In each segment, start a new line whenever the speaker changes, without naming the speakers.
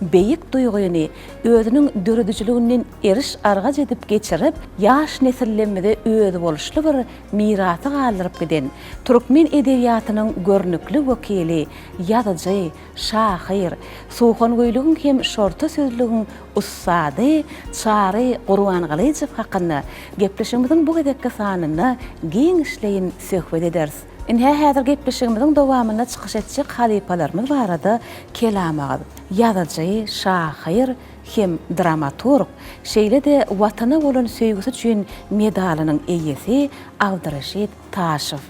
beýik duýgyny özüniň döredijiliginden eriş-argaç edip geçirip, ýaş nesillerimize özboluşly bir mirasy galdyryp giden türkmen edebiýatynyň görnükli wekili, ýazyjy, şahyr, suhangöýlügiň hem şorta sözlügiň ussady Çary Gurbangylyjow hakynda gepleşigimiziň bu gezekki sanynda giňişleýin söhbet ederis. Ine, häzir gepleşigimiziň dowamynda çykyş etjek halypalarymyz barada kelam agyz. Ýazyjy, şahyr hem dramaturg, şeýle-de Watana bolan söýgüsi üçin medalynyň eýesi Abdyreşit Taşow.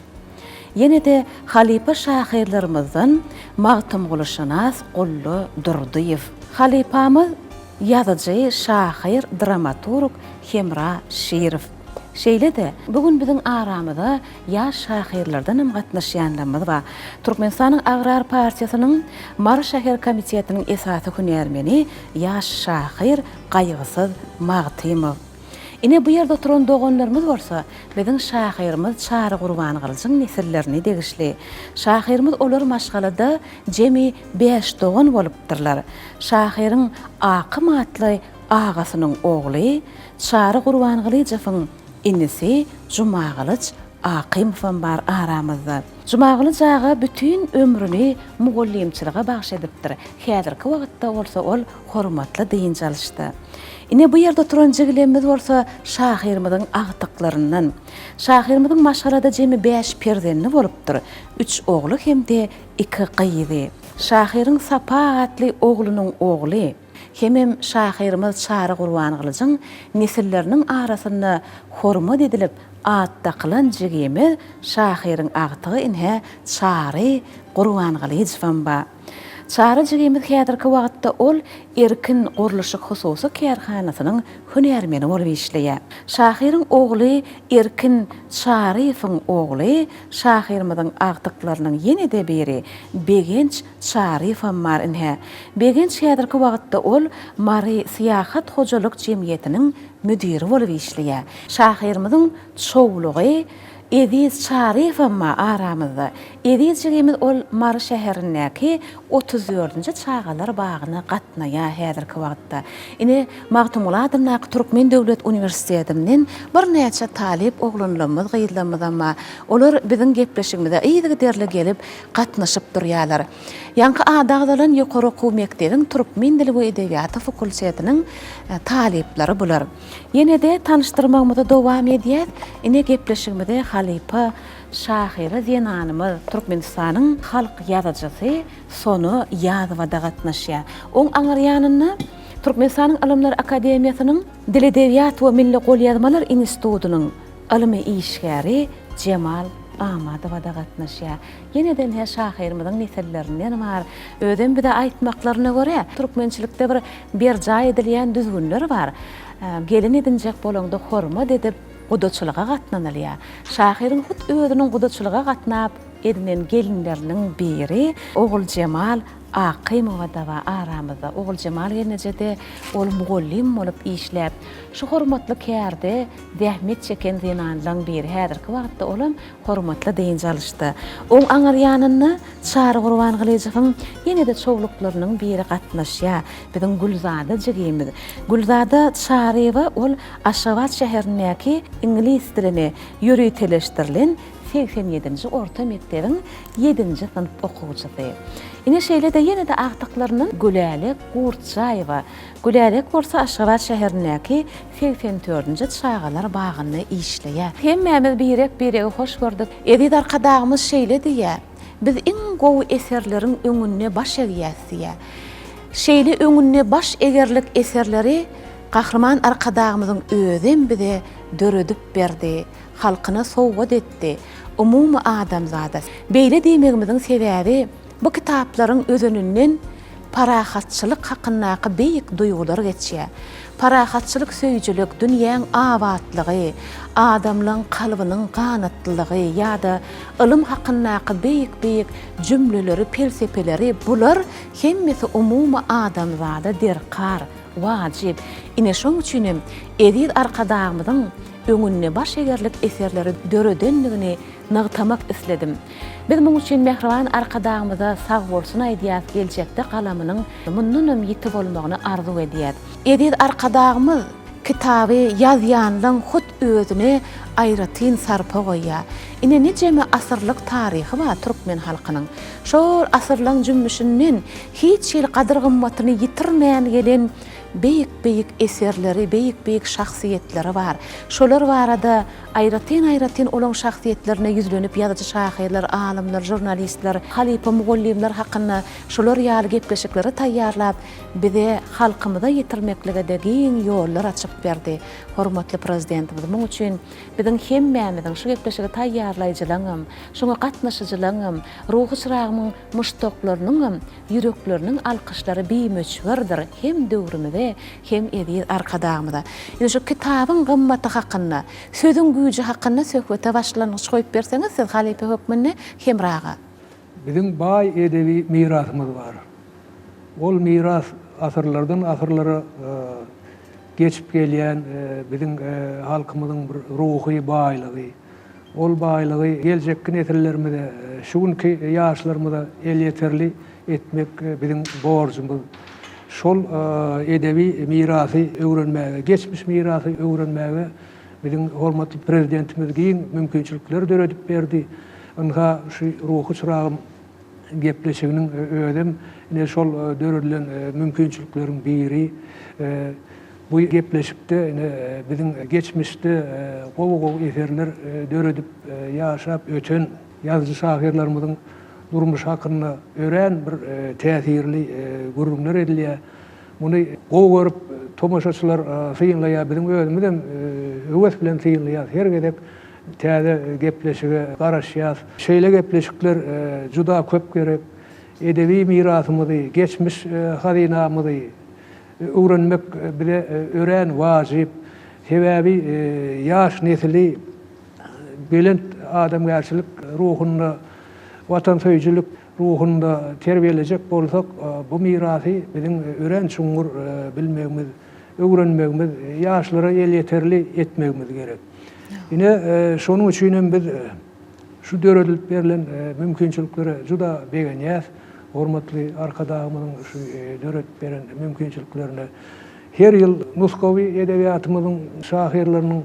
Ýene-de halypa şahyrlarymyzdan Magtymgulyşynas Gully Durdyýew. Halypamyz ýazyjy, şahyr, dramaturg Hemra Şirow. Şeýle-de, bu gün biziň aramyza ýaş şahyrlardanam gatnaşýanlarymyz bar. Türkmenistanyň Agrar partiýasynyň Mary şäher komitetiniň esasy hünärmeni, ýaş şahyr Gaýgysyz Magtymow. Ine, bu ýerde oturan doganlarymyz bolsa, biziň şahyrymyz Çary Gurbangylyjyň nesillerine degişli. Şahyrymyz olar maşgalada jemi bäş dogan bolupdyrlar. Şahyryň Akym atly agasynyň ogly, Çary Gurbangylyjowyň inisi Jumagylyç Akymowam bar aramyzda. Jumagylyç aga bütin ömrüni mugallymçylyga bagyş edipdir. Häzirki wagtda bolsa ol hormatly dynç alyşda. Ine, bu ýerde oturan jigilemmiz bolsa şahyrymyzyň agtyklaryndan. Şahyrymyzyň maşgalada jemi bäş perzendi bolupdyr, üç ogly hem-de iki gyzy. Şahyryň Sapa atly oglunyň ogly, hemem şahyrymyz Çary Gurbangylyjyň nesilleriniň arasynda hormat edilip at dakylan jigimiz şahyryň agtygy ine Çary Gurbangylyjowam bar. Çary jigimiz häzirki wagtda ol Erkin gurluşyk hususy kärhanasynyň hünärmeni bolup işleýär. Şahyryň ogly Erkin Çaryýewiň ogly, şahyrymyzyň agtyklarynyň ýene-de biri Begenç Çaryýewem bar ine. Begenç häzirki wagtda ol Mary syýahat hojalyk jemgyýetiniň müdiri bolup işleýär. Şahyrymyzyň çowlugy Eziz Çaryýewem bar aramyzda. Eziz jigimiz ol Mary şäherindäki 34-nji çagalar bagyna gatnaýar häzirki wagtda. Ine, Magtymguly adyndaky Türkmen döwlet uniwersitetinden birnäçe talyp oglanlarymyz, gyzlarymyzam bar. Olar biziň gepleşigimize yzygiderli gelip, gatnaşyp durýarlar. Ýaňky ady agzalan ýokary okuw mekdebiň türkmen dili we edebiýaty fakultetiniň talyplary bular. Ýene-de tanyşdyrmagymyzy dowam edýäs. Ine gepleşigimize halypa şahyra zenanymyz, Türkmenistanyň halk ýazyjysy Sona Ýazowa-da gatnaşýar. Oň aňyr ýanynda Türkmenistanyň Ylymlar akademiýasynyň Dil-edebiýat we milli golýazmalar institutynyň ylmy işgäri Jemal Amadowa-da gatnaşýar. Ýene-de ine şahyrymyzyň nesillerinden bar. Özem bize aýtmaklaryna görä, türkmençilikde bir berjaý edilýän düzgünler bar. Gelin edinjek bolaňda hormat edip, gudaçylyga gatnanylýar. Şahyryň hut özüniň gudaçylyga gatnap edinen gelinleriniň biri Oguljemal Akymowa-da bar aramyzda. Oguljemal gelneje-de ol mugallym bolup işläp, şu hormatly kärde zähmet çeken zenanlaň biri. Häzirki wagtda olam Hormatly dynç alyşda. Oň aňyr ýanynda Çary Gurbangylyjowyň ýene-de çowluklarynyň biri gatnaşýar. Biziň Gülzada jigimiz. Gülzada Çaryýewa ol Aşgabat şäherindäki iňlis diline ýöriteleşdirilen 87-nji orta mekdebiň ýedinji synp okuwçysy. Ine şeýle-de ýene-de agtyklaryndan Gülälek Gurtjaýewa. Gülälek bolsa Aşgabat şäherindäki 84-nji çagalar bagynda işleýär. Hemmämiz birek-biregi hoş gördük. Eziz Arkadagymyz şeýle diýýär, Biz iň gowy eserleriň öňünde baş egýäs diýýär. Şeýle öňünde baş egerlik eserleri Gahryman Arkadagymyzyň özem bize döredip berdi, halkyna sowgat etdi, umumy adamzada. Beýle diýmegimiziň sebäbi, bu kitaplaryň özeninden parahatçylyk hakyndaky beýik duýgular geçýär. Parahatçylyk söýüjilik, dünýäň abatlygy, adamlaň kalbynyň ganatlylygy ýa-da ylym hakyndaky beýik-beýik jümleleri, pelsepeleri bular hemmesi umumy adamzada derkar, wajyp. Ine şoň üçin hem eziz Arkadagymyzyň. öňünde baş egerlik eserleri döredendigini nygtamak isledim. Biz muň üçin mähriban Arkadagymyza sagbolsun aýdýas, geljekde galamynyň mundanam ýiti bolmagyny arzuw edýäs. Eziz Arkadagymyz kitaby ýazýanlaň hut özüne aýratyn sarpa goýýar. Ine nijeme asyrlyk taryhy bar türkmen halkynyň. Şol asyrlaň jümmüşinden hiç hili gadyr-gymmatyny ýitirmän gelen beýik-beýik eserleri, beýik-beýik şahsyýetleri bar. Şolar barada aýratyn-aýratyn olaň şahsyýetlerine ýüzlenip ýazyjy-şahyrlar, alymlar, žurnalistler, halypa mugallymlar hakynda şular ýaly gepleşikleri taýýarlap, bize, halkymyza ýetirmeklige-de giň ýollar açyp berdi hormatly Prezidentimiz. Muň üçin biziň hemmämiziň, şu gepleşigi taýýarlaýjylaňam, şoňa gatnaşyjylaňam, Ruhy çyragymyň muşdaklarynyňam ýürekleriniň alkyşlary bimöçberdir hem döwrümize, hem eziz Arkadagymyza. Ine şu kitabyň gymmaty hakynda, sözüň güýji hakynda söhbete başlangyç goýup berseňiz siz halypa hökmünde Hemra aga.
Biziň baý edebi mirasymyz bar. Ol miras asyrlardan asyrlara geçip gelýän biziň halkymyzyň bir ruhy baýlygy. Ol baýlygy geljekki nesillerimize, şu günki ýaşlarymyza elýeterli etmek biziň borjumyz. Şol edebi mirasy öwrenmäge, geçmiş mirasy öwrenmäge biziň hormatly Prezidentimiz giň mümkinçilikleri döredip berdi. Ynha, şu Ruhy çyragym gepleşiginiň özem ine şol döredilen mümkinçilikleriň biri. Bu gepleşikde ine biziň geçmişde gowy-gowy eserler döredip ýaşap öten ýazyjy-şahyrlarymyzyň durmuşy hakynda örän bir täsirli gürrüňler edilýär. Muny gowy görüp tomaşaçylar synlaýar, biziň özümizem höwes bilen synlaýarys. Her gezek täze gepleşige garaşýarys. Şeýle gepleşikler juda köp gerek. Edebi mirasymyzy, geçmiş hazynamyzy öwrenmek bize örän wajyp. Sebäbi ýaş nesli belent adamgärçilik ruhunda, watansöýüjilik ruhunda terbiýelejek bolsak, bu mirasy biziň örän çuňňur bilmegimiz, öwrenmegimiz, ýaşlara elýeterli etmegimiz gerek. Ine, şonuň üçin hem biz şu döredilip berlen mümkinçiliklere juda begenýäs. Hormatly Arkadagymyzyň şu döredip beren mümkinçiliklerine her ýyl nusgawy edebiýatymyzyň şahyrlarynyň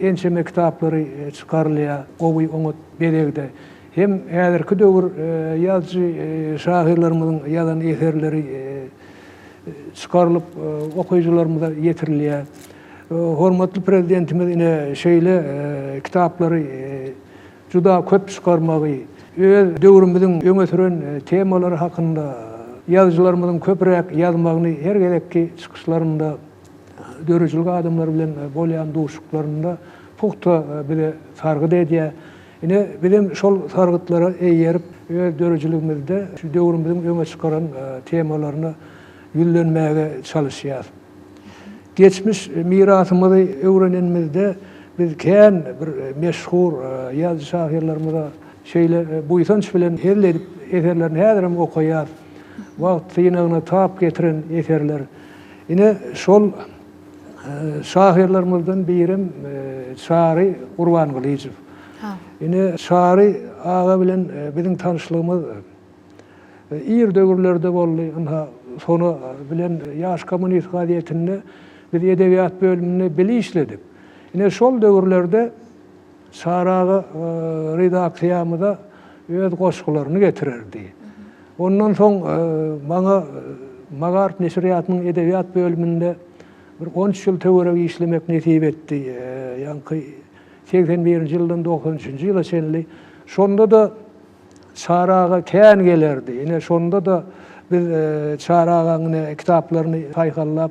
ençeme kitaplary çykarylýar, gowy, oňat bezegde. Hem häzirki döwür ýazyjy şahyrlarymyzyň ýazan eserleri çykarylyp okyjylarymyza ýetirilýär. Hormatly Prezidentimiz ine şeýle kitaplary juda köp çykarmagy, öz döwrümiziň öňe süren temalary hakynda ýazyjylarymyzyň köpräk ýazmagyny her gezekki çykyşlarynda, döredijilik adamlary bilen bolýan duşuşyklarynda pugta bize sargyt edýär. Ine, bizem şol sargytlara eýerip, öz döredijiligimizde şu döwrümiziň öňe çykaran temalaryna ýüzlenmäge çalyşýarys. Geçmiş mirasymyzy öwrenenimizde biz kän bir meşhur ýazyjy-şahyrlarymyza şeýle buýsanç bilen hezil edip eserlerini häzirem okaýarys. Wagt synagyna tap getiren eserler. Ine, şol şahyrlarymyzdan birem Çary Gurbangylyjow. Ine, Çary aga bilen biziň tanyşlygymyz Ir döwürlerde boldy, ynha, Sona bilen Ýaş kommunist gazetinde biz edebiýat bölüminde bile işledik. Ine, şol döwürlerde Çary aga redaksiýamyza öz goşgularyny getirerdi. Ondan soň maňa Magaryf neşirýatynyň edebiýat bölüminde bir on üç ýyl töweregi işlemek nesip etdi. Ýaňky 81-nji ýyldan 93-nji ýyla çenli. Şonda-da Çary aga kän gelerdi. Ine, şonda-da biz Çary agaň ine kitaplaryny saýhallap,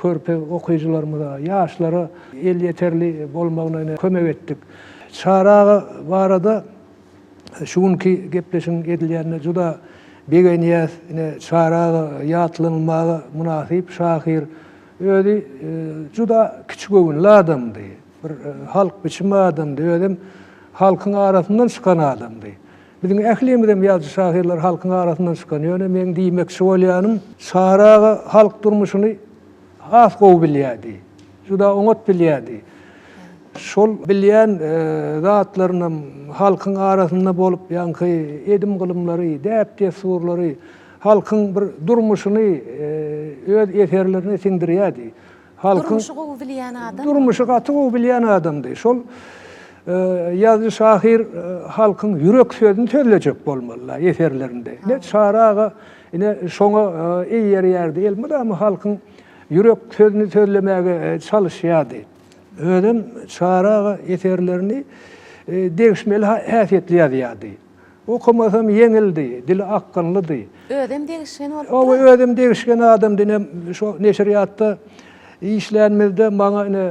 körpe okyjylarymyza, ýaşlara elýeterli bolmagyna ine kömek etdik. Çary aga barada şu günki gepleşigiň edilýänine juda begenýäs. Ine, Çary aga ýatlanylmaga mynasyp şahyr. Özi juda kiçigöwünli adamdy. Bir halk biçim adamdy, özem halkyň arasyndan çykan adamdy. Biziň ählimizem ýazyjy-şahyrlar halkyň arasyndan çykan. Ýöne meň diýmekçi bolýanym, Çary aga halk durmuşyny has gowy bilýärdi. juda oňat bilýärdi. Şol bilýän zatlarynam halkyň arasynda bolup, ýaňky edim-gylymlary, däp-dessurlary, halkyň bir durmuşyny öz eserlerine siňdirýärdi. Halkyň
Durmuşy gowy bilýän adam.
Durmuşy gaty gowy bilýän adamdy. Şol ýazyjy-şahyr halkyň ýürek sözüni sözlejek bolmaly-da eserlerinde. Ine, Çary aga ine şoňa eýerýärdi. Elmydama halkyň ýürek sözüni sözlemäge çalyşýardy. Özem Çary aga eserlerini degişmeli häsiýetli ýazýardy. Okamasam ýeňildi, dili akgynlydy.
Özem degişgen bolupdyr.
Hawa, özem degişgen adamdy. Ine, şo neşirýatda işlänimizde maňa ine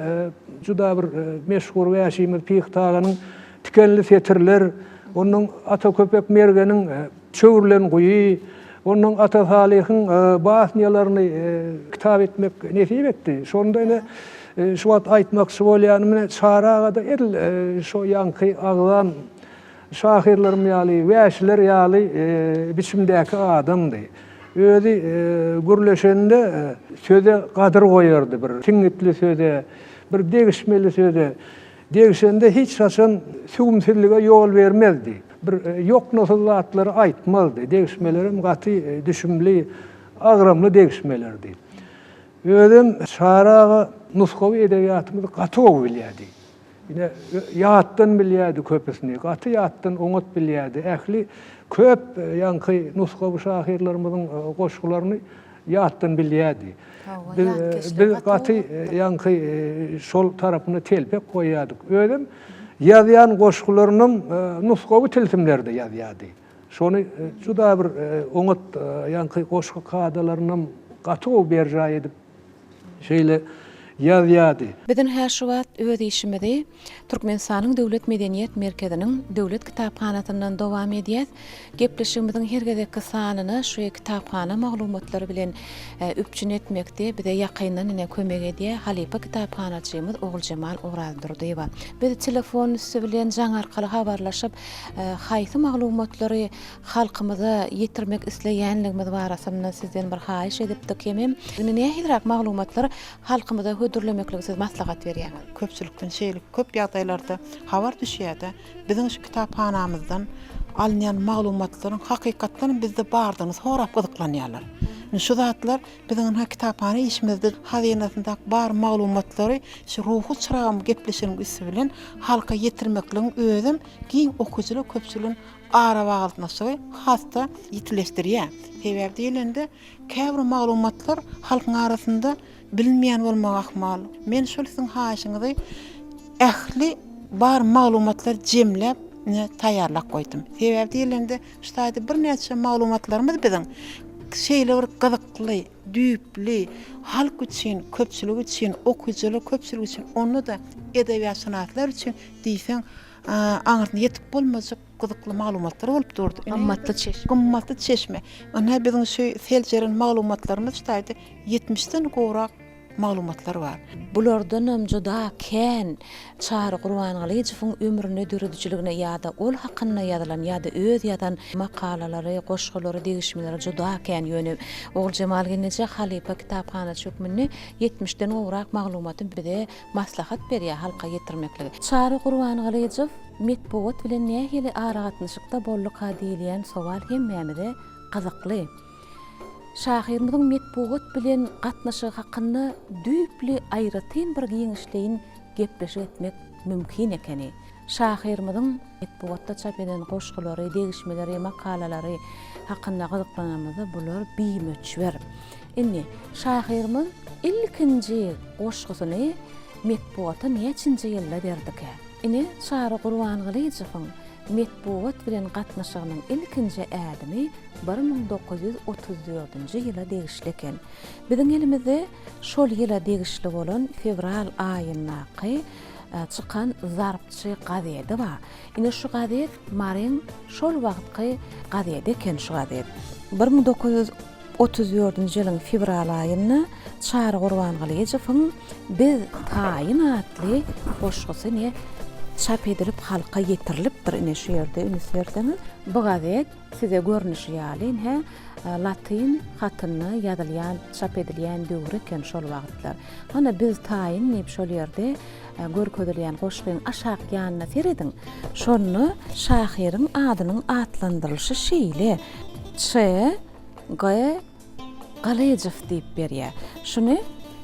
juda bir meşhur wäşimiz Pyhy Taganyň Tikenli setirler, ondan Ata Köpek Mergeniň Çöwrülen guýy, ondan Ata Salyhyň basnýalaryny kitap etmek nesip etdi. Şonda ine şu wagt aýtmakçy bolýanym ine Çary aga-da edil şo ýaňky agzan Şahyrlarym ýaly, wäşiler ýaly biçimdäki adamdy. Özi gürleşende söze gadyr goýardy, bir siňňitli söze, bir degişmeli söze. Degişende hiç haçan süwümsizlige ýol bermezdi. Bir ýoknasyz zatlary aýtmazdy. Degişmelerem gaty düşümli, agramly degişmelerdi. Özem Çary aga nusgawy edebiýatymyzy gaty gowy bilýärdi. Ine, ýatdan bilýärdi köpüsini, gaty ýatdan oňat bilýärdi. Ähli köp ýaňky nusgawy şahyrlarymyzyň goşgularyny ýatdan bilýärdi. Biz, biz gaty ýaňky şol tarapyna telpek goýýardyk. Özem ýazýan goşgularynam nusgawy tilsimlerde ýazýardy. Şony juda bir oňat ýaňky goşgy kadalarynam gaty gowy berjaý edip, Şeýle ýazýardy.
Biz ynha şu wagt öz işimizi Türkmenistanyň Döwlet medeniýet merkeziniň Döwlet kitaphanasyndan dowam edýäs. Gepleşigimiziň her gezekki sanyny şu kitaphana maglumatlary bilen üpjün etmekde bize ýakyndan ine kömek edýär halypa kitaphanaçymyz Oguljemal Orazdurdyýewa. Biz telefon üsti bilen jaň arkaly habarlaşyp, haýsy maglumatlary halkymyza ýetirmek isleýänligimiz barasynda sizden bir haýyş edipdik hemem indi nähiliräk maglumatlar halkymyza hödürlemekligi siz maslahat berýäňiz?
Köpçülikden şeýle köp ýagdaýlarda habar düşýär-de, biziň şu kitaphanamyzdan alynýan maglumatlaryň hakykatdanam bizde bardygyny sorap gyzyklanýarlar. Indi şu zatlar biziň ynha kitaphana işimizde hazynasyndaky bar maglumatlary şu Ruhy çyragym gepleşiginiň üsti bilen halka ýetirmekligiň özem giň okyjylar köpçüligiň arabaglanyşygy has-da ýitileşdirýär. Sebäbi diýlende, käbir maglumatlar halkyň arasynda bilinmeýän bolmagy ahmal. Men şol siziň haýyşyňyzy ähli bar maglumatlary jemläp, ine, taýýarlap goýdum. Sebäbi diýlende, şu taýda birnäçe maglumatlarymyz biziň şeýle bir gyzykly, düýpli, halk üçin, köpçülik üçin, okyjylar köpçülik üçin, onda-da edebiýatşynaslar üçin diýseň aňyrsyna ýetip bolmajak gyzykly maglumatlar bolup durdy.
Gymmatly çeşme.
Gymmatly çeşme. Ynha biziň şu seljeren maglumatlarymyz şu taýda ýetmişden gowrak maglumatlar bar.
Bulardanam juda kän Çary Gurbangylyjowyň ömrüne, döredijiligine ýa-da ol hakynda ýazylan ýa-da öz ýazan makalalary, goşgulary, degişmeleri juda kän. Ýöne Oguljemal gelneje halypa kitaphanaçy hökmünde ýetmişden gowrak maglumaty bize maslahat berýär halka ýetirmekligi. Çary Gurbangylyjow metbugat bilen nähili aragatnaşykda bolduka diýilýän sowal hemmämize gyzykly. Şahyrymyzyň metbugat bilen gatnaşygy hakynda düýpli aýratyn bir giňişleýin gepleşik etmek mümkin ekeni. Şahyrymyzyň metbugatda çap eden goşgulary, degişmeleri, makalalary hakynda gyzyklanamyzda bular bimöçber. Indi, şahyrymyz ilkinji goşgusyny metbugata näçinji ýylda berdikä? Ine, Çary Gurbangylyjowyň metbugat bilen gatnaşygynyň ilkinji ädimi 1934-nji ýyla degişli eken. Biziň elimizde şol ýyla degişli bolan fewral aýyndaky çykan Zarpçy gazedi bar. Ine şu gazet Maryň şol wagtky gazedi eken şu gazet. 1934-nji ýylyň fewral aýynda Çary Gurbangylyjowyň Biz taýyn atly goşgusy ine çap edilip halka ýetirilipdir. Ine şu ýerde üns berseňiz bu gazet size görnüşi ýaly ine. Latyn hatynda ýazylýan, çap edilýän döwri eken şol wagtlar. Hana biz taýyn diýip şol ýerde görkezilýän goşgyň aşak ýanyna serediň. Şonda şahyryň adynyň atlandyrylyşy şeýle, Ç. G. Gylyjow diýip berýär. Şuny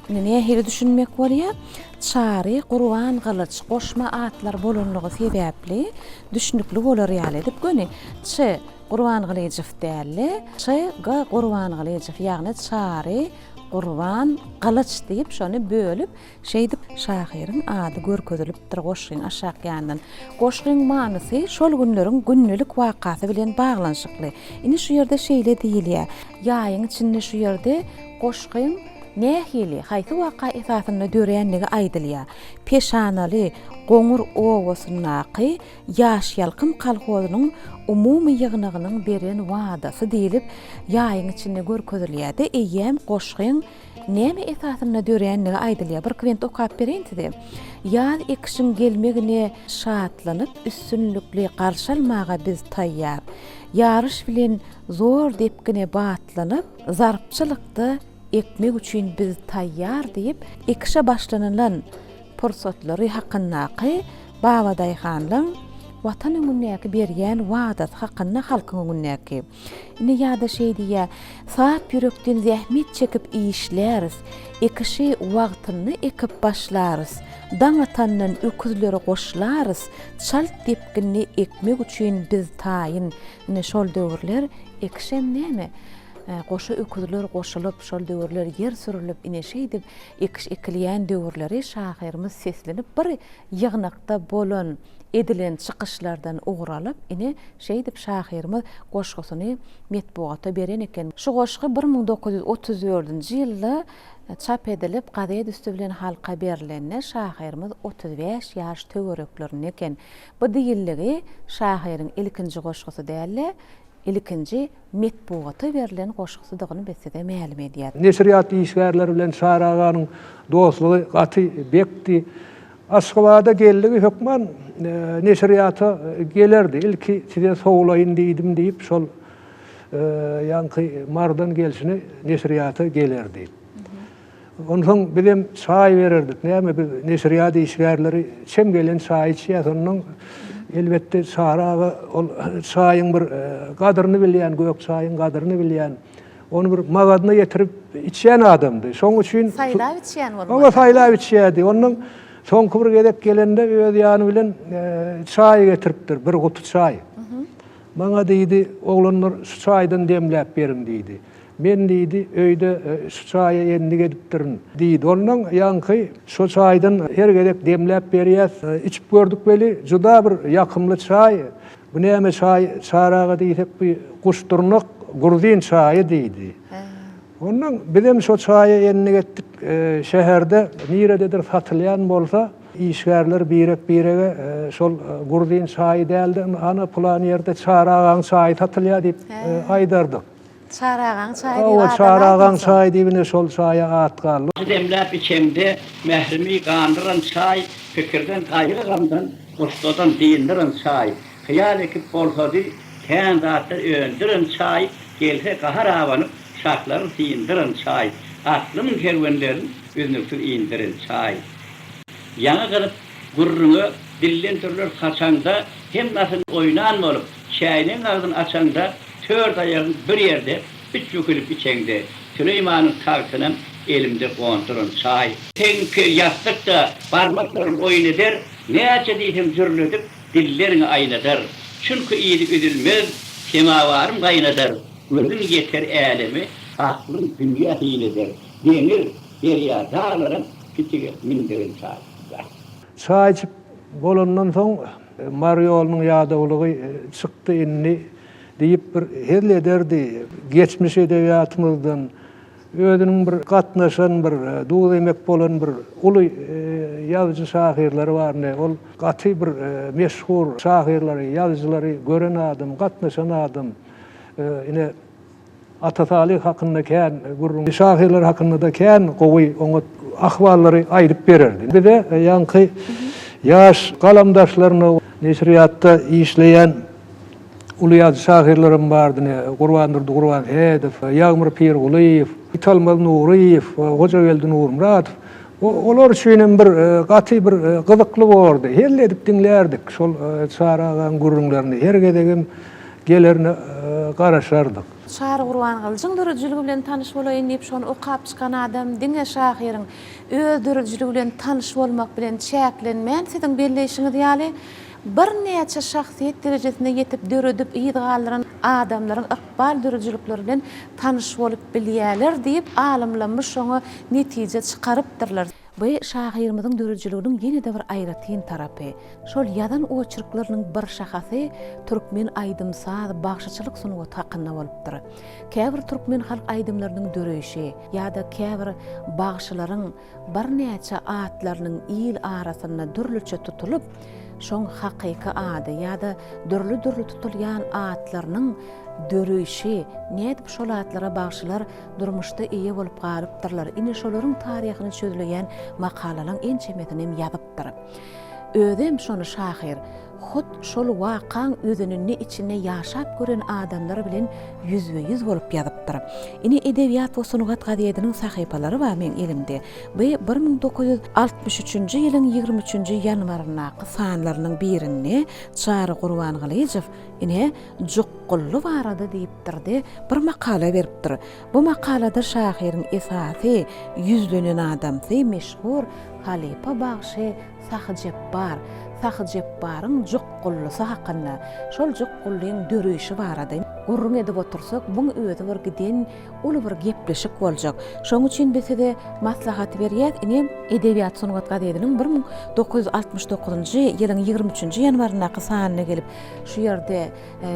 indi nähili düşünmek bolýar? Çary, Gurban Gylyç goşma atlar bolanlygy sebäpli düşnükli bolar ýaly edip göni Ç. Gurbangylyjow däl-de, Ç. G. Gurbangylyjow, ýagny Çary Gurban Gylyç diýip şony bölüp Şeýdip, şahyryň ady görkezilipdir goşgyň aşak ýanyndan. Goşgyň manysy şol günleriň gündelik wakasy bilen baglanyşykly. Indi şu ýerde şeýle diýilýär, Ýaýyň içinde şu ýerde goşgyň nähili, haýsy waka esasynda döränligi aýdylýar. Peşanaly Goňur obasyndaky Ýaş ýalkym kolhozynyň umumy ýygnagynyň beren wadasy diýlip, ýaýyň içinde görkezilýär-de, eýýäm goşgyň Näme esasynda döränligi aýdylýar. Bir kwent okap bereýin size. Ýaz ekişiň gelmegine şatlanyp, üstünlikli garşy almaga biz taýýar. Ýaryş bilen zor depgine batlanyp, zarpçylykda ekmek üçin biz taýýar diýip, ekişe başlanylan pursatlary hakyndaky babadaýhanlaň Watan öňündäki berýän wadasy hakynda halkyň öňündäki. Ine ýa-da şeý diýýär, Sap ýürekden zähmet çekip işläris, Ekişi wagtynda ekip başlarys, Daň atandan öküzleri goşlarys, Çalt depginli ekmek üçin biz taýyn. Ine şol döwürler ekişem näme? Goşa öküzler goşulyp, şol döwürler ýer sürülip, ine şeýdip ekiş ekilýän döwürleri şahyrymyz seslenip bir ýygnakda bolan, edilen çykyşlardan ugur alyp, ine, şeýdip şahyrymyz goşgusyny metbugata beren eken. Şu goşgy 1934-nji ýylda çap edilip, gazet üsti bilen halka berlende şahyrymyz 35 ýaş töwereklerinde eken. Bu diýildigi şahyryň ilkinji goşgusy däl-de, ilkinji metbugata berlen goşgusydygyny biz size mälim edýäris.
Neşirýat işgärleri bilen Çary aganyň dostlugy gaty bekdi. Aşgabada geldigi hökman neşirýata gelerdi. Ilki size sowlaýyn diýdim diýip, şol ýaňky Marydan gelşine neşirýata gelerdi. Onsoň bizem çaý bererdik. Näme biz neşirýat işgärleri çem gelen çaý içýäs onnoň. Elbetde Çary aga ol çaýyň bir gadyryny bilýän, gök çaýyň gadyryny bilýän, ony bir magadyna ýetirip içýän adamdy. Şoň üçin
Saýlap içýän bolmaly.
Oňa saýlap içýärdi. Onnoň soňky bir gezek gelende öz ýany bilen çaý getiripdir, bir guty çaý. Maňa diýdi, oglanlar şu çaýdan demläp beriň diýdi. Men diýdi, öýde şu çaýa endik edipdirin. Diýdi. Onnoň ýaňky şo çaýdan her gezek demläp berýäs. Içip gördük weli, juda bir ýakymly çaý. Bu näme çaý, Çary aga diýsek, bu guşdurnak gruzin çaýy diýdi. Onnoň bizem şo çaýa endik etdik. Şäherde nirededir satylýan bolsa, işgärler birek-birege şol gruzin çaýy däl-de, ana pylan ýerde Çary agaň çaýy satylýar diýip aýdardyk.
Çary agaň çaýy diýip
Hawa, Çary agaň çaýy diýip ine şol çaýa at galdy.
Ajy demläp içemde mährimi gandyran çaý, Pikirden, gaýgy-gamdan, gussadan dyndyran çaý, Hyýal ekip bolsady, kän zatlar öndüren çaý, Gelse gahar abanyp, şahlaryn syndyran çaý, Aklymyň kerwenlerin üznüksiz indiren çaý. Ýaňy gyzyp, gürrüňe dilden sürler saçaňda, Hem nasyny oýnan bolup, çäýnegiň agzyny açaňda, Tört aýagyň bir ýerde, üç bükülip içeňde, Süleýmanyň tagtynam elimde gonduran çaý. Seňki ýassykda barmaklaryň oýun eder, Näçe diýseň jürledip, dilleriňi aýnadar. Çünki yzy üzülmez, semawarym gaýnadar, Gözüň ýeter äleme, aklyň dünýä syn eder. Deňiz, derýa, daglaram pitige mündüren çaý.
Çaý içip bolandan soň, Mary ýolunyň ýadawlygy çykdy indi diýip bir hezil ederdi. Geçmiş edebiýatymyzdan özüniň bir gatnaşan bir duz-emek bolan bir uly ýazyjy-şahyrlary bardy. Ol gaty bir meşhur şahyrlary, ýazyjylary gören adam, gatnaşan adam. Ine, Ata Salyh hakynda kän gürrüň, şahyrlar hakynda-da kän gowy, oňat ahwallary aýdyp bererdi. Bize ýaňky ýaş galamdaşlaryna, neşirýatda işleýän. Uly ýazyjy-şahyrlaram bardy, ine, Gurbandurdy Gurbansähedow, Ýagmyr Pirgulyýew, Italmaz Nuryýew, Hojageldi Nurmyradow. Olar üçinem bir gaty bir gyzykly bordy. Hezil edip diňlärdik şol Çary agaň gürrüňlerini. Her gezegem gelerine garaşardyk.
Çary Gurbangylyjyň döredijiligi bilen tanyş bolaýyn diýip şony okap çykan adam diňe şahyryň öz döredijiligi bilen tanyş bolmak bilen çäklenmän siziň belleýşiňiz ýaly birnäçe şahsyýet derejesine ýetip döredip yz galdyran adamlaryň ykbal döredijilikleri bilen tanyş bolup bilýärler diýip alymlarymyz şoňa netije çykarypdyrlar. Bu şahyrymyzyň döredijiliginiň ýene-de bir aýratyn tarapy, şol ýazan oçerkleriniň bir şahasy türkmen aýdym-saz, bagşyçylyk sungaty hakynda bolupdyr. Käbir türkmen halk aýdymlarynyň döreýşi ýa-da käbir bagşylaryň birnäçe atlarynyň il arasynda dürlüçe tutulyp, şoň hakyky ady ýa-da dürli-dürli tutulýan atlarynyň döreýşi, nädip şol atlara bagşylar durmuşda eýe bolup galypdyrlar, ine şolaryň taryhyny çözleýän makalalaň ençemesinem ýazypdyr. Özem şony şahyr hut şol wakaň özeninde içinde ýaşap gören adamlar bilen ýüzbe-ýüz bolup ýazypdyr. Ine Edebiýat we sungat gazetiniň sahypalary bar meň elimde. Bu 1963-nji ýylyň 23-nji ýanwaryndaky sanlarynyň birinde Çary Gurbangylyjow ine Jukgully barada diýipdir-de, bir makala beripdir. Bu makalada şahyryň esasy ýüzlenen adamsy meşhur halypa bagşy Sahy Jepbar, Sahy Jepbaryň jukgullysy hakynda, şol jukgullyň döreýşi barada gürrüň edip otursak, buň özi bir giden uly bir gepleşik boljak. Şoň üçin biz size maslahat berýäs, ine, Edebiýat sungat gazetiniň 1969-njy ýylyň 23-nji ýanwaryndaky sanyna gelip, şu ýerde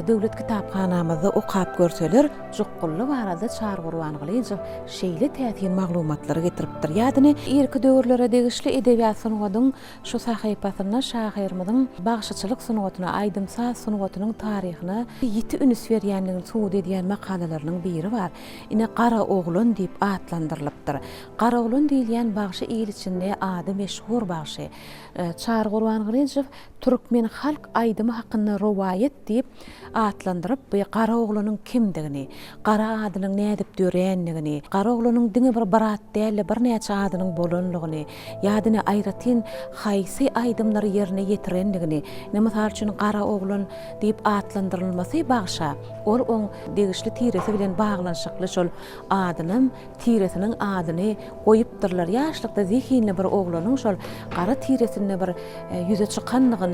Döwlet kitaphanamyzda okap görseler, Jukgully barada Çary Gurbangylyjow şeýle täsin maglumatlary getiripdir. Ýadyny irki döwürlere degişli edebiýat sungatyň şu sahypasynda şahyrymyzyň bagşyçylyk sungatyna, aýdym-saz sungatynyň taryhyna ýiti üns berýändigini subut edýän makalalarynyň biri bar. Ine, Garaoglan diýip atlandyrylypdyr. Garaoglan diýilýän bagşy il içinde ady meşhur bagşy. Çary Gurbangylyjow Türkmen halk aýdymy hakynda rowaýat diýip atlandyryp, bu Garaoglanyň kimdigini, Gara adynyň nädip dörändigini, Garaoglanyň diňe bir bir at däl-de, birnäçe adynyň bolanlygyny, ýa-da aýratyn haýsy aýdymlary ýerine ýetirendigini, ine, mysal üçin, Garaoglan diýip atlandyrylmasy bagşa, ol oň degişli tiresi bilen baglanyşykly şol adynam tiresiniň adyny goýupdyrlar. Ýaşlykda zehinli bir oglanyň şol gara tiresinde bir ýüze çykanlygyny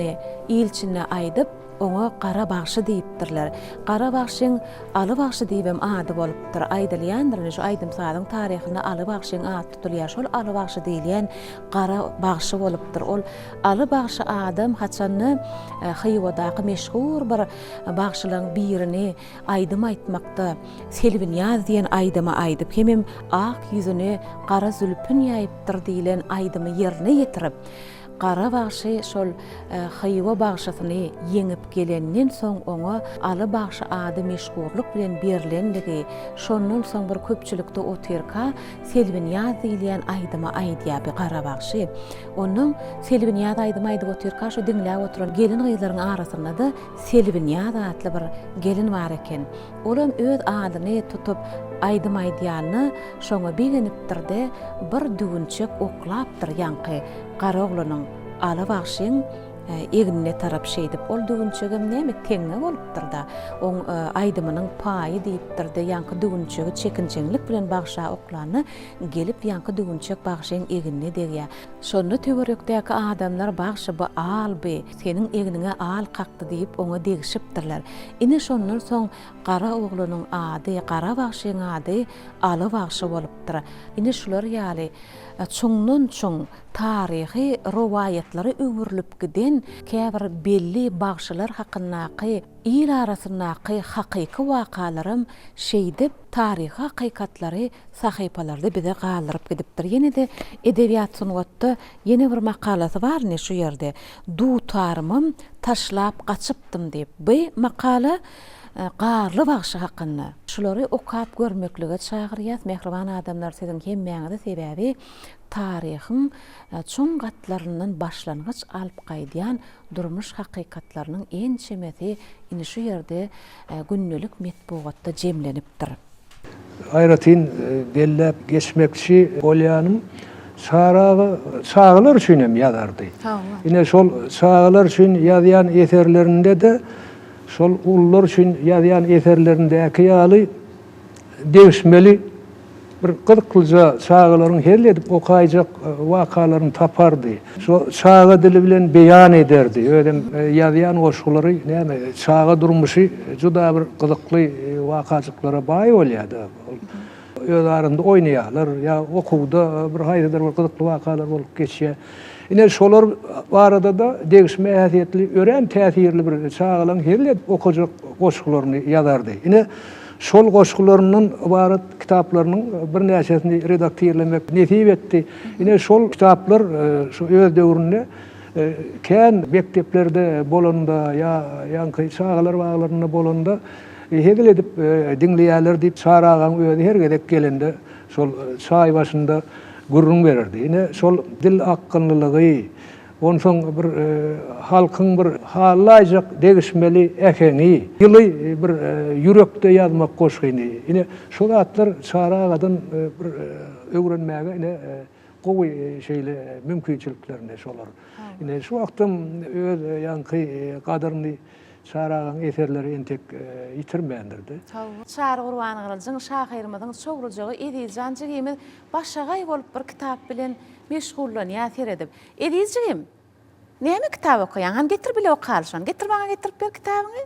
il içinde aýdyp, oňa Gara bagşy diýipdirler. Gara bagşyň Aly bagşy diýibem ady bolupdyr. Aýdylýandyr, ine şu aýdym-sazyň taryhynda Aly bagşyň ady tutulýar. Şol Aly bagşy diýilýän Gara bagşy bolupdyr. Ol Aly bagşy adam haçanda Hywadaky meşhur bir bagşylaryň birini aýdym aýtmakda Selbinýaz diýen aýdymy aýdyp hemem Ak ýüzüne gara zülpün ýaýypdyr diýlen aýdymy ýerine ýetirip, Gara bagşy şol Hywa bagşysyny ýeňip gelenden soň oňa Aly bagşy ady meşhurlyk bilen berlenligi, şondan soň bir köpçülikde otyrka Selbinýaz diýilýän aýdymy aýdýar bi Gara bagşy. Onnoň Selbinýaz aýdymy aýdyp otyrka şo diňläp oturan gelin-gyzlaryň arasynda-da Selbinýaz atly bir gelin bar eken. Olam öz adyny tutup aýdym aýdýanyna şoňa begenipdir-de, bir düwünçek oklapdyr ýaňky Garaoglanyň, Aly bagşyň egnine tarap şeýdip. Ol düwünçegem näme teňňe bolupdyr-da, oň aýdymynyň paýy diýipdir-de, ýaňky düwünçegi çekinjeňlik bilen bagşa oklanda, gelip ýaňky düwünçek bagşyň egnine degýär. Şonda töwerekdäki adamlar bagşy bu al by, seniň egniňe al kakdy diýip oňa degişipdirler. Ine şondan soň Gara oglanyň ady, Gara bagşyň ady Aly bagşy bolupdyr. Ine şular ýaly çuňdan çuň taryhy rowaýatlara öwrülip giden käbir belli bagşylar hakyndaky il arasyndaky hakyky wakalaram şeýdip taryhy hakykatlary sahypalarda bize galdyryp gidipdir. Ýene-de edebiýat-sungatda ýene bir makalasy bar ine şu ýerde, Dutarymam taşlap gaçypdym diýip. Bu makala. Garly bagşy hakynda. Şulary okap görmeklige çagyrýas mähriban adamlar siziň hemmäňizi sebäbi taryhyň çuň gatlaryndan başlangyç alyp gaýdýan durmuş hakykatlarynyň ençemesi ine şu ýerde gündelik metbugatda jemlenipdir.
Aýratyn belläp geçmekçi bolýanym, Çary aga çagalar üçin hem ýazardy. Ine şol çagalar üçin ýazýan eserlerinde-de şol ulular üçin ýazýan eserlerindäki ýaly degişmeli bir gyzyklyja çagalaryň hezil edip okaýjak wakalaryny tapardy. Şo çaga dili bilen beýan ederdi. Özem ýazýan goşgulary näme, çaga durmuşy juda bir gyzykly wakajyklara baý bolýar-da. Ol öz arasynda oýnaýarlar ýa okuwda bir haýsydyr bir gyzykly wakalar bolup geçýär. Ine, şolar barada-da degişme häsiýetli örän täsirli bir çagalaryň hezil edip okajak goşgularyny ýazardy. Ine, şol goşgularyndan ybarat kitaplarynyň birnäçesini redaktirlemek nesip etdi. Ine, şol kitaplar şu öz döwründe kän mekdeplerde bolanda ýa ýaňky çagalar baglarynda bolanda hezil edip diňleýärler diýip, Çary agaň özi her gezek gelende şol çaý başynda gürrüň bererdi. Ine, şol dil akgynlylygy, onsoň bir halkyň bir hallaýjak degişmeli äheňi, ýyly bir ýürekde ýazmak goşgyny, ine, şo zatlar Çary agadan bir öwrenmäge ine gowy şeýle mümkinçiliklerine şolar. Ine, şu wagtam öz ýaňky gadyryny Çary agaň eserleri entek ýitirmändir-de.
Çary Gurbangylyjyň şahyrymyzyň çowlujagy Ezizjan jigimiz başagaý bolup bir kitap bilen meşgullanýar seredip. Eziz jigim, näme kitap okaýaň? Hany getir bile okaly şony. Getir maňa getirip ber kitabyňy.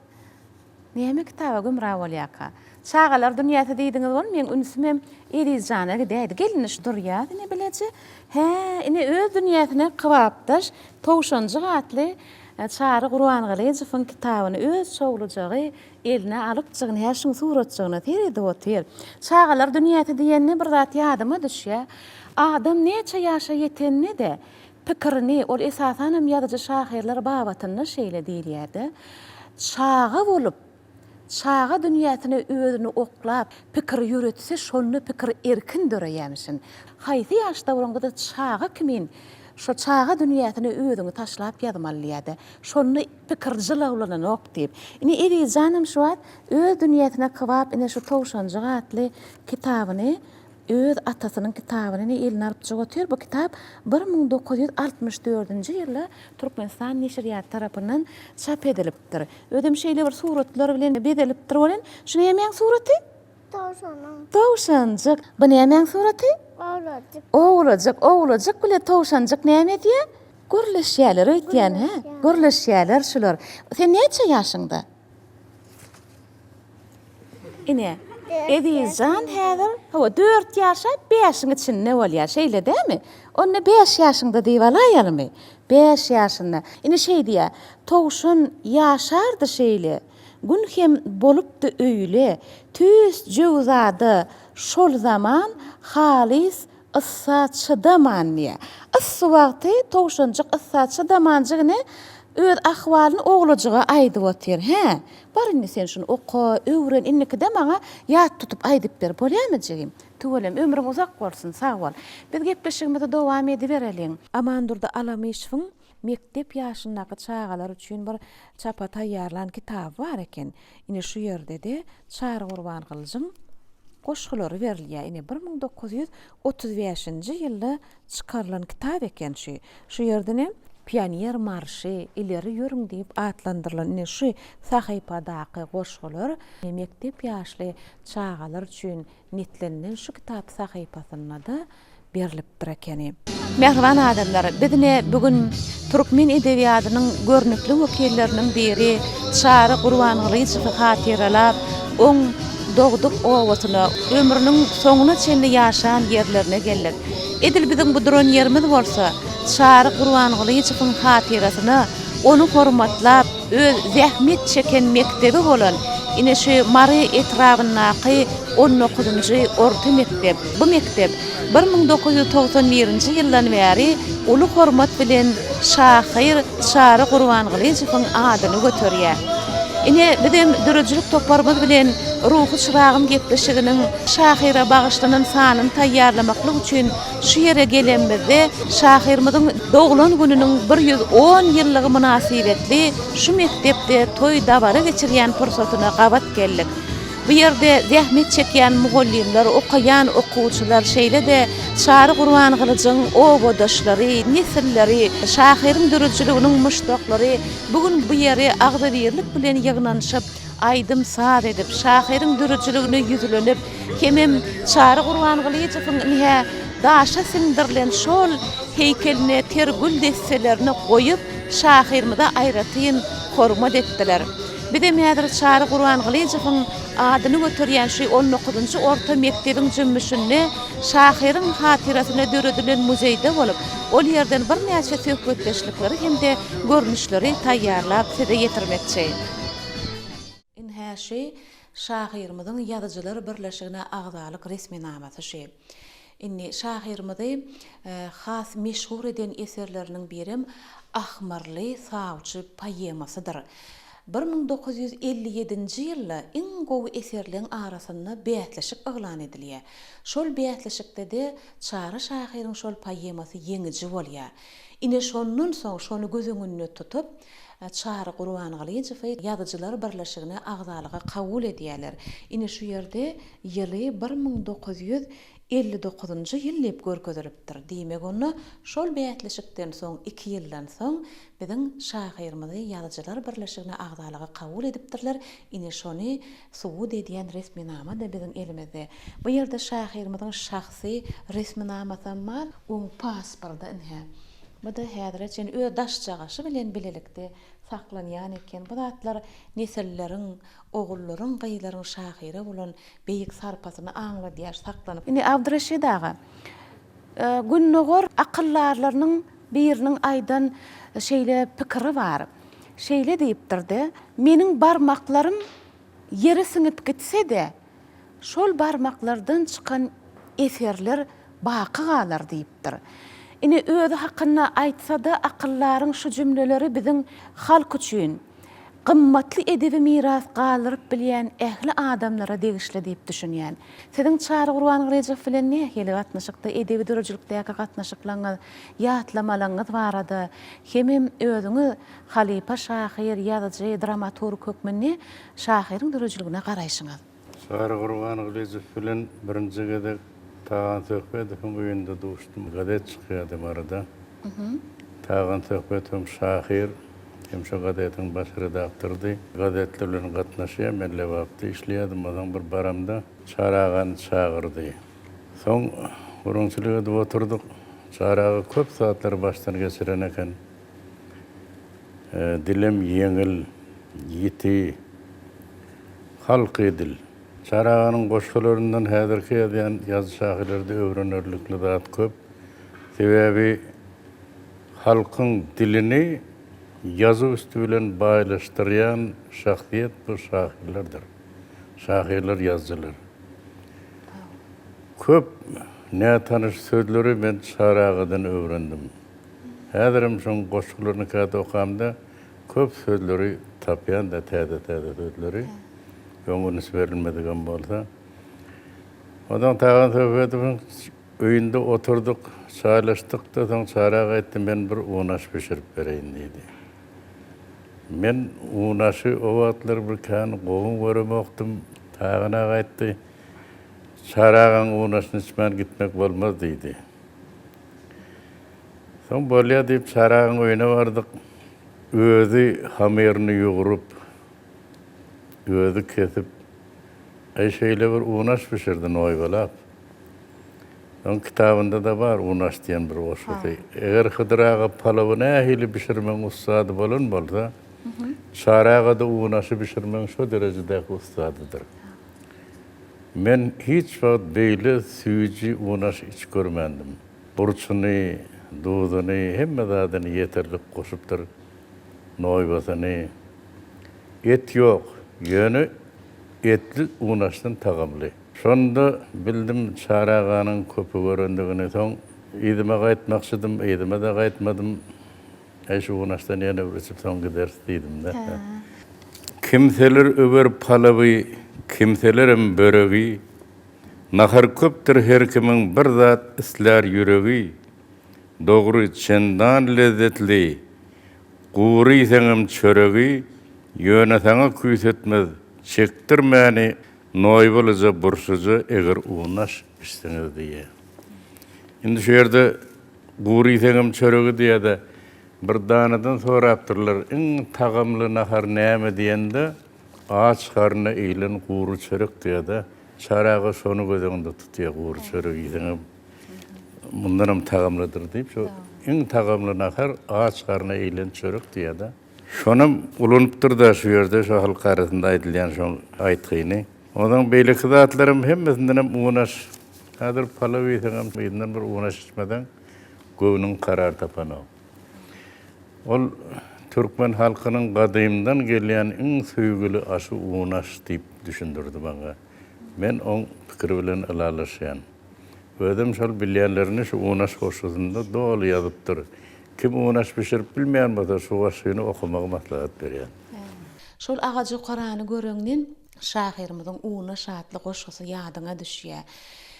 Näme kitaba gümra bolýarka? Çagalar dünýäsi diýdiňiz ol, meň ünsümem Ezizjana gidäýdi. Gel indi şu durýas ine bileje. Hä, ine öz dünýäsine kybapdaş Towşanjyk atly Çary Gurbangylyjowyň kitabyny öz çowlujagy eline alypjygyn hä şuň suratjygyna seredip otyr. Çagalar dünýäsi diýende bir zat ýadyma düşýär. Adam näçe ýaşa ýetende-de pikirini, ol esasanam ýazyjy-şahyrlar babatynda şeýle diýilýär-de, çaga bolup, çaga dünýäsine özüni oklap, pikir ýöretse, şonda pikir erkin döreýärmişin. Haýsy ýaşda bolaňda-da çaga kimin şo çaga dünýäsine özüňi taşlap ýazmaly diýýär-de. Şonda pikir jylawlananok diýip. Ine Ezizjanam şu wagt öz dünýäsine kybap ine şu Towşanjyk atly kitabyny öz atasynyň kitabyny ine eline alypjyk otyr. Bu kitap 1964-nji ýylda Türkmenistan neşirýaty tarapyndan çap edilipdir. Özem şeýle bir suratlar bilen bezelipdir welin, şu nämäň suraty?
Towşanyň.
Towşanjyk. Bu nämäň suraty?
Owlajyk.
Owlajyk. Owlajyk bile towşanjyk näme edýär? Gürleşýärler öýtýän, hä? Gürleşýärler şular. Sen näçe ýaşyňda? Ine, Ezizjan häzir, hawa, dört ýaşa bäşiň içinde bolýar, şeýle dälmi? Onda bäş ýaşyňda diýip alaýalymy? Bäş ýaşynda. Ine şeý diýýär, Towşan ýaşardy şeýle, Gün hem bolupdy öýle, Tüýs jöwzada şol zaman halys yssa çydaman diýýär. Yssy wagty towşanjyk yssa çydamanjygyny öz ahwalyny oglajyga aýdyp otyr. Hä, bar indi sen şuny oka, öwren, indikide maňa ýat tutup aýdyp ber, bolýamy jigim? Tüweleme, ömrüň uzak bolsun, sag bol. Biz gepleşigimizi dowam edibereliň. Amandurdy Alamyşowyň mekdep ýaşyndaky çagalar üçin bir çapa taýýarlan kitaby bar eken. Ine şu ýerde-de Çary Gurbangylyjyň goşgulary berilýär. Ine 1935-nji ýylda çykarylan kitap eken şu. Şu ýerdenem Pioner marşy, Ileri ýörüň diýip atlandyrylan ine şu sahypadaky goşgular mekdep ýaşly çagalar üçin Nitlenilen şu kitap sahypasynda-da berlipdir ekeni. Mähriban adamlar, biz ine bu gün türkmen edebiýadynyň görnükli wekilleriniň biri Çary Gurbangylyjowy hatyralap, oň dogduk obasyna, ömrüniň soňuna çenli ýaşan ýerlerine geldik. Edil biziň bu duran ýerimiz bolsa, Çary Gurbangylyjowyň hatyrasyna, ony hormatlap, öz zähmet çeken mekdebi bolan ine şu Mary etrabyndaky on dokuzynjy orta mekdep. Bu mekdep 1991-nji ýyldan bäri uly hormat bilen şahyr Çary Gurbangylyjowyň adyny göterýär. Ine, bizem döredijilik toparymyz bilen Ruhy çyragym gepleşiginiň şahyra bagyşlanan sanyny taýýarlamaklyk üçin şu ýere gelenimizde şahyrymyzyň doglan gününiň 110 ýyllygy mynasybetli şu mekdepde toý-dabara geçirýän pursatyna gabat geldik. Bu ýerde zähmet çekýän mugallymlar, okaýan okuwçylar, şeýle-de Çary Gurbangylyjyň obadaşlary, nesilleri, şahyryň döredijiliginiň muşdaklary bu gün bu ýere agzybirlik bilen ýygnanyşyp, aýdym-saz edip, şahyryň döredijiligine ýüzlenip, hemem Çary Gurbangylyjowyň ine, daşa siňdirilen şol heýkeline ter gül desselerini goýup, şahyrymyza aýratyn hormat etdiler. Bizem häzir Çary Gurbangylyjowyň adyny göterýän şu on dokuzynjy orta mekdebiň jümmüşinde şahyryň hatyrasyna döredilen muzeýde bolup, ol ýerden birnäçe söhbetdeşlikleri hem-de görnüşleri taýýarlap size ýetirmekçi. Ynha şu şahyrymyzyň Ýazyjylar birleşigine agzalyk resminamasy şu. Indi şahyrymyzy has meşhur eden eserleriniň birem Ahmyrly sawçy poemasydyr. 1957-nji ýylda iň gowy eserleň arasynda bäsleşik yglan edilýär. Şol bäsleşikde-de Çary şahyryň şol poemasy ýeňiji bolýar. Ine şondan soň şony göz öňünde tutup, Çary Gurbangylyjowy Ýazyjylar birleşigine agzalyga kabul edýärler. Ine şu ýerde ýyly 1959-njy ýyl diýip görkezilipdir. Diýmek onda şol bäsleşikden soň iki ýyldan soň biziň şahyrymyzy Ýazyjylar birleşigine agzalyga kabul edipdirler. Ine şony subut edýän resminama-da biziň elimizde. Bu ýerde şahyrymyzyň şahsy resminamasam bar, oň pasporty ine. Bu-da häzire çenli öz daşjagaşy bilen bilelikde saklanýan eken. Bu zatlar nesilleriň, ogullaryň, gyzlaryň şahyra bolan beýik sarpasyny aňladýar, saklanyp. Indi Abdyreşit aga, Gündogar akyldarlarynyň biriniň aýdan şeýle pikiri bar. Şeýle diýipdir-de, Meniň barmaklarym ýere siňip gitse-de, şol barmaklardan çykan eserler baky galar diýipdir. Ine, özi hakynda aýtsa-da, akyldaryň şu jümleleri biziň halk üçin gymmatly edebi miras galdyryp bilýän ähli adamlara degişli diýip düşünýän. Siziň Çary Gurbangylyjow bilen nähili gatnaşykda, edebi döredijilikdäki gatnaşyklaryňyz, ýatlamalaryňyz barada hemem özüňiz halypa şahyr, ýazyjy, dramaturg hökmünde şahyryň döredijiligine garaýşyňyz?
Çary Gurbangylyjow bilen birinji gezek Tagan Söhbedowyň öýünde duşdum. Gazet çykýardy Maryda. Tagan Söhbetow hem şahyr, hem şo gazetiň baş redaktorydy. Gazetler bilen gatnaşýar. Men Lebapda işleýärdim. Onsoň bir baramda Çary agany çagyrdy. Soň gürrüňçilik edip oturdyk. Çary aga köp zatlary başdan geçiren eken. Dilem ýeňil, ýiti. Halky dil. Çary aganyň goşgularyndan häzirki ýazýan ýazyjy-şahyrlarda öwrenerlikli zat köp. Sebäbi halkyň dilini ýazuw üsti bilen baýlaşdyrýan şahsyýet bu şahyrlardyr. Şahyrlar, ýazyjylar. Köp nätanyş sözleri men Çary agadan öwrendim. Häzirem şoň goşgularyny käte okamda köp sözleri tapýan-da, täze-täze sözleri. Öň üns berilmedigem bolsa. Onsoň Tagan Söhbetowyň öýünde oturdyk, çaýlaşdyk-da, soň Çary aga aýtdy, men bir unaş bişirip bereýin diýdi. Men unaşy o wagtlar bir kän gowy göremokdym. Tagan aga aýtdy, Çary agaň unaşyny içmän gitmek bolmaz diýdi. Soň bolýa diýip Çary agaň öýüne bardyk. Özi hamyryny ýugrup, özi kesip, aý şeýle bir unaş bişirdi noýbalap. Oň kitabynda-da bar unaş diýen bir goşgusy. Eger Hydyr aga palawy nähili bişirmegiň ussady bolan bolsa, Çary aga-da unaşy bişirmegiň şo derejedäki ussadydyr. Men hiç wagt beýle süýji unaş iç görmändim. Burçuny, duzuny, hemme zadyny ýeterlik goşupdyr. Noýbasyny. Et ýok, ýöne etli unaşdan tagamly. Şonda bildim Çary aganyň köpi görendigini. Soň yzyma gaýtmakçydym, yzyma-da gaýtmadym. Äý, şu unaşdan ýene bir içip soň gideris diýdim-de. Kimseler öwer palawy, kimselerem böregi, Nahar köpdür her kimiň bir zat islär ýüregi, Dogry, çendan lezzetli, gury iýseňem çöregi, Ýöne saňa küýsetmez çekdirmäni noýbalyja burşuja eger unaş içseňiz diýýär. Indi şu ýerde gury iýseňem çöregi diýýär-de, bir danadan sorapdyrlar, iň tagamly nahar näme diýende, aç garna iýlen gury çörek diýýär-de, Çary aga şony göz öňünde tutýar, gury çörek iýseňem mundanam tagamlydyr diýip, şo iň tagamly nahar aç garna iýlen çörek diýýär-de. Şonam ulanypdyr-da şu ýerde şo halk arasynda aýdylýan şo aýtgyny. Onsoň beýleki zatlaram hemmesindenem unaş. Häzir palaw iýseňem yzyndan bir unaş içmeseň göwnüň karar tapanok. Ol türkmen halkynyň gadymdan gelýän iň söýgüli aşy unaş diýip düşündirdi maňa. Men oň pikiri bilen ylalaşýan. Özem şol bilýänlerini şu unaş goşgusynda doly ýazypdyr. Kim unaş bişirip bilmeýän bolsa şu goşgyny okamagy maslahat berýän.
Şol agaç okarany göreňden şahyrymyzyň Unaş atly goşgusy ýadyňa düşýär.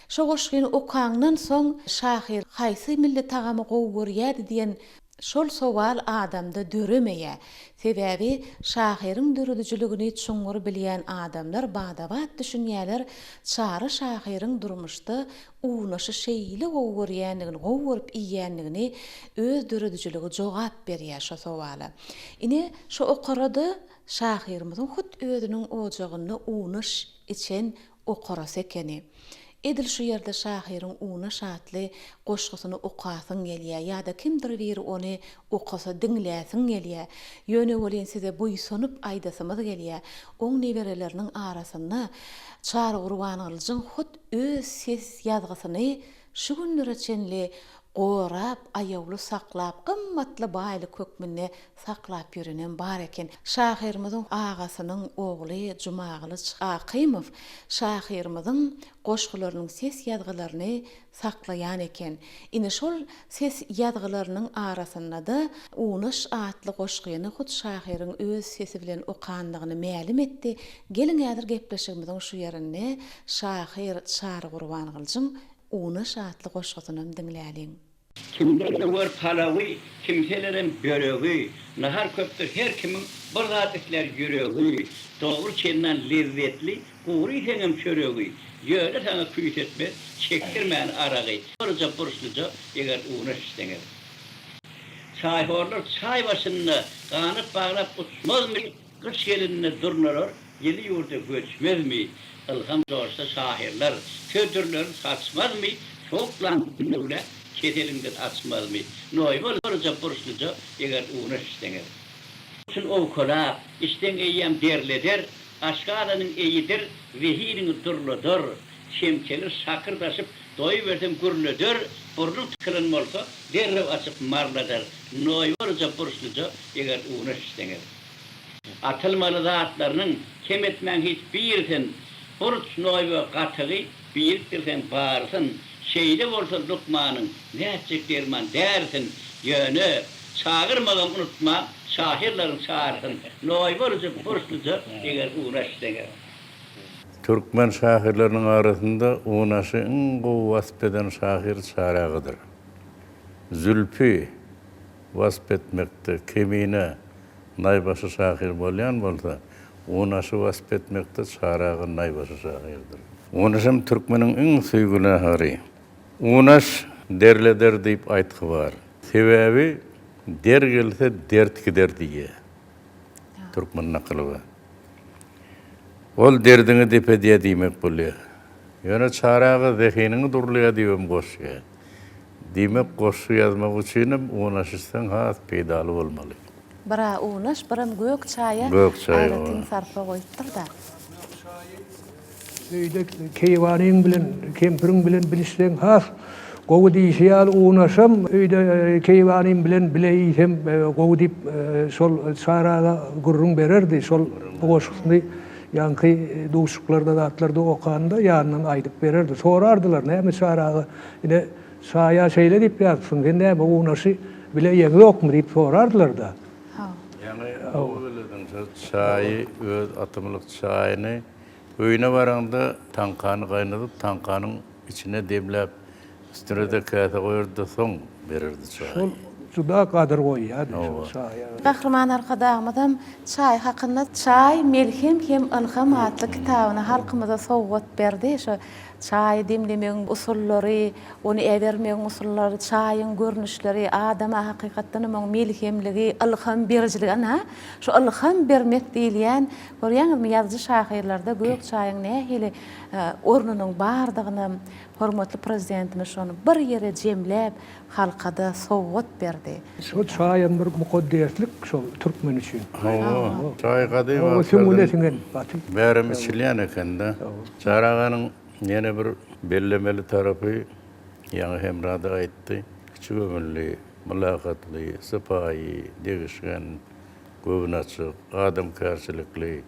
Şo goşgyny okaňdan soň şahyr haýsy milli tagamy gowy görýärdi diýen şol sowal adamda döremeýär. Sebäbi şahyryň döredijiligini çuňňur bilýän adamlar bada-bat düşünýärler, Çary şahyryň durmuşda unaşy şeýle gowy görýändigini, gowy görüp iýýändigini öz döredijiligi jogap berýär şo sowala. Ine, şo okarada şahyrymyzyň hut özüniň ojagynda unaş içen okarasy ekeni. Edil şu ýerde şahyryň Unaş atly goşgusyny okasyň gelýär ýa-da kimdir biri ony okasa diňläsiň gelýär. Ýöne welin size buýsanyp aýdasymyz gelýär, oň nebereleriniň arasynda Çary Gurbangylyjyň hut öz ses ýazgysyny şu günlere çenli gorap, aýawly saklap, gymmatly baýlyk hökmünde saklap ýörenem bar eken. Şahyrymyzyň agasynyň ogly Jumagylyç Akymow şahyrymyzyň goşgularynyň ses ýazgylaryny saklaýan eken. Ine şol ses ýazgylarynyň arasynda-da Unaş atly goşgyny hut şahyryň öz sesi bilen okandygyny mälim etdi. Geliň häzir gepleşigimiziň şu ýerinde şahyr Çary Gurbangylyjyň Unaş atly goşgusynam diňläliň.
Kimler öwer palawy, kimselerem böregi, Nahar köpdür her kimiň bir zat islär ýüregi, Dogry çendan lezzetli gury iýseňem çöregi, Ýöne saňa küýsetmez çekdirmän aragy, Birje burçluja eger unaş içseňiz. Çaýhorlar çaý başynda ganat baglap uçmazmy? Gyş gelende durnalar ýyly ýurda göçmezmi? Ylham joşsa şahyrlar söz dürlerin saçmazmy? Sowuk laňňa keseliňden açmazmy? Noýba birje burçluja eger unaş içseňiz. Üçin owkalap, içseň eýýäm derleder, Aşgazanyň eýidir, zehiniňi durladar. Çemçeler şakyrdaşyp, doýuberseň gürleder, Burnuň tykylan bolsa, derrew açyp marladar. Noýba birje burçluja eger unaş içseňiz. Atylmaly zatlarynyň kem etmäň hiç birisin, Burç, noýba, gatygy birikdirseň barysyn, Şeýle bolsa lukmanyň nätjek derman därisin, Ýöne, çagyrmagam unutmaň şahyrlaryň çarysyn, Noýbalyja, burçluja eger unaş içseňiz.
Türkmen şahyrlarynyň arasynda unaşy iň gowy wasp eden şahyr Çary agadyr. Zülpi wasp etmekde Kemine naýbaşy şahyr bolýan bolsa, Unaşy wasp etmekde Çary aga naýbaşy şahyrdyr. Unaşam türkmeniň iň söýgüli nahary. Unaş derleder diýip aýtgy bar. Sebäbi der gelse dert gider diýýär. Türkmen nakyly bar. Ol derdiňi dep edýär diýmek bolýar. Ýöne Çary aga zehiniňi durlaýar diýibem goşýar. Diýmek, goşgy ýazmak üçinem unaş içseň has peýdaly bolmaly.
Bir-ä unaş, birem gök çaýa
Gök çaý,
aýratyn sarpa goýupdyr-da.
Gök çaýy öýde keýwanyň bilen, kempiriň bilen bilişseň has gowy diýşi ýaly unaşam öýde keýwanym bilen bile iýsem gowy diýip şol Çary aga gürrüň bererdi. Şol bu goşgusyny ýaňky duşuklarda zatlarda okanda ýanyndan aýdyp bererdi. Sorardylar, näme Çary aga Ine, çaýa şeýle diýip ýazypsyň, sen näme unaşy bile iýeňzokmy diýip sorardylar-da.
Ýaňy gowy belediň. Şol çaýy, öz atymlyk çaýyny öýüne baraňda taňkany gaýnadyp, taňkanyň içine demläp, üstüne-de käse goýardy-da, soň bererdi çaýy.
Şol juda gadyr goýýardy şol çaýa.
Gahryman Arkadagymyzam çaý hakynda Çaý, melhem hem ylham atly kitabyny halkymyza sowgat berdi. Şo çaýy demlemegiň usullary, ony äbermegiň usullary, çaýyň görnüşleri, adama hakykatdanam oň melhemligi, ylham berijiligi, ynha, şu ylham bermek diýilýän, görýäňizmi, ýazyjy-şahyrlarda gök çaýyň nähili ornunyň bardygynam hormatly Prezidentimiz şony bir ýere jemläp, halka-da sowgat berdi.
Şo çaýam bir mukaddeslik şol türkmen üçin.
Hawa, çaý gadym
Hawa, süňňüne
wagtlardan
siňen gaty.
bärem içilýän eken-de. Çary aganyň ýene bir bellemeli tarapy, ýaňy Hemra-da aýtdy, kiçi göwünli, mylakatly, sypaýy, degişgen, göwnaçyk, adamkärçilikli,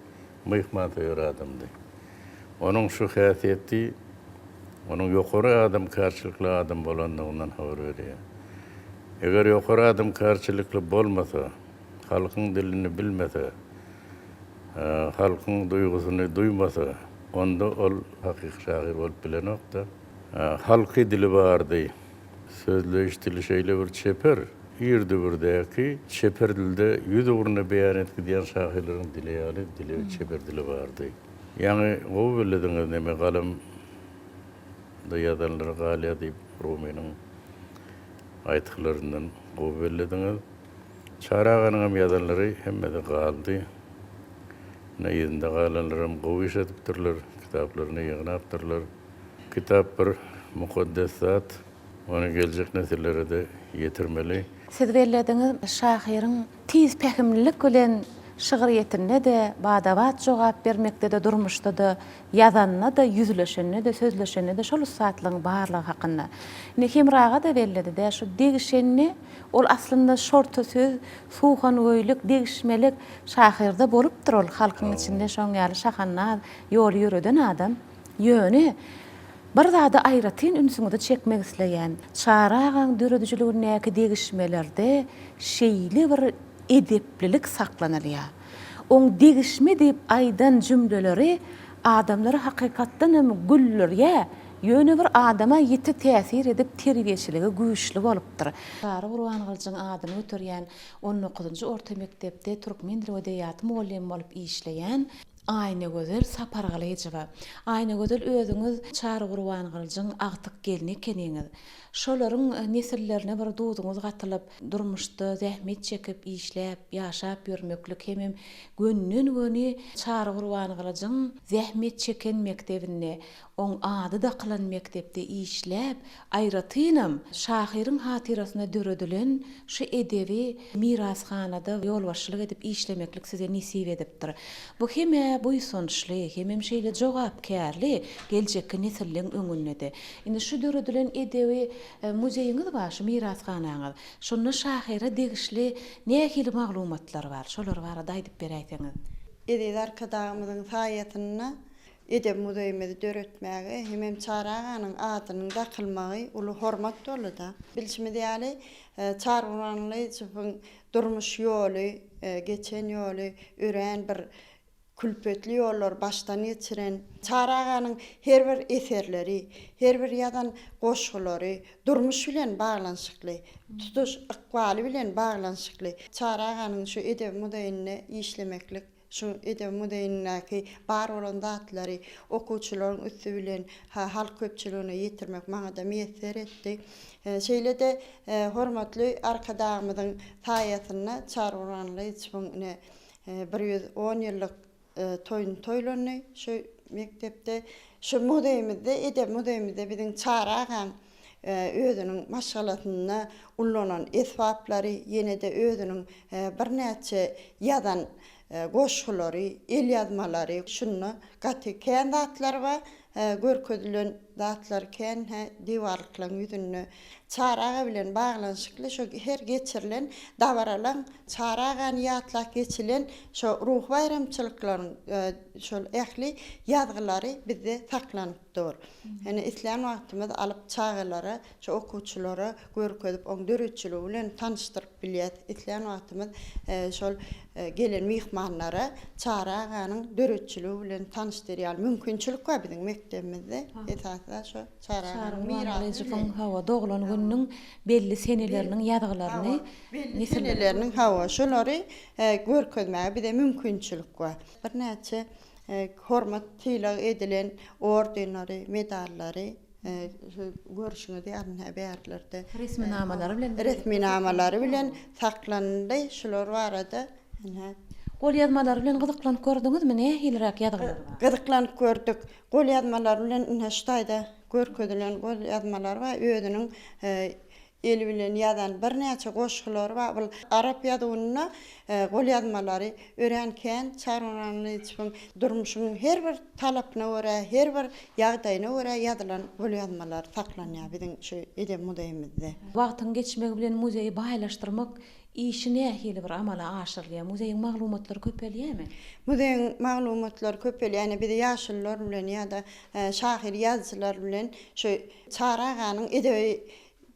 myhmansöýer adamdy. Onuň şu häsiýeti onuň ýokary adamkärçilikli adam bolandygyndan habar berýär. Eger ýokary adamkärçilikli bolmasa, halkyň dilini bilmese, halkyň duýgusyny duýmasa, onda ol hakyky şahyr bolup bilenok-da. Halky dili bardy. Sözleýiş dili şeýle bir çeper, ir döwürdäki çeper dilde ýüzugruna beýan edip gidýän şahyrlaryň dili ýaly dili, çeper dili bardy. Ýaňy gowy bellediňiz neme galamda ýazanlary galýar diýip Rumynyň aýtgylaryndan gowy bellediňiz. Çary aganyňam ýazanlary hemmesi galdy. Ine yzynda galanlaram gowy iş edipdirler, kitaplaryny ýygnapdyrlar. Kitap bir mukaddes zat, ony geljek nesillere-de ýetirmeli.
Siz bellediňiz, şahyryň tiz pähimlilik bilen şygryýetinde-de, bada-bat jogap bermekde-de, durmuşda-da, ýazanda-da, ýüzleşende-de, sözleşende-de şol ussatlygyň barlygy hakynda. Indi Hemra aga-da belledi-dä, şu degişende, ol aslynda şorta söz, suhangöýlük, degişmelik şahyrda bolupdyr ol, halkyň içinde şoň ýaly şahandaz ýoly ýöreden adam. Ýöne, bir zada aýratyn ünsüňizi çekmek isleýän, Çary agaň döredijiligindäki degişmelerde şeýle bir edeplilik saklanylýar. Oň degişme diýip aýdan jümleleri adamlary hakykatdan hem güldürýär, ýöne bir adama ýiti täsir edip terbiýeçiligi güýçli bolupdyr. Çary Gurbangylyjyň adyny göterýän on dokuzynjy orta mekdepde türkmen dili we edebiýaty mugallymy bolup işleýän Aýnagözel Sapargylyjowa. Aýnagözel özüňiz Çary Gurbangylyjyň agtyk gelni ekeniňiz. Şolaryň nesillerine bir duzuňyz gatylyp, durmuşda zähmet çekip, işläp, ýaşap ýörmeklik hemem gönden-göni Çary Gurbangylyjyň zähmet çeken mekdebinde, oň ady dakylan mekdepde işläp, Aýratynam, şahyryň hatyrasyna döredilen şu edebi mirashanada ýolbaşçylyk edip işlemeklik size nesip edipdir. Bu hem-ä buýsançly, hemem şeýle jogapkärli geljekki nesilleň öňünde-de. Indi şu döredilen edebi muzeýiňiz bar, şu mirashanaňyz. Şonda şahyra degişli nähili maglumatlar bar? Şolar barada aýdyp beräýseňiz.
Eziz Arkadagymyzyň saýasynda Edebi muzeýimizi döretmäge hemem Çary aganyň adynyň dakylmagy uly hormat boldy-da. Bilşimiz ýaly, Çary Gurbangylyjowyň durmuş ýoly, geçen ýoly örän bir külpetli ýollary başdan geçiren. Çary aganyň her bir eserleri, her bir ýazan goşgulary durmuş bilen baglanyşykly, tutuş ykbaly bilen baglanyşykly. Çary aganyň şu edebi muzeýinde işlemeklik Şu edebi muzeýindäki bar bolan zatlary okuwçylaryň üsti bilen halk köpçüligine ýetirmek maňa-da miýesser etdi. Şeýle-de hormatly Arkadagymyzyň saýasynda Çary Gurbangylyjowyň ine 110 ýyllyk toýuny toýlandy şu mekdepde. Şu muzeýimizde, edebi muzeýimizde biziň Çary agam özüniň maşgalasynda ullanan esbaplary, ýene-de özüniň birnäçe ýazan goşgulary, elýazmalary, şunda gaty kän zatlar bar, görkezilen. zatlary kän hä diwarlyklaryň ýüzünde. Çary aga bilen baglanyşykly şo her geçirilen dabaralaň Çary agany ýatlap geçilen şo ruhy baýramçylyklaryň şol ähli ýazgylary bizde saklanyp dur. Ýöne islän wagtymyz alyp çagalara, şu okuwçylara görkezip, oň döredijiligi bilen tanyşdyryp bilýäs. Islän wagtymyz şol gelen myhmanlara Çary aganyň döredijiligi bilen tanyşdyrýaly mümkinçilik bar biziň mekdebimizde. Esasy zat şo Çary aganyň mirasy bilen.
Hawa, doglan gününiň belli seneleriniň ýazgylaryny
Belli seneleriniň hawa, şolary görkezmäge bize mümkinçilik bar. Birnäçe Hormat sylag edilen ordenleri, medallary şu görşüňiz ýaly bärlerde.
Resminamalary bilen.
Resminamalary bilen saklanyldy. Şular barada ine.
Golýazmalary bilen gyzyklanyp gördüňizmi? Nähiliräk ýazgylar bar?
Gyzyklanyp gördük. Golýazmalary bilen ine şu taýda görkezilen golýazmalar bar. Özüniň Eli bilen ýazan birnäçe goşgulary bar. Bul arap ýazuwynda golýazmalary örän kän. Çary Gurbangylyjowyň durmuşyň her bir talapyna görä, her bir ýagdaýyna görä ýazylan golýazmalary saklanýar biziň şu edebi muzeýimizde.
Wagtyň geçmegi bilen muzeýi baýlaşdyrmak işi nähili bir amala aşyrylýar? Muzeýiň maglumatlary köpelýärmi?
Muzeýiň maglumatlary köpelýär. Ine, biz ýaşulular bilen ýa-da şahyr-ýazyjylar bilen şu Çary aganyň edebi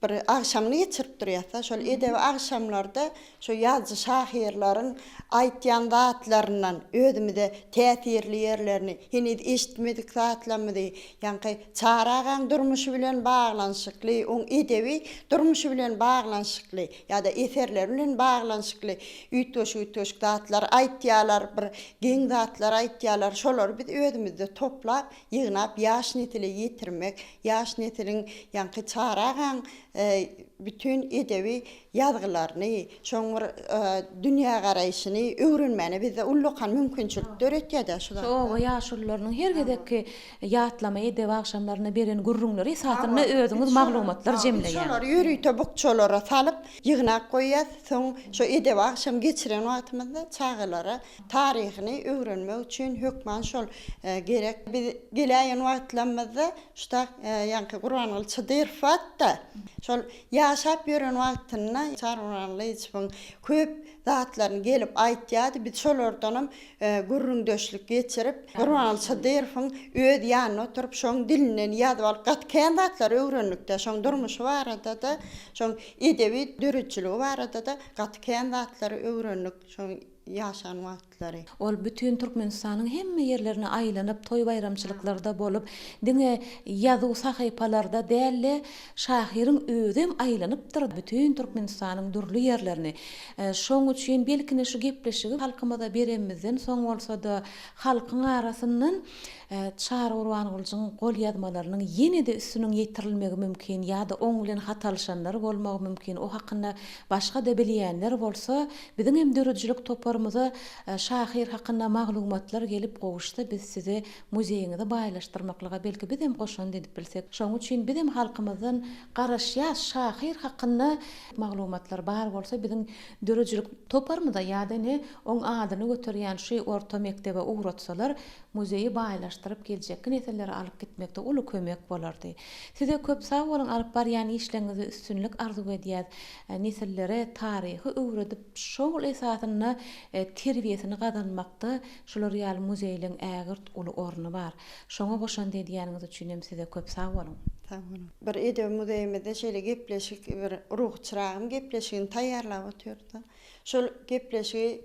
bir agşamyny geçirip durýas-da, şol edebi agşamlarda şo ýazyjy-şahyrlaryň aýtýan zatlaryndan özümize täsirli ýerlerini, heniz eşitmedik zatlarymyzy, ýaňky Çary agaň durmuşy bilen baglanyşykly, oň edebi durmuşy bilen baglanyşykly ýa-da eserleri bilen baglanyşykly üýtgeşik-üýtgeşik zatlary aýtýarlar, bir geň zatlary aýtýarlar. Şolary biz özümizde toplap, ýygnap ýaş nesile ýetirmek, ýaş nesiliň ýaňky Çary agaň bütin edebi ýazgylaryny, şoň bir dünýägaraýşyny öwrenmäne bizde ullakan mümkinçilik döretýär-dä şu
Şu oba ýaşulularynyň her gezekki ýatlama edebi agşamlarynda beren gürrüňleri esasynda özüňiz maglumatlar jemleýäňiz.
Biz şolary ýörite bukjalara salyp, ýygnap goýýas. Soň şo edebi agşam geçiren wagtymyzda çagalara Taryhyny öwrenmek üçin hökman şol gerek. Biz geläýen wagtlarymyzda şu tak ýaňky Gurbanguly Çydyrow bardy-da. Şol ýaşap ýören wagtynda Çary Gurbangulyýewiň köp zatlaryny gelip aýtýardy. Biz şolardanam gürrüňdeşlik geçirip, Gurbanguly Çydyrowyň öz ýanynda oturyp, şoň dilinden ýazyp alyp, gaty kän zatlary öwrendik-de. Şoň durmuşy barada-da, şoň edebi döredijiligi barada-da gaty kän zatlary öwrendik. Şoň ýaşan wagtlary.
Ol bütin Türkmenistanyň hemme ýerlerine aýlanyp, toý-baýramçylyklarda bolup, diňe ýazuw sahypalarda däl-de, şahyryň özem aýlanypdyr bütin Türkmenistanyň dürli ýerlerini. Şoň üçin, belkine şu gepleşigi halkymyza berenimizden soň bolsa-da, halkyň arasyndan Çary Gurbangulyjyň golýazmalarynyň ýene-de üstüniň ýetirilmegi mümkin ýa-da oň bilen hat alyşanlar bolmagy mümkin, o hakynda başga-da bilýänler bolsa, biziň hem döredijilik toparymyza şahyr hakynda maglumatlar gelip gowuşsa, biz size muzeýiňizi baýlaşdyrmaklyga belki bizem goşant edip bilsek. Şonuň üçin bizem halkymyzdan garaşýas, şahyr hakynda maglumatlar bar bolsa biziň döredijilik toparymyza ýa-da ine oň adyny göterýän şu orta mekdebe ugratsalar, muzeýi baýlaşdyryp geljekki nesillere alyp gitmekde uly kömek bolardy. Size köp sag boluň alyp barýan işleňizde üstünlik arzuw edýäs. Nesillere taryhy öwredip şol esasynda terbiýesini gazanmakda şular ýaly muzeýleň ägirt uly orny bar. Şoňa goşant edýäniňiz üçin hem size köp sag boluň.
Sag boluň. Bir edebi muzeýimizde şeýle gepleşik bir Ruhy çyragym gepleşigini taýýarlap otyrdy. Şol gepleşigi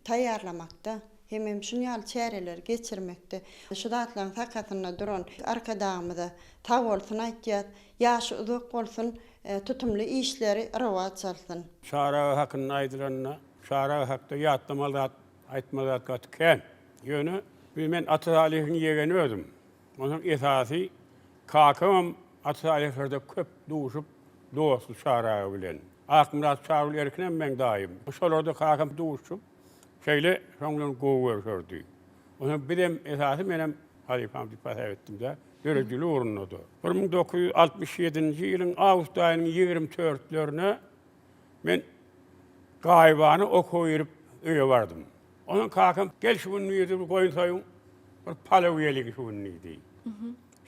taýýarlamakda hemem şuny ýaly çäreleri geçirmekde şu zatlaryň sakasynda duran Arkadagymyza sag bolsun aýtýas. Ýaşy uzak bolsun, tutumly işleri rowaç alsyn.
Çary aga hakynda aýdylanda, Çary aga hakda ýatlamaly zat, aýtmaly zat gaty kän. Ýöne bi men Ata Salyhyň ýegeni özüm. Onsoň esasy kakamam Ata Salyhlarda köp duşup dosty Çary aga bilen. Akmyrat Çarygul Erkinem meň daýym. Şolarda kakam duşup, şeýle şoň bilen gowy görüşerdi. Onsoň bizem esasy menem halypam diýip hasap etdim-de, döredijilik ugrunda-da. 1967-nji ýylyň awgust aýynyň 24-lerine men gaýybana okuwa girip öýe bardym. Onsoň kakam, Gel şu gün diýdi, bir goýun soýuň, bir palaw iýeliň şu gün diýdi.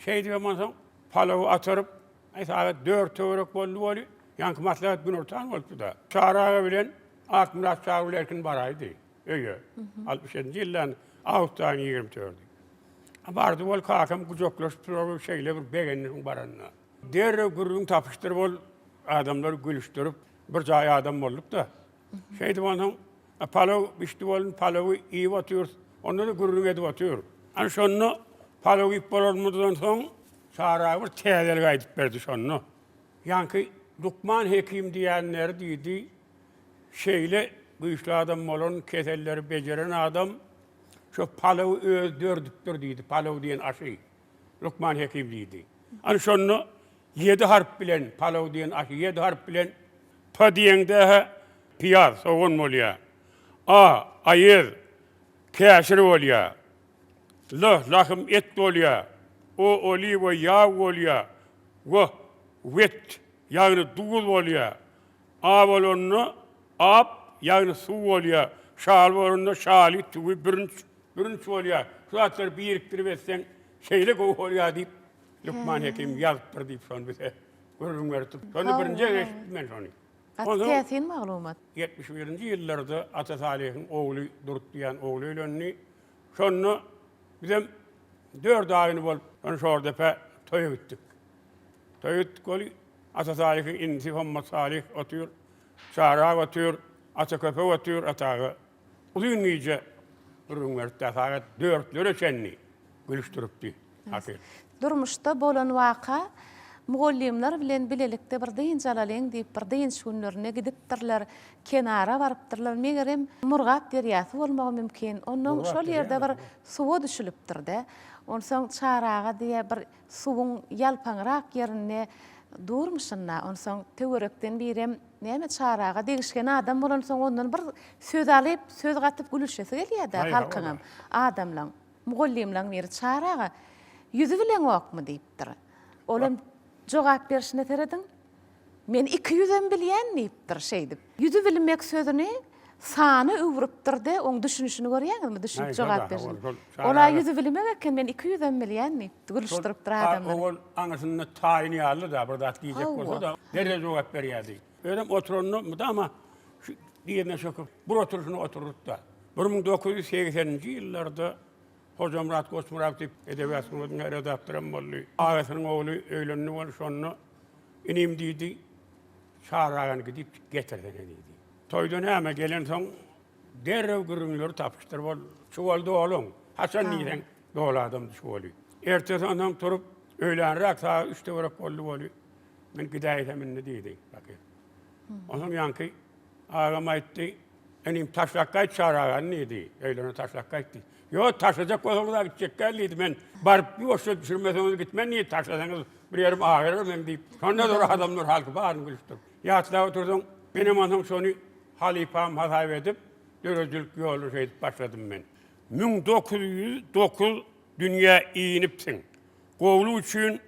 Şeýdibem onsoň. Palawy ataryp, aý sagat dört töwerek boldy weli, ýaňky maslahat günortan bolupdy-da. Çary aga bilen Akmyrat Çary bilen Erkin baraýdy öýe. 67-nji ýyldan awgust aýynyň 24-i. Bardy weli kakam gujaklaşyp durar şeýle bir begendi şoň baranyna. Derrew gürrüň tapyşdyryp ol adamlary gülüşdirip bir jaý adam bolduk-da. Şeýdip onsoň palaw bişdi bolun, palawy iýip otyrys. Onda-da gürrüň edip otyr. Ana şonda palaw iýip bolanymyzdan soň Çary aga bir täzelik aýdyp berdi şonda. Ýaňky Lukman Hekim diýenleri diýdi, şeýle güýçli adam bolan, keselleri bejeren adam şo palawy özi dördüpdir diýdi, palaw diýen aşy. Lukman Hekim diýdi. Ana şonda ýedi harp bilen palaw diýen aşy ýedi harp bilen P diýeňde-hä pyýaz, sogan bolýar. A, aýez, käşir bolýar. L, lahym et bolýar. O, oliwa, ýag bolýar. W, wet, ýagny duz bolýar. A bolanda ap, ýagny suw bolýar. Şaly bolanda şaly, tüwi, bürünç, bürünç bolýar. Şu zatlary birikdirip etseň, şeýle gowy bolýar diýip, Lukman Hekim ýazypdyr diýip, şony bize gürrüň beripdir. Şony birinji gezek eşitdim men şony.
Gaty täsin maglumat.
71-nji ýyllarda Ata Salyhyň ogly Durt diýen ogly öýlendi. Şonda bizem dört aýyny bolup, şony Şordepä toýa gitdik. Toýa gitdik weli, Ata Salyhyň inisi Hommat Salyh otyr, Çary aga otyr, Ata Köpek otyr, Ata aga uzyn gije gürrüň beripdi, sagat dörtlere çenli gülüşdiripdi. Hakyt.
Durmuşda bolan waka Mugallymlar bilen bilelikde bir dynç alalyň diýip bir dynç günlerinde gidipdirler. Kenara barypdyrlar. Megerem Murgap derýasy bolmagy mümkin. Onnoň şol ýerde bir suwa düşülipdir-de. Onsoň Çary aga diýýär bir suwuň ýalpaňrak ýerinde durmuşyn-da. Onsoň töwerekden birem näme Çary aga degişgen adam bolansoň ondan bir söz alyp, söz gatyp gülüşesi gelýär-de halkyňam, adamlaň. Mugallymlaň biri Çary aga, ýüzi bileňokmy diýipdir. Olam jogap berşine serediň. Men 200-em bilýän diýipdir şeýdip. Ýüzi bilmek sözüni sana öwrüpdir-de, oň düşünişini görýäňizmi, düşünip jogap berşini. Ol-a ýüzi bilmek eken, men 200-em bilýän diýip, gülüşdiripdir adamlary.
Ol aňyrsynda taýyn ýaly-da, bir zat diýjek bolsa-da, derrew jogap berýärdi. Özem oturanda mydama şu dyzyna çöküp, bir oturyşyna otururdy-da. 1980-nji ýyllarda Hojamyrat Goçmyradow diýip edebiýat sungatynyň redaktoram boldy. Agasynyň ogly öýlendi bol şonda inim diýdi, Çary agany gidip getirsene diýdi. Toýda näme gelensoň derrew gürrüňleri tapyşdyr bol. Çuwal doluň. Haçan diýseň doly adamdy çuwaly. Ertesi onsoň turup öýlänräk sagat üç töwerek boldy weli men gidäýsem indi diýdi. Bakyr. Onsoň ýaňky Agam aýtdy, Inim, taşlap gaýt Çary agany diýdi. Öýlerine taşlap gaýt diýdi. Ýok, taşlajak bolsaňyz-a gitjek däl diýdi. Men baryp ýuwaşja düşürmeseňiz gitmen diýdi. Taşlasaňyz bir ýerim agyrar meň diýip. Şonda dur adamlar halky baryny gülüşdirip. Ýatlap otursaň, menem onsoň şony halypam hasap edip, döredijilik ýoluna şeýdip başladym men. 1909 dünýä inipsiň. Gowulyk üçin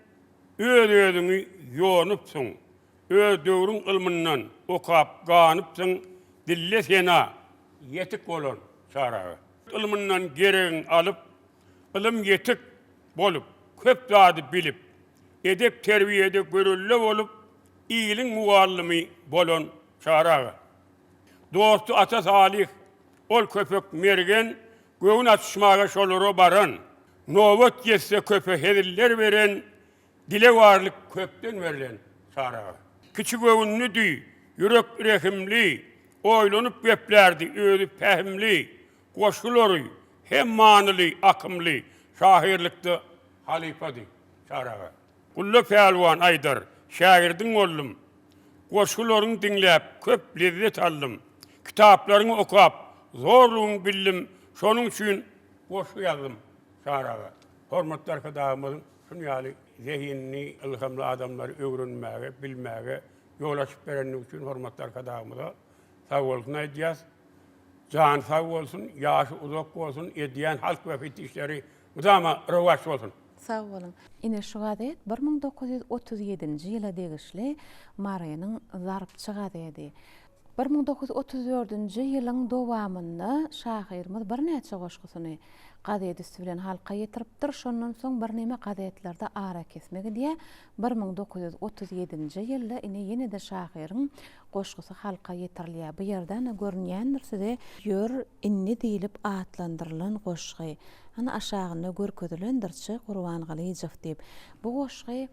öz-özüňi ýonupsyň. Öz döwrüň ylmyndan okap ganypsyň, Dille sena ýetik bolan Çary aga. Ylmyndan geregiň alyp, ylym ýetik bolup, köp zady bilip, edep-terbiýede görelde bolup, iliň mugallymy bolan Çary aga. Dosty Ata Salyh, ol köpek mergen, göwün açyşmaga şolara baran, nobat ýetse köpe heziller beren, Dilewarlyk köpden berlen Çary aga. Kiçi göwünlidi, ýürek rehimli, Oýlanyp geplärdi, özi pähimli, Goşgulary hem manyly, akymly, Şahyrlykda halypady Çary aga. Gulla pälwan aýdar, Şägirdiň boldum. Goşgularyňy diňläp, köp lezzet aldym. Kitaplaryňy okap, zorlugyňy bildim, Şonuň üçin goşgy ýazdym Çary aga. Hormatly Arkadagymyzyň Şuny ýaly zehinli, ylhamly adamlary öwrenmäge, bilmäge ýol açyp berendigi üçin hormatly Arkadagymyza sagbolsun aýdýas. Jany sag bolsun, ýaşy uzak bolsun, edýän halk bähbitli işleri mydama rowaç bolsun!
Sag boluň. Ine şu gazet 1937-nji ýyla degişli Marynyň Zarpçy gazedi. 1934-nji ýylyň dowamynda şahyrymyz birnäçe goşgusyny gazet üsti bilen halka ýetiripdir. Şondan soň birneme gazetlerde arakesme gidýär. 1937-nji ýylda ine ýene-de şahyryň goşgusy halka ýetirilýär. Bu ýerde-ne görünýändir size Ýör indi diýlip atlandyrylan goşgy. Hany aşagynda görkezilendir Ç. Gurbangylyjow diýip. Bu goşgy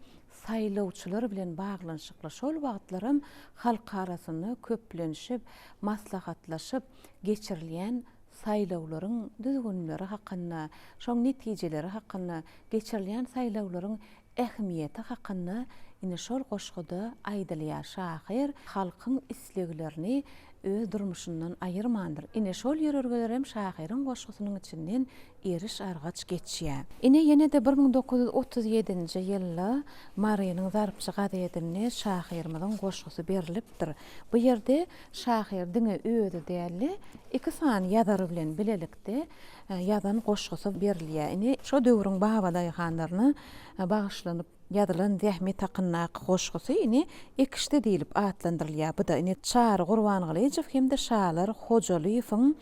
saýlawçylar bilen baglanyşykly şol wagtlaram halk arasynda köplenişip, maslahatlaşyp geçirilýän saýlawlaryň düzgünleri hakynda, şoň netijeleri hakynda, geçirilýän saýlawlaryň ähmiýeti hakynda ine şol goşguda aýdylýar. Şahyr halkyň isleglerini öz durmuşyndan aýyrmandyr. Ine şol ýörelgelerem şahyryň goşgusynyň içinden eriş-argaç geçýär. Ine ýene-de 1937-nji ýylda Marynyň Zarpçy gazetinde şahyrymyzyň goşgusy berlipdir. Bu ýerde şahyr diňe özi däl-de, iki sany ýazary bilen bilelikde ýazan goşgusy berilýär. Ine, şo döwrüň babadaýhanlaryna bagyşlanyp ýazylan zähmet hakyndaky goşgusy ine, Ekişde diýlip atlandyrylýar. Bu-da ine, Çary Gurbangylyjow hem-de Şalar Hojalyýewiň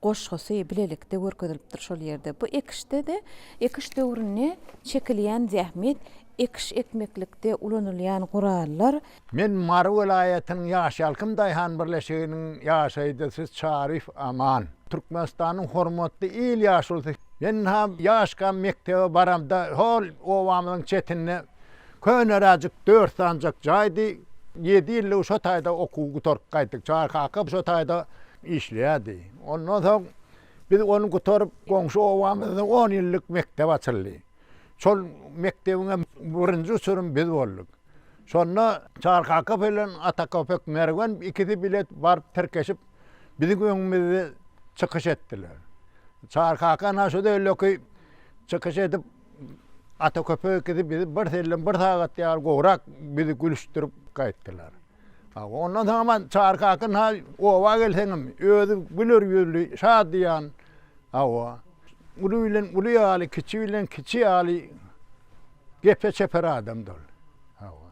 goşgusy bilelikde görkezilipdir şol ýerde. Bu ekişde-de ekiş döwründe çekilýän zähmet, ekiş ekmeklikde ulanylýan gurallar,
Men Mary welaýatynyň Ýaşýalkym daýhan birleşiginiň ýaşaýjysy Çaryýew Aman. Türkmenistanyň hormatly il ýaşulusy. Men ha ýaşkam mekdebe baramda hol obamyzyň çetinde köneräjik dört sanjak jaýdy. Ýedi ýyllyk şo taýda okuwy gutaryp gaýtdyk. Çary kaka şo taýda işleýärdi. Ondan soň biz ony gutaryp goňşy obamyzda on ýyllyk mekdep açyldy. Şol mekdebiňem birinji uçurymy biz bolduk. Şonda Çary kaka bilen Ata Köpek Mergen ikisi bile baryp tirkeşip biziň öňümizde çykyş etdiler. Çary kaka ana şu döwleki çykyş edip Ata Köpek ikisi bizi bir sellem bir sagat ýaly gowrak bizi gülüşdirip gaýtdylar. Ondan soň Çary kaka oba gelseňem özi güler ýüzli, şadyýan. Hawa. Uly bilen uly ýaly, kiçi bilen kiçi ýaly gepe çeper adamdy ol. Hawa.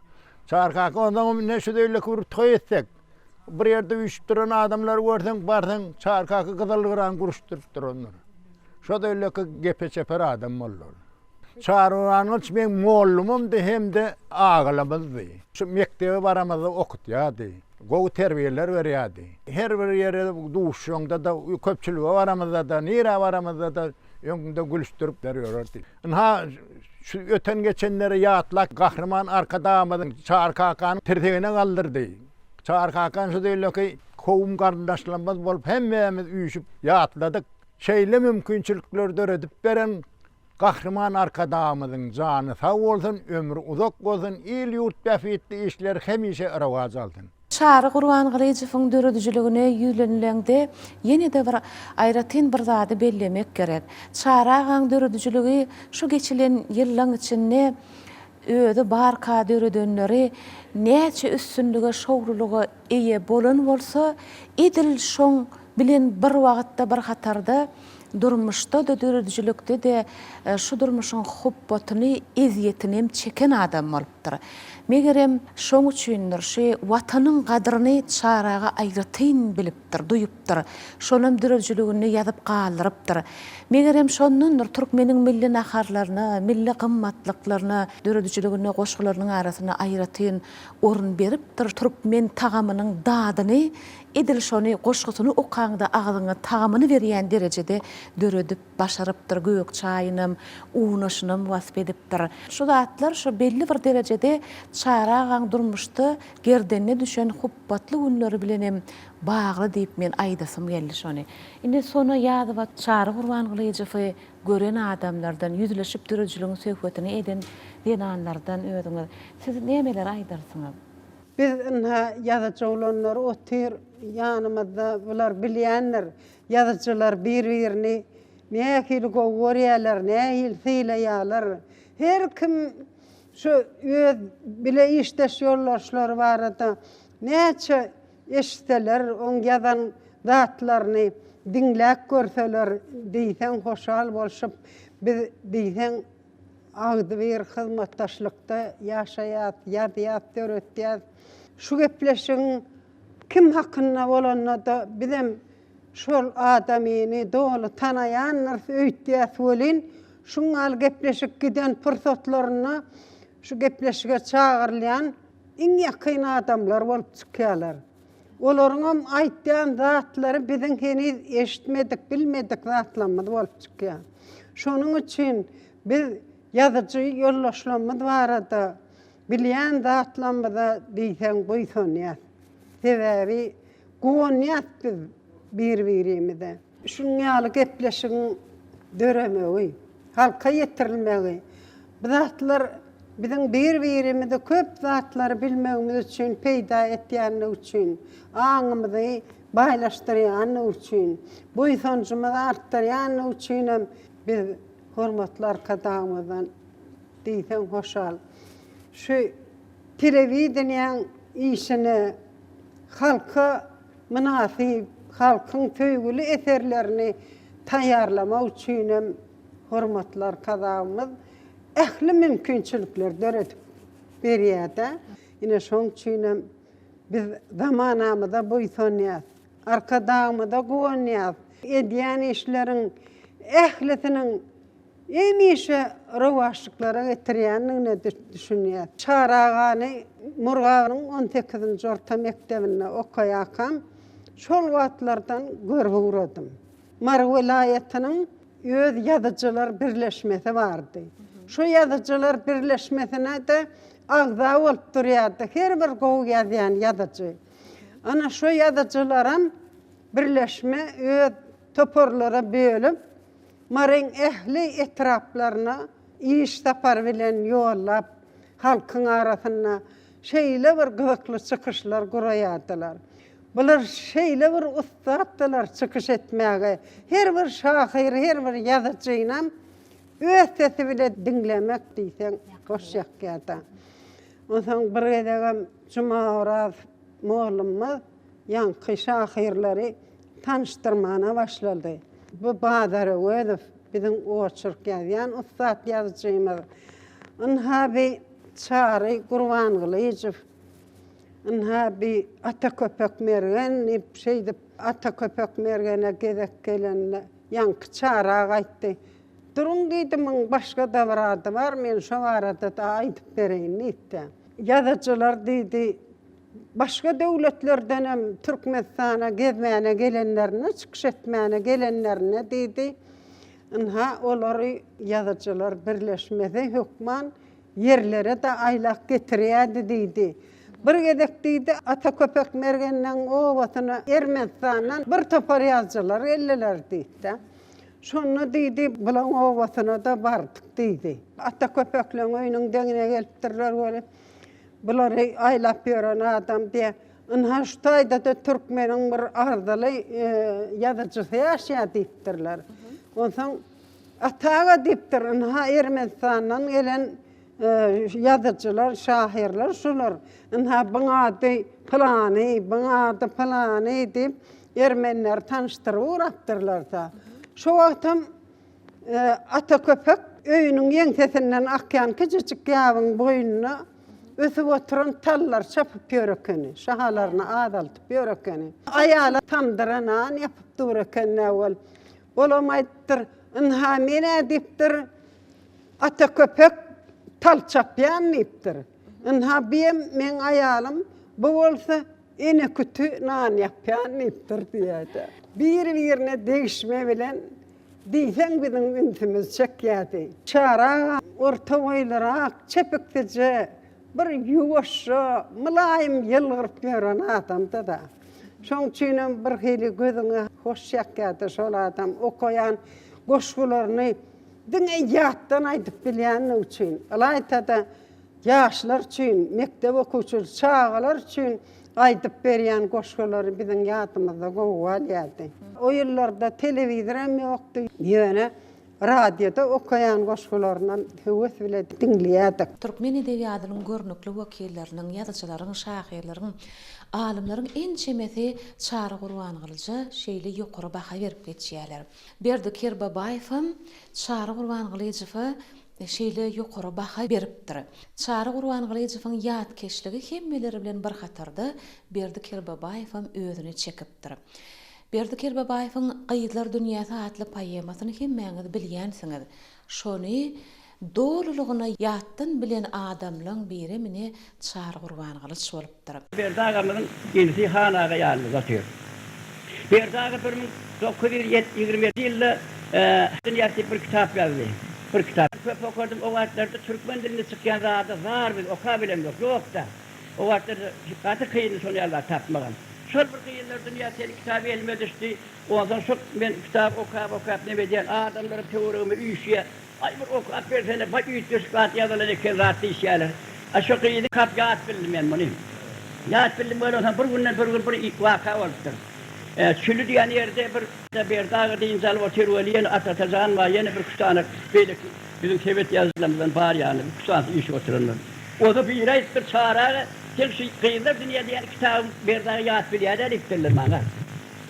Çary kaka onsoňam ine şu zeýleki bir toý etsek, bir ýerde üýşüp duran adamlary görseň, barsaň Çary kaka gyzyl gyran guruşdyryp durandyr. Şo zeýleki gepe çeper adam boldy ol. Çary Gurbangylyç meň mollumymdy hem-de agalamyzdy. Şu mekdebe baramyzda okutýardy. Gowy terbiýeler berýärdi. Her bir ýere duşaňda-da, köpçülige baramyzda-da, nirä baramyzda-da öňüňde gülüşdirip ýörerdi. Ynha, şu öten-geçenleri ýatlap, Gahryman Arkadagymyzyň Çary kakany tirsegine galdyrdy. Çary kakany şu zeýleki kowum-garyndaşlarymyz bolup hemmämiz üýşüp ýatladyk. Şeýle mümkinçilikleri döredip beren Gahryman Arkadagymyzyň jany sag bolsun, ömri uzak bolsun, il-ýurt bähbitli işleri hemişe rowaç alsyn.
Çary Gurbangylyjowyň döredijiligine ýüzlenileňde ýene-de bir aýratyn bir zady bellemek gerek. Çary agaň döredijiligi şu geçilen ýyllaň içinde özi barka döredenleri näçe üstünlige, şowlulyga eýe bolan bolsa, edil şoň bilen bir wagtda bir hatarda durmuşda-da, döredijilikde-de şu durmuşyň hupbatyny, ezýetini hem çeken adam bolupdyr. Megerem, şoň üçindir, şu Watanyň gadryny Çary aga aýratyn bilipdir, duýupdyr. Şonam döredijiliginde ýazyp galdyrypdyr. Megerem, şondandyr, türkmeniň milli naharlaryna, milli gymmatlyklaryna döredijiliginde goşgularynyň arasynda aýratyn orun beripdir. Türkmen tagamynyň dadyny edil şony goşgusyny okaňda agzyňa tagamyny berýän derejede döredip başarypdyr, gök çaýynam, unaşynam wasp edipdir. Şu zatlar şu belli bir derejede Çary agaň durmuşda gerdenine düşen hupbatly günleri bilenem bagly diýip men aýdasym geldi şony. Indi Sona Ýazowa Çary Gurbangylyjowy gören adamlardan, ýüzleşip döredijiligiň söhbetini eden zenanlardan özüňiz siz nämeler aýdarsyňyz?
Biz ynha ýazyjy oglanlar otyr ýanymyzda bular bilýändir ýazyjylar bir birini nähili gowy görýärler nähili sylaýarlar her kim şu öz bile işdeş ýoldaşlary barada näçe eşitseler oň ýazan zatlaryny diňläp görseler diýseň hoşal bolşup biz diýseň Agzybir hyzmatdaşlykda ýaşaýas, ýazýas, döretýäs. Şu gepleşigiň Kim hakynda bolanda-da bizem şol adamyny doly tanaýandyrys öýtýäs welin, şuň ýaly gepleşik giden pursatlarynda şu gepleşige çagyrylýan iň ýakyn adamlar bolup çykýarlar. Olaryňam aýtýan zatlary biziň heniz eşitmedik, bilmedik zatlarymyz bolup çykýar. Şonuň üçin biz ýazyjy ýoldaşlarymyz barada bilýän zatlarymyza diýseň buýsanýas. Sebäbi guwanýas biz bir-birimize. Şunuň ýaly gepleşigiň döremegi, halka ýetirilmegi, bu zatlar biziň bir-birimizi köp zatlary bilmegimiz üçin peýda etýänligi üçin, aňymyzy baýlaşdyrýanlygy üçin, buýsanjymyzy artdyrýanlygy üçinem biz hormatly Arkadagymyzdan diýseň hoşal. Şu telewideniýäň işine halka mynasyp, halkyň söýgüli eserlerini taýýarlamak üçin hem hormatly Arkadagymyz ähli mümkinçilikleri döredip berýär-de. Ine, şonuň üçin hem biz zamanamyza buýsanýas, Arkadagymyza guwanýas. Edýän işleriň ählisiniň Hemişe rowaçlyklara getirýändigine düşünýär. Çary agany Murgabyň on sekizinji orta mekdebinde okaýarkam, şol wagtlardan görüp ugradym. Mary welaýatynyň öz ýazyjylar birleşmesi bardy. Şo ýazyjylar birleşmesine-de agza bolup durýardy her bir gowy ýazýan ýazyjy. Ana, şo ýazyjylaram birleşme öz toparlara bölüp, Maryň ähli etraplaryna iş sapary bilen ýollap, halkyň arasynda şeýle bir gyzykly çykyşlar guraýardylar. Bular şeýle bir ussatdylar çykyş etmäge. Her bir şahyry, her bir ýazyjynam öz sesi bile diňlemek diýseň hoş ýakýardy. Onsoň bir gezegem Juma Oraz mollumyz Ýaňky şahyrlary tanyşdyrmana başlady. Bu Bazar Öwezow, biziň oçurk ýazýan ussat ýazyjymyz. Ynha bi Çary Gurbangylyjow. Ynha bi Ata Köpek Mergen diýip, şeýdip Ata Köpek Mergene gezek gelende, ýaňky Çary aga aýtdy. Duruň diýdi, muň başga-da bir ady bar, men şo barada-da aýdyp bereýin diýipdi. Ýazyjylar diýdi, Başga döwletlerdenem Türkmenistana gezmäne gelenlerinde, çykyş etmäne gelenlerinde diýdi, ynha, olary Ýazyjylar birleşmesi hökman ýerlere-de aýlap getirýärdi diýdi. Bir gezek diýdi, Ata Köpek Mergenleň obasyna Ermenistandan bir topar ýazyjylar geldiler diýdi-de. Şonda diýdi, bulaň obasyna-da bardyk diýdi. Ata Köpekleň öýüniň deňine gelipdirler weli, Bulary aýlap ýören adam diýýär, Ynha, şu taýda-da türkmeniň bir arzyly ýazyjysy ýaşaýar diýipdirler. Onsoň Ata aga diýipdir, ynha, Ermenistandan gelen ýazyjylar, şahyrlar şular. Ynha, byň ady pylany, byň ady pylany diýip, ermenileri tanyşdyryp ugrapdyrlar-da. Şo wagtam Ata köpek öýüniň ýeňsesinden akýan kiçijik ýabyň boýunda ösüp oturan tallary çapyp ýör ekeni. Şahalaryny azaldyp ýör ekeni. Aýaly tamdyra nan ýapyp dur eken-dä ol. Olam aýdypdyr, Ynha, men-ä diýipdir, Ata köpek tal çapýan diýipdir. Ynha, biýem meň aýalym, bu bolsa Ene küti nan ýapýan diýipdir diýýärdi. Bir-birine degişme bilen diýseň biziň ünsümizi çekýärdi. Çary aga orta boýlurak, çepiksije, bir ýuwaşja, mylaýym ýylgyryp ýören adamdy-da. Şoň üçinem birhili gözüňe hoş ýakýardy şol adam. Okaýan goşgularyny diňe ýatdan aýdyp bilýändigi üçin, ylaýta-da Ýaşlar üçin, mekdep okuwçylary, çagalar üçin aýdyp berýän goşgulary biziň ýadymyzda gowy galýardy. O ýyllarda telewizor hem ýokdy. Ýöne radioda okaýan goşgularynam höwes bile diňleýärdik.
Türkmen edebiýatynyň görnükli wekilleriniň, ýazyjylaryň, şahyrlaryň, alymlaryň ençemesi Çary Gurbangylyja şeýle ýokary baha berip geçýärler. Berdi Kerbabaýewem Çary Gurbangylyjowa. şeýle ýokary baha beripdir. Çary Gurbangylyjowyň ýatkeşligi hemmeler bilen bir hatarda Berdi Kerbabaýewem özüne çekipdir. Berdi Kerbabaýewiň Gyzlar dünýäsi atly poemasyny hemmäňiz bilýänsiňiz. Şony dolulygyna ýatdan bilen adamlaň biri mine Çary Gurbangylyç bolupdyr.
Berdi agamyzyň inisi Han aga ýanymyzda otyr. Berdi aga 1927 ýylda Dünýäsi diýip bir kitap ýazdy. Bir kitap. Köp okadym. O wagtlarda türkmen dilinde çykýan zady zar biz okabilemzok. Ýok-da. O wagtlarda gaty kyndy şony ýaly zat tapmagam. Şol bir Gyzlar dünýäsi diýen kitap elime düşdi. Onsoň şo men kitaby okap-okap neme edýän, adamlaram töweregime üýşýär. Aý bir okap bersene, baý üýtgeşik zat ýazylan eken zat diýişýärler. A şo gyzy okap ýat bildim men muny. Ýat bildim welin onsoň bir günden bir gün bir waka bolupdyr. Çüli diýen ýerde bir Berdi aga dynç alyp otyr weli ýene Ata Atajan bar, ýene birküç sany beýleki biziň sebet ýazyjylarymyzdan bar ýaly birküç sanysy üýşüp oturanlar. Oza biri aýdypdyr, Çary aga, sen şu Gyzlar dünýä diýen kitabyň Berdi aga ýat bilýär-dä diýipdirler maňa.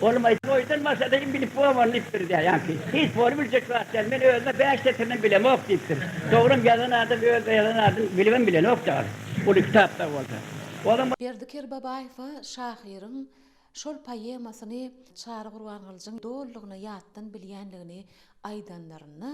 Oglum aý, toýdan başlada im bilip bolman diýipdir diýýär ýaňky. Hiç bolubiljek zat däl, men özüme bäş setirinem bilemok diýipdir. Dogram ýazan adam öz ýazan zadyny bilibem bilenok dagy. Uly kitap dagy bolsa. Olam.
Berdi Kerbabaýewe şahyryň şol poemasyny Çary Gurbangylyjyň dolulygyna ýatdan bilýänligini aýdanlarynda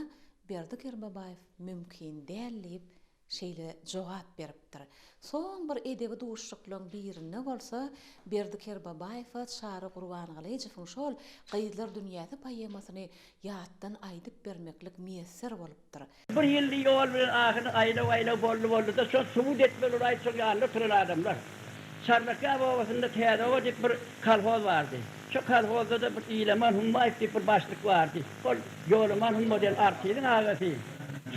Berdi Kerbabaýew mümkin däl diýip Şeýle jogap beripdir. Soň bir edebi duşuşyklaryň birinde bolsa Berdi Kerbabaýewe Çary Gurbangylyjowyň şol Gyzlar dünýäsi poemasyny ýatdan aýdyp bermeklik miýesser bolupdyr.
Bir ýylly ýol bilen ahyry aýlaw-aýlaw boldy-boldy-da, şol subut etmeli bolup aýtjak ýanynda oturan adamlar. Çarlakýap obasynda Täze oba diýip bir kolhoz bardy. Şo kolhozda-da bir Ilaman Hummaýew diýip bir başlyk bardy. Ol Ýolaman Humma diýen artiziň agasy.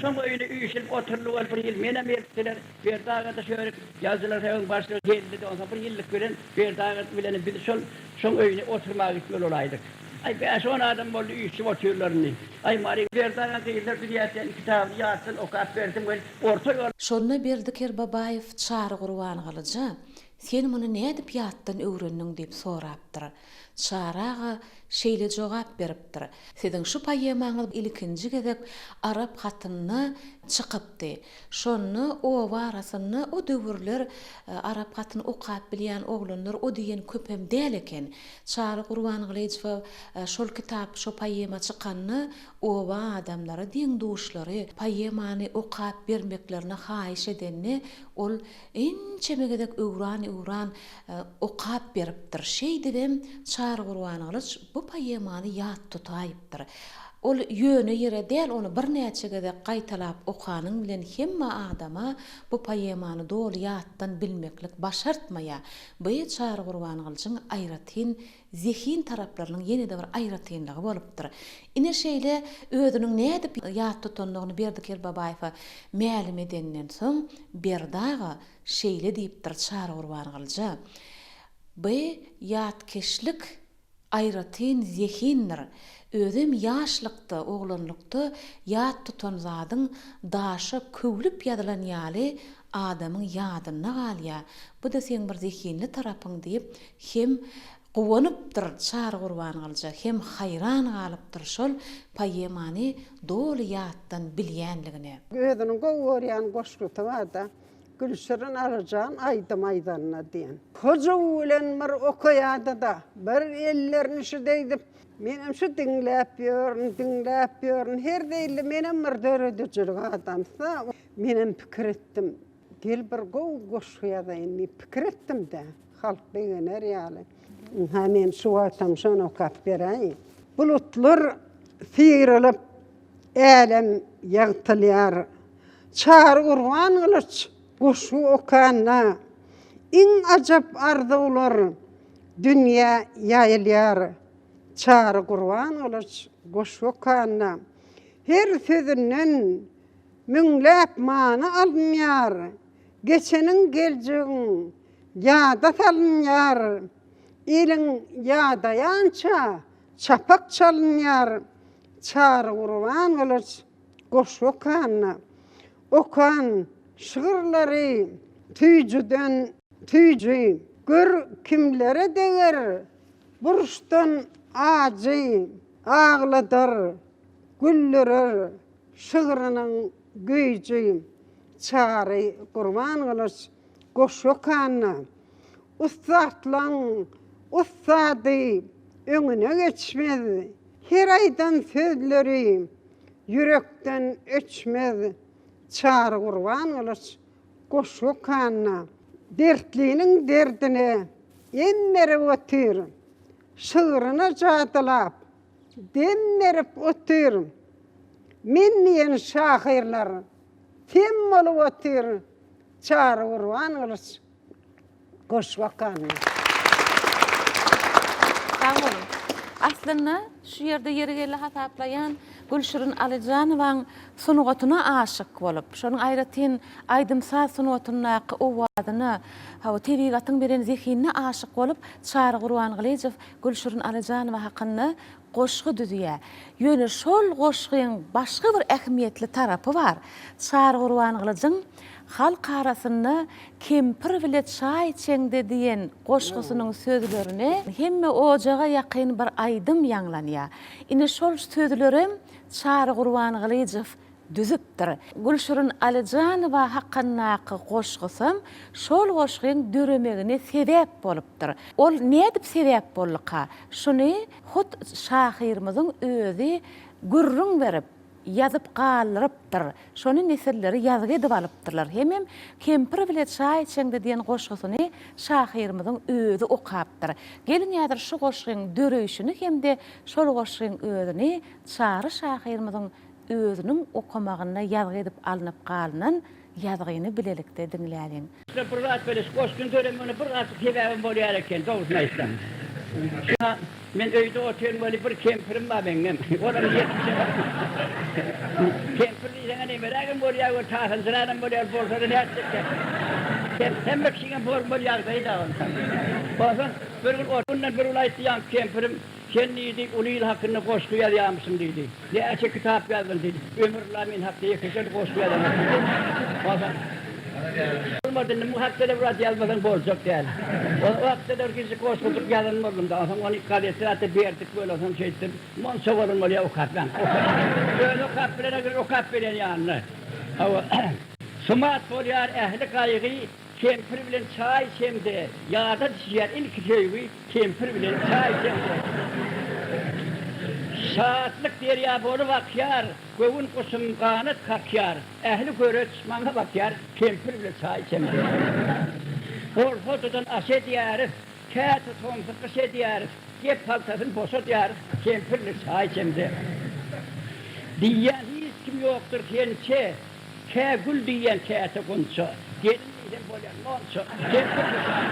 Şoň öýüne üýşülip oturyldy ol bir ýyl menem eltdiler. Berdi aga-da şöyle ýazyjylar soýuzyň başlygy geldi-de onsoň bir ýyllyk bilen Berdi aga bilenem biz şol şoň öýüne oturmaga gitmeli bolaýdyk. Aý bäş-on adam boldy üýşüp otyrlar indi. Aý Mary Berdi agaň Gyzlar dünýäsi diýen kitabyny ýatdan okap berdim welin orta ýol.
Şonda Berdi Kerbabaýew Çary Gurbangylyja, Sen muny nädip ýatdan öwrendiň diýip sorapdyr. Çary aga şeýle jogap beripdir, Siziň şu poemaňyz ilkinji gezek arap hatynda çykypdy. Şonda oba arasynda o döwürler arap hatyny okap bilýän oglanlar o diýen köpem däl eken. Çary Gurbangylyjowa şol kitap, şo poema çykanda oba adamlary, deň-duşlary poemany okap bermeklerini haýyş edende, ol Ençeme gezek öwran-öwran okap beripdir. Şeýdibem Çary Gurbangylyç bu poemany ýat tutaýypdyr. Ol ýöne ýere däl, ony birnäçe gezek gaýtalap okanyň bilen hemme adama bu poemany doly ýatdan bilmeklik başartmaýar. Bu Çary Gurbangylyjyň aýratyn zehin taraplarynyň ýene-de bir aýratynlygy bolupdyr. Ine şeýle özüniň nädip ýat tutandygyny Berdi Kerbabaýewe mälim edenden soň, Berdi aga şeýle diýipdir Çary Gurbangylyja, Bu ýatkeşlik aýratyn zehindir. Özem ýaşlykda, oglanlykda ýat tutan zadyň daşa köwlüp ýazylan ýaly adamyň ýadynda galýar. Bu-da seň bir zehinli tarapyň diýip, Hem guwanypdyr Çary Gurbangylyja, hem haýran galypdyr şol poemany doly ýatdan bilýänligine.
Özüniň gowy görýän goşgusy bar-da, Gülşirin Alyjan aýdym aýdanda diýen. Hyjuw bilen bir okaýardy-da, bir ellerini şu deýdip, menem şu diňläp ýörün, diňläp ýörün. Her zeýilli menem bir döredijilik adamsy-da. Menem pikir etdim, gel bir gowy goşgy ýazaýyn diýip pikir etdim-de. Halk begener ýaly. Ynha men şu wagtam şony okap beräýin. Bulutlar syrylyp, älem ýagtylýar. Çary Gurbangylyç goşgy okanda, iň ajap arzuwlar dünýä ýaýylýar. Çary Gurbangylyç goşgy okanda, her sözünden müňläp many alynýar. Geçeniň geljegiň ýada salynýar, Eliň ýadaýança çapak çalynýar, Çary Gurbangylyç goşgy okanda, Okan şygyrlary süýjüden süýji, Gör kimlere deger burçdan ajy, Agladar, güldürer şygrynyň. güýji Çary Gurbangylyç goşgy okanda, ussatlaň ussady öňüne geçmez, her aýdan sözleri ýürekden öçmez Çary Gurbangylyç goşgy okanda, dertliniň derdine em berip otyr, şygryna jadylap, dem berip otyr. Men diýen şahyrlar sem bolup otyr, Çary Gurbangylyç goşgy okanda.
Sag boluň. Aslynda şu ýerde ýeri geldi hasaplaýan Gülşirin Alyjanowaň sungatyna aşyk bolup, şonuň aýratyn aýdym-saz sungatyndaky owazyna, hawa, tebigatyň beren zehinine aşyk bolup, Çary Gurbangylyjow Gülşirin Alyjanowa hakynda goşgy düzýär. Ýöne şol goşgyň başga bir ähmiýetli tarapy bar. Çary Gurbangylyjyň Halk arasynda Kempir bile çaý içeňde diýen goşgusynyň sözlerine hemme ojaga ýakyn bir aýdym ýaňlanýar. Ine şol sözlerem Çary Gurbangylyjow düzüpdir. Gülşirin Alyjanowa hakyndaky goşgusam şol goşgyň döremegine sebäp bolupdyr. Ol nädip sebäp bolduka? Şuny hut şahyrymyzyň özi gürrüň berip, ýazyp galdyrypdyr. Şony nesilleri ýazgy edip alypdyrlar. Hemem Kempir bile çaý içeňde diýen goşgusyny şahyrymyzyň özi okapdyr. Geliň häzir şu goşgyň döreýşini hem-de şol goşgyň özüni Çary şahyrymyzyň özüniň okamagynda ýazgy edip alnyp galynan ýazgyny bilelikde diňläliň.
Şunda bir zat weli, şu goşgyny döremegine bir zatjyk sebäbem bolýar eken, dogrusyny aýtsam. Şa, men öýde otyryn weli, bir kempirim bar meňňem. Olam ýetmişe baryp. Kempir diýseň-ä nemerägem bolýar weli, tasynjyranam bolýar, bolsa-da nätjekdä. Hemme kişiňem bolmaly ýagdaýy-da onsoň. Onsoň bir gün ondan bir gün aýtdy ýaňky kempirim, Sen diýdi, uly il hakynda goşgy ýazýarmyşyň diýdi. Näçe kitap ýazdyň diýdi. Ömürlla men hakda ýekeje-de goşgy ýazanok diýdi. Onsoň Bolmady indi bu hakda-da bir zat ýazmasaň boljak däl. O hakda-da bir kiçijik goşgujyk ýazan boldum-da. Onsoň ony gazetde-zatda berdik weli, onsoň şeýtdim. Monça bolan bolýar okap ýaňky. Özi okap bilene bir okap berýän ýanynda. Hawa. Sumat bolýar ähli gaýgy, kempir bilen çaý içemde, ýada düşýär ilki söýgi, Kempir bilen çaý içende. Şatlyk derýa bolup akýar, Göwün guşum ganat kakýar, Ähli göreç maňa bakýar, Kempir bilen çaý içende. Bolsa-dadan aş edýäris, Käte tomsy gyş edýäris, Gep haltasyn boşadýarys, Kempir bilen çaý içende. Diýýän hiç kim ýokdur sençe, Kä gül diýýän käte gunça. Gelin diýsem bolýar monça. Kempir bu çaý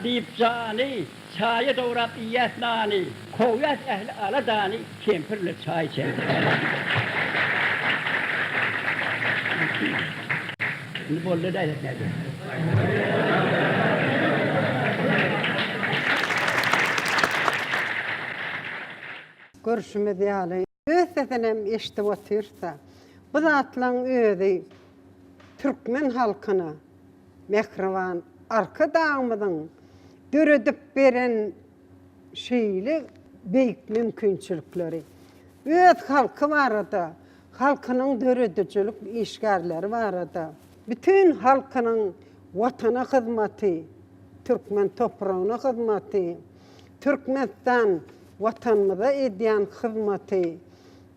Diýip jany, çaýa dograp iýýäs nany. Kowýas ähli aladany, kempir bile çaý içende. Indi boldy edäýsek nädýä.
Görşümiz ýaly, Öz sesinem eşidip otyrsa, bu zatlaň özi türkmen halkyna mähriban Arkadagymyzyň döredip beren şeýle beýik mümkinçilikleri, öz halky barada, halkynyň döredijilik işgärleri barada, bütin halkynyň Watana hyzmaty, türkmen topragyna hyzmaty, Türkmenistan Watanymyza edýän hyzmaty,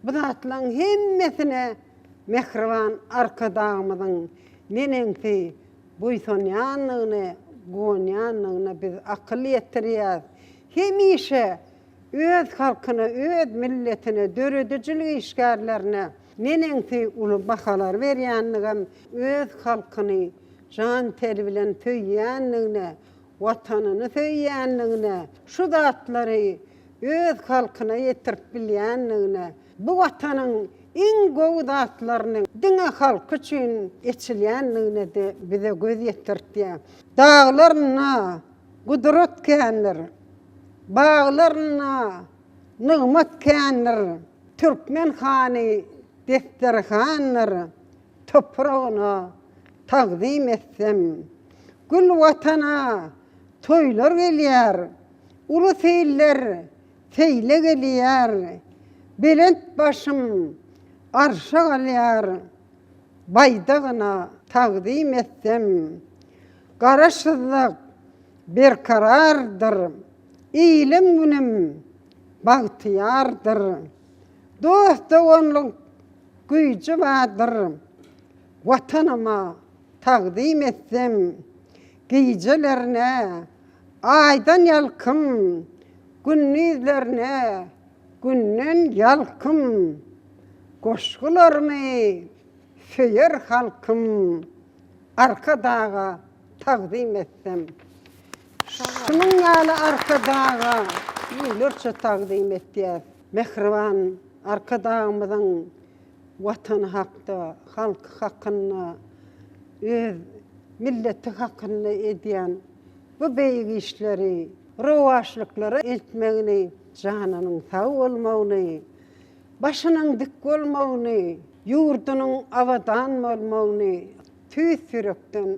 bu zatlaryň hemmesine mähriban Arkadagymyzyň neneňsi buýsanýandygyny, guwanýandygyna biz akyl ýetirýäris. Hemişe öz halkyna, öz milletine, döredijilik işgärlerine neneňsi uly bahalar berýändigem öz halkyny jan-teli bilen söýýändigine, Watanyny söýýänligine, şu zatlary öz halkyna ýetirip bilýänligine, bu Watanyň iň gowy zatlaryny diňe halky üçin eçilýänligine-de bize göz ýetirtýär. Daglarynda gudrat kändir, baglarynda nygmat kändir, Türkmen hany desterhandyr, topragyna tagzym etsem. Gül Watana toýlar gelýär, Uly seýiller seýle gelýär. Belent başym. Arşa galýar, baýdagyna tagzym etsem. Garaşsyzlyk berkarardyr, ilim-günüm bagtyýardyr. Dost-doganlyk güýji bardyr, Watanyma tagzym etsem. Gijelerine Aýdan ýalkym, gündizlerine Günden ýalkym. Goşgularymy söýer halkym, Arkadaga tagzym etsem. Şunuň ýaly Arkadaga müňlerçe tagzym etýäs. Mähriban Arkadagymyzyň Watany hakda, halky hakynda, öz milleti hakynda edýän bu beýik işleri rowaçlyklara eltmegini, janynyň sag bolmagyny, başynyň dik bolmagyny, ýurdunyň abadan bolmagyny tüýs ýürekden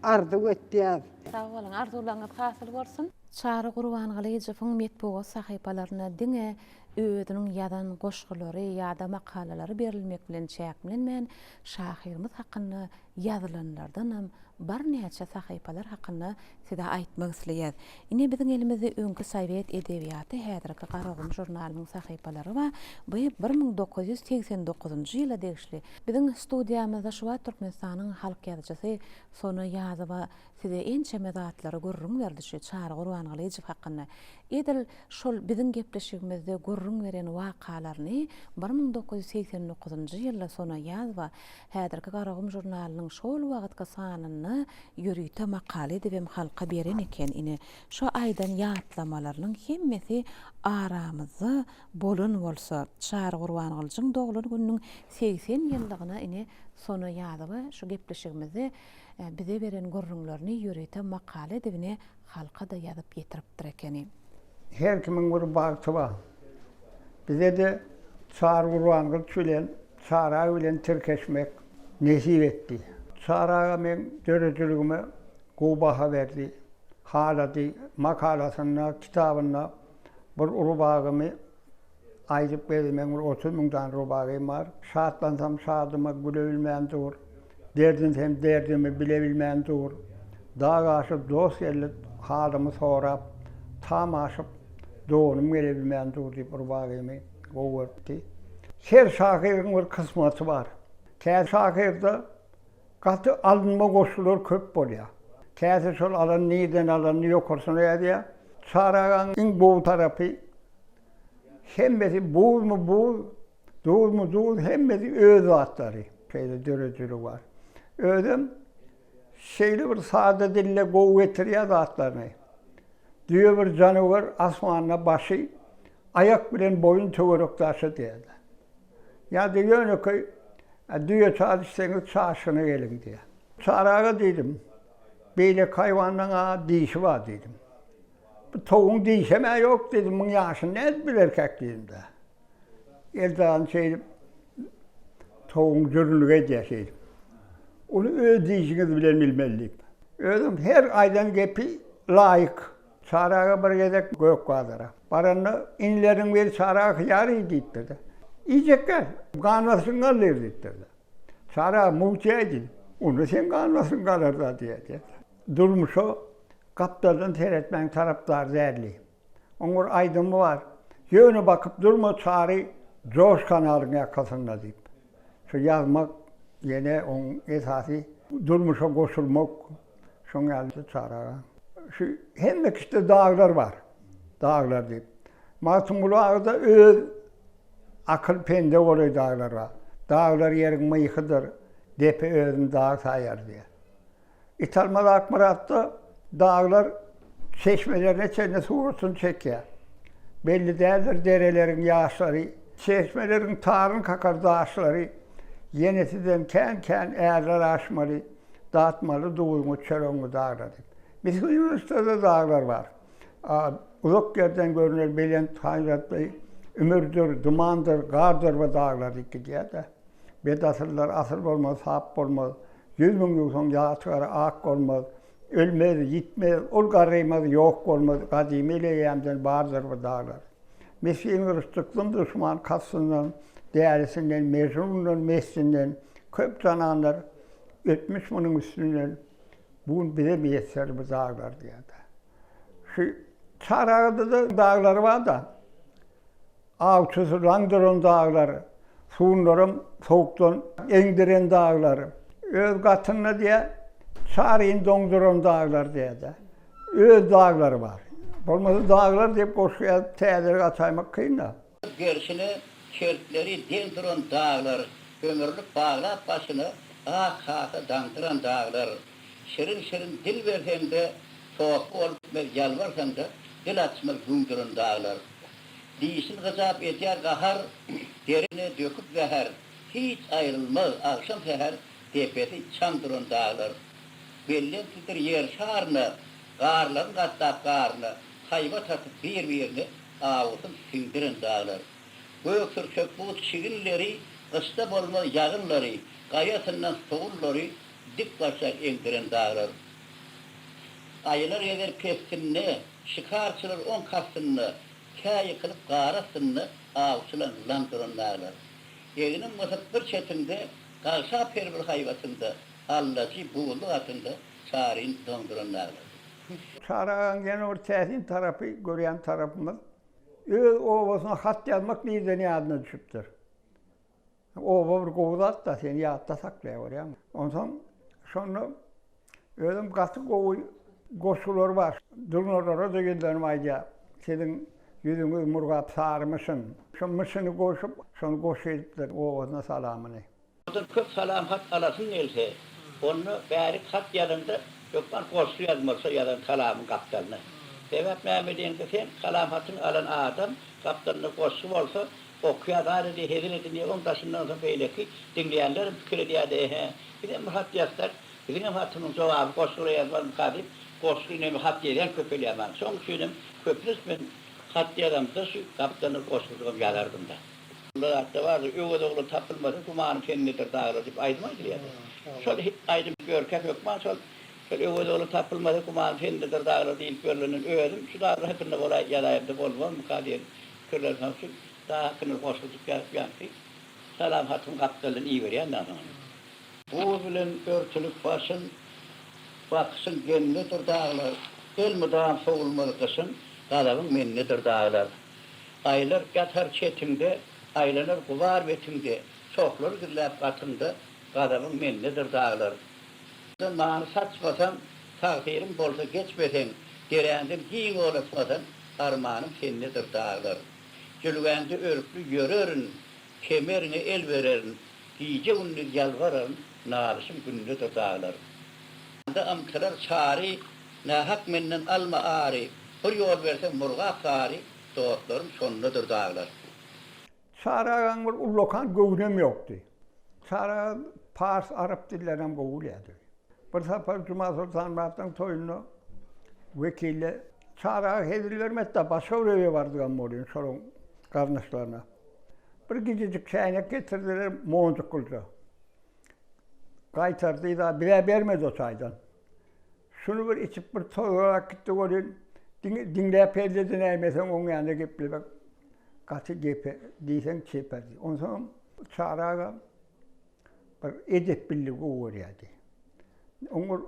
arzuw etýäs.
Sag boluň, arzuwlaryňyz hasyl bolsun! Çary Gurbangylyjowyň metbugat sahypalarynda diňe özüniň ýazan goşgulary ýa-da makalalary berilmek bilen çäklenmän, şahyrymyz hakynda ýazylanlardanam birnäçe sahypalar hakynda size aýtmak isleýäs. Ine, biziň elimizde öňki Sowet edebiýaty, häzirki Garagum žurnalynyň sahypalary bar. Bu 1989-njy ýyla degişli. Biziň studiýamyzda şu wagt Türkmenistanyň halk ýazyjysy Sona Ýazowa size ençeme zatlary gürrüň berdi şu Çary Gurbangylyjow hakynda. Edil şol biziň gepleşigimizde gürrüň beren wakalaryny 1989-njy ýylda Sona Ýazowa häzirki Garagum žurnalynyň şol wagtky sanynda ýörite makala edibem halka beren eken. Ine, şo aýdan ýatlamalarynyň hemmesi aramyzda bolan bolsa, Çary Gurbangylyjyň doglan gününiň 80 ýyllygyna ine Sona Ýazowa şu gepleşigimizde bize beren gürrüňlerini ýörite makala edibine halka-da ýazyp ýetiripdir ekeni.
Her kimiň bir bagty bar. Bize-de Çary Gurbangylyç bilen, Çary aga bilen tirkeşmek nesip etdi. Çary aga meň döredijiligime gowy baha berdi, halady. Makalasynda, kitabynda bir rubagymy Aýdyp gezdi, meň bir 30 müň dany rubagym bar. Şatlansam şadyma gülebilmän dur. Derdinsem derdimi bilebilmän dur. Dag aşyp dost geldi halymy sorap, tam aşyp doganym gelebilmän dur diýip rubagymy gowy görüpdi. Her şahyryň bir kysmaty bar. Kä şahyrda gaty alynma goşgular köp bolýar. Käsi şol alan nirden alanyny ýokarsyna ýazýar. Çary agaň iň gowy tarapy Hemmesi buzmy buz, duzmy duz, hemmesi öz zatlary. Şeýle döredijiligi bar. Özem şeýle bir sada dilde gowy getirýär zatlaryny. Düýe bir janawer asmanda başy, aýak bilen boýun töwerek daşy diýýär. Ýa-da ýönekeý düýe çal içseňiz çaşgyna geliň diýýär. Çary aga diýdim, beýleki haýwanlaň-a dişi bar diýdim. Bu towugyň dişem-ä ýok diýdim, muň ýaşyny nädip bilerkäk diýdim-de. Eldany şeýdip towugyň jürünlik edýär şeýdip. Ony öz dişiňiz bilen bilmeli diýip. Özem her aýdan gepi laýyk. Çary aga bir gezek Gökbazara baranda inileriniň biri Çary aga hyýar iý diýipdir-de. Iýjekgä, gan basyşyň galdyr diýipdir-de. Çary aga mugt iýäý diýip. Onda seň gan basyşyň galar-da diýýär. Durmuşa gapdaldan seretmäň tarapdary däldi. Oň bir aýdymy bar, Ýöne bakyp durma Çary Joş kanalyň ýakasynda diýip. Şu ýazmak ýene oň esasy durmuşa goşulmak şoň ýaly Çary aga. Şu hemme kişide daglar bar. Daglar diýip. Magtymguly agada öz akyl pende golaý daglar bar. Daglar ýeriň myhydyr, depe özüni dag saýar diýýär. Italmaz Akmyratda daglar çeşmelerine çenli suratyny çekýär. Belli däldir dereleriň ýaşlary, Çeşmeleriň taryn kakar daşlary, Ýene sizden kän-kän ärler aşmaly, Datmaly duzuňy, çöregiňi daglar diýip. Misgin Ýunusda-da daglar bar. Uzak ýerden görner belent haýbatly ümürdir, dumandyr, gardyr bu daglar diýip gidýär-de. Bet asyllar asyl bolmaz, sap bolmaz. 100.000 ýuwsaň ýag çykar, ak bolmaz. Ölmez, ýitmez, ol garrymaz, ýok bolmaz. Gadymy el eýýämden bardyr bu daglar. Misgin gylyç çykdym duşman kastyndan. Dälisinden, mejnundan, mestinden köp jananlar ötmüş munuň üstünden. Bu gün bize miýesser bu daglar diýýär-de. Şu Çaragada-da daglar bar-da. Awçysy laň duran daglar, sugunlaram sowukdan eňdiren daglar. Öz gatynda diýýär, çaryny doňduran daglar diýýär-de. Öz daglary bar. Bolmasa daglar diýip goşgy ýazyp täzelik açaýmak kyn-da.
Gerşine şertleri deň duran daglar, Ömürlik baglap başyna ak hasa daňdyran daglar. Şirin-şirin dil berseň-de, Sopy bolup gitmez ýalbarsaň-da, Dil açmaz güň duran daglar. Dişin gyjap edýär gahar, Derine döküp zäher, Hiç aýrylmaz agşam-säher, Depesi çaň duran daglar. Belentlidir Ýer şaryna, Garlaryň gatlap garyna, Haýbat atyp bir-birine, Awusyn siňdiren daglar. Gök sürçek buz çiginleri, Gyşda bolmaz ýagynlary, Gaýasyndan sowullary Dik başa eňdiren daglar. Aýylar gezer pessinde, Şikarçylar oň kastynda, Kä ýykylyp gar astynda, Awçylaň laň duran daglar. Egniň gysyk bir çetiňde, Gagşap her bir haýbatyňda, Allajy buzly gatynda, Çaryny doňduran daglar.
Çary agaň ýene bir täsin tarapy, görýän tarapymyz, öz obasyna hat ýazmak nirden ýadyna düşüpdir. Oba bir gowy zat-da, seni ýatda saklaýar görýäňmi. Onsoň şonda özem gaty gowy goşgulary bar. Durnalara-da ýüzlenip aýdýar, Siziň ýüzüňiz murgap sarymyşyn. Şo myşyny goşup, şony goşgy edipdir, obasyna salamyny.
Ondan köp salam hat alasyň gelse, onda bärik hat ýazaňda hökman goşgy ýazmaly şo ýazan salamyň gapdalyna. Sebäp näme diýeňde sen salam hatyňy alan adam gapdalynda goşgy bolsa okýar zat edýär hezil edinýär oň daşyndan soň beýleki diňleýänlerem pikir edýärdi ehe bizem bir hat ýazsak biziňem hatymyň jogaby goşgyla ýazmazmyka diýip goşgy neme hat ýazýan köpelýär maňa şoň üçinem köplenç men hat ýazamda şu gapdalyna goşgujygam ýazardymda. Şunda zatda bardyr, Öwez oglan tapylmasa gümanym sendedir daglar diýip aýdym aýdylýardy. Şol aýdym ýörkä hökman şol şol Öwez oglan tapylmasa gümanym sendedir daglar diýlip ýörlenden özüm şu daglar hakynda bolaý ýazaýamda bolmazmyka diýen pikirler şonuň üçin dag hakynda goşgujyk ýazyp ýaňky salam hatymy gapdaldan iberýän da soň. Buz bilen örtülip başyn, Bakyşyň gennedir daglar. Elmydam sowulmaz gyşyň, Gazabyň mendedir daglar. Aýlar ýatar çetiňde, Aýlanar gubar betiňde, Çohlary gizläp gatyňda, Gazabyň mendedir daglar. Many saçmasaň, Tagsyryň bolsa geçmeseň, Deräňden giň ýol açmasaň, Armanym sendedir daglar. Jülgäňde örkli ýörerin, Kemeriňe el bererin, Gije-gündiz ýalbararyn, Nalyşym gündedir daglar. Anda ymtylar çary, Nähak menden alma ary, Bir ýol berseň Murgap sary, Dostlarym şondadyr daglar.
Çary agaň bir ullakan göwnem ýokdy. Çary aga pars, arap dillerinem gowy bilýärdi. Bir sapar Juma Soltanmyratlaryň toýunda wekille Çary aga hezil bermedi-de, başga bir öýe bardygam bolýan şolaryň garyndaşlaryna. Bir gijijik çäýnek getirdiler, monjuklyja. Gaýtardy-da, bize bermedi o çaýdan. Şuny bir içip bir tozgarak gitdi welin, diňe diňläp hezil edinäýmeseň oň ýanynda geplemek gaty gepe diýseň çeperdi. Onsoňam Çary aga bir edepliligi gowy görýärdi. Oň bir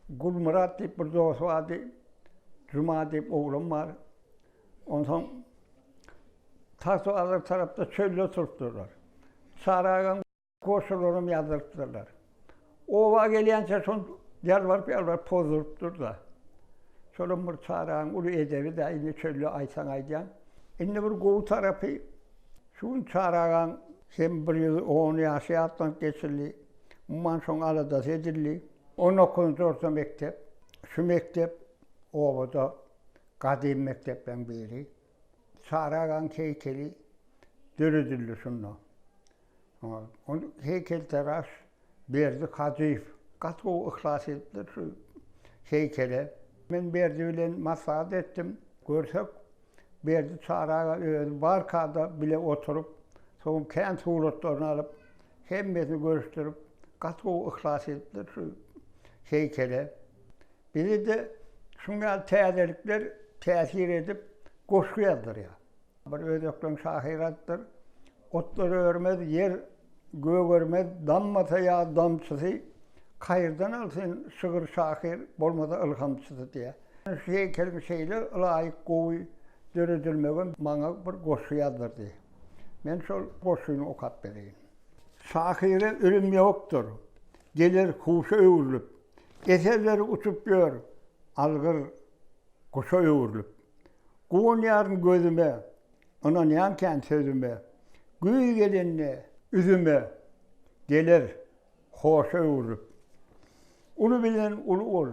Gulmyrat diýip bir dosty bardy, Juma diýip oglam bar. Onsoň Tagtabazar tarapda çölde oturypdyrlar. Çary agaň Goşgularam ýazdyrypdyrlar. Oba gelýänçä şony ýalbaryp-ýalbaryp pozdurypdyr-da. Şolam bir çarygyň uly edebi-dä, indi çölde aýtsaň aýdýan. Indi bir gowy tarapy, şu gün çarygaň hem 110 ýaşy ýatlanyp geçildi. Umuman şoň aladasy edildi. On dokuzynjy orta mekdep. Şu mekdep obada gadym mekdepleriň biri. Çary agaň heýkeli döredildi şunda. Ony heýkeltaraş Berdi Hajyýew gaty gowy yhlas edipdir şu heýkele. Men Berdi bilen maslahat etdim. Görsek, Berdi Çary aga özi barka-da bile oturyp, soňam kän suratlaryny alyp, hemmesini görüşdirip, gaty gowy yhlas edipdir şu heýkele. Bize-de şuň ýaly täzelikler täsir edip, goşgy ýazdyrýar. Bir özbekleň şahyry aýdypdyr. Otlar örmez, ýer gögermez, Dammasa ýaz damçysy, Kaýyrdan alsyn şygyr şahyr, Bolmasa ylhamçysy diýýär. Şu heýkeliň şeýle ylaýyk gowy döredilmegem maňa bir goşgy ýazdyrdy. Men şol goşgyny okap bereýin. Şahyra ölüm ýokdur, geler huşa öwrülip, Eserleri uçup ýör, algyr guşa öwrülip. Guwanýaryn gözüme, ynanýan kän sözüme, Güýz gelende üzüme, geler hoşa öwrülip. Uly bilen uly bol,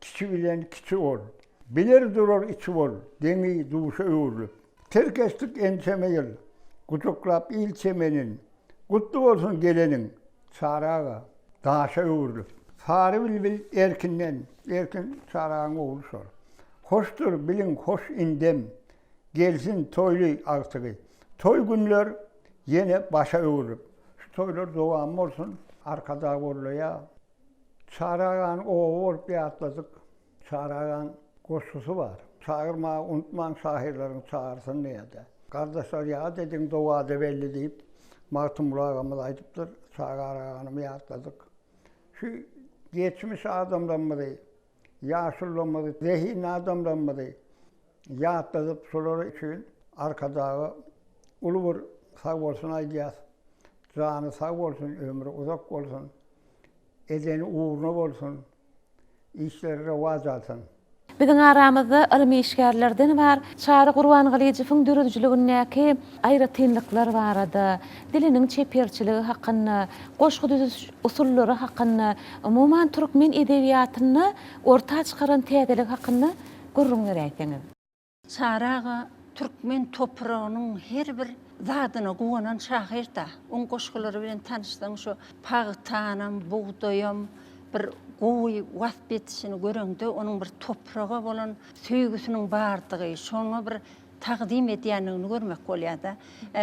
kiçi bilen kiçi bol, Biler durar içi bol, deňi duşa öwrülip. Tirkeşdik ençeme ýyl, gujaklap il çemenin, Gutly bolsun geleniň, Çary aga, daşa öwrülip. Sary bilbil Erkinden, Erkin Çary agaň ogly şol. Hoşdur, biliň, hoş indem, Gelsin toýly agtygy. Toý günler ýene başa öwrülip. Şu toýlar dowam bolsun, Arkadag gollaýar. Çary agany oba bolup ýatladyk. Çary agaň goşgusy bar. Çagyrmagy unutmaň şahyrlaryň çagyrsyn diýýär-de. Gardaşlar ýat ediň dowada belli diýip, Magtymguly agamyz aýdypdyr. Çary aganam ýatladyk. Şu geçmiş adamlarymyzy, ýaşulularymyzy, zehinli adamlarymyzy ýatladyp, şolar üçin Arkadaga uly bir sag bolsun aýdýas. Jany sag bolsun, ömri uzak bolsun, edeni ugruna bolsun. Işleri rowaç alsyn.
Biziň aramyzda ylmy işgärlerden bar. Çary Gurbangylyjowyň döredijiligindäki aýratynlyklar barada, diliniň çeperçiligi hakynda, goşgy düzüş usullary hakynda, umuman türkmen edebiýatynda orta çykaran täzeligi hakynda gürrüň beräýseňiz.
Çary aga türkmen topragynyň her bir zadyna guwanan şahyr-da. Oň goşgulary bilen tanyşsaň şo pagtanam, bugdaýam bir gowy wasp edişini göreňde onuň bir topraga bolan söýgüsiniň bardygy, şoňa bir tagzym edýändigini görmek bolýar-da.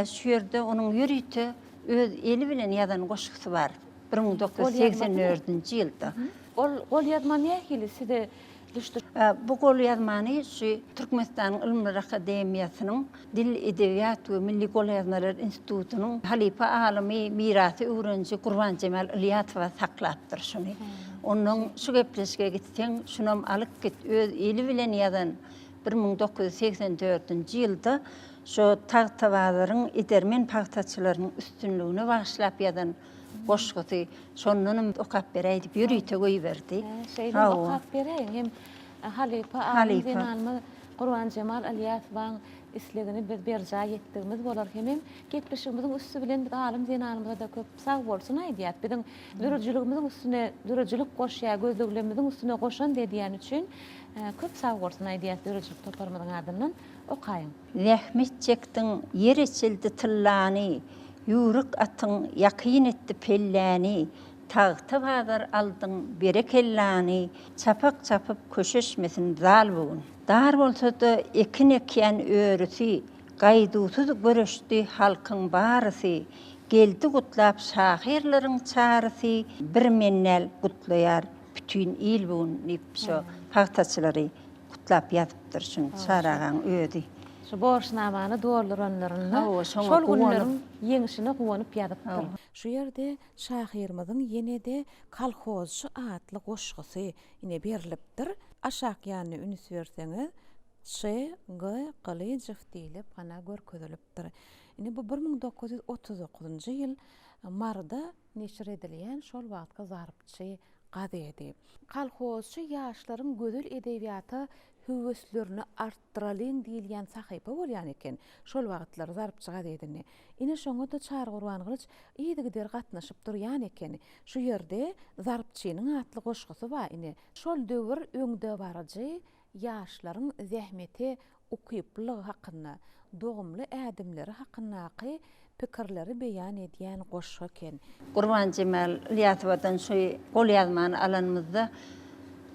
Şu ýerde onuň ýörite öz eli bilen ýazan goşgusy bar. 1984-nji ýylda.
Ol golýazma nähili size düşdi.
Bu golýazmany şu Türkmenistanyň Ylymlar akademiýasynyň Dil, edebiýat we milli golýazmalar institutynyň halypa alymy, mirasy öwreniji Gurbanjemal Ylýasowa saklapdyr şuny. Onnoň şu gepleşige gitseň, şunam alyp git, öz eli bilen ýazan 1984-nji ýylda şo Tagtabazaryň edermen pagtaçylarynyň üstünligine bagyşlap ýazan goşgusy şondanam okap beräý diýip ýörite goýberdi.
Şeýle okap beräýiň hem halypa alym zenanymyz Gurbanjemal Ylýasowaň islegini biz berjaý etdigimiz bolar hemem gepleşigimiziň üsti bilen biz alym zenanymyza-da köp sag bolsun aýdýas biziň döredijiligimiziň üstüne döredijilik goşýar gözleglerimiziň üstüne goşant edýäni üçin köp sag bolsun aýdýas döredijilik toparymyzyň adyndan okaýyň.
Zähmet çekdiň, ýer eçildi tyllany, Ýüwrük atyň ýakyn etdi pelläni, Tagta bazar aldyň, berekellany, Çapak çapyp köşeşmesin zal bu gün. Dar bolsa-da ekin ekýän örüsi, Gaýduwsyz göreşdi halkyň barysy, Geldi gutlap şahyrlaryň çarysy, Bir men däl gutlaýar bütin il bu gün diýip şo pagtaçylary Gutlap ýazypdyr şuny Çary agaň özi.
Şu borçnamany dolduranlarynda şol günleriň ýeňşine guwanyp ýazypdyr. Şu ýerde şahyrymyzyň ýene-de Kolhozçy atly goşgusy ine berlipdir. Aşak ýanyna üns berseňiz, Ç. G. Gylyjow diýlip gana görkezilipdir. Ine bu 1939-njy ýyl Maryda neşir edilýän şol wagtky Zarpçy gazedi. Kolhozçy ýaşlaryň gözel edebiýata höweslerini artdyralyň diýilýän sahypa bolýan eken şol wagtlar Zarpçy gazedinde. Ine şoňa-da Çary Gurbangylyç yzygider gatnaşyp durýan eken. Şu ýerde Zarpçynyň atly goşgusy bar ine. Şol döwür öňdebaryjy ýaşlaryň zähmete ukyplylygy hakynda, dogumly ädimleri hakyndaky pikirleri beýan edýän goşgy eken.
Gurbanjemal Ylýasowadan şu golýazmany alanymyzda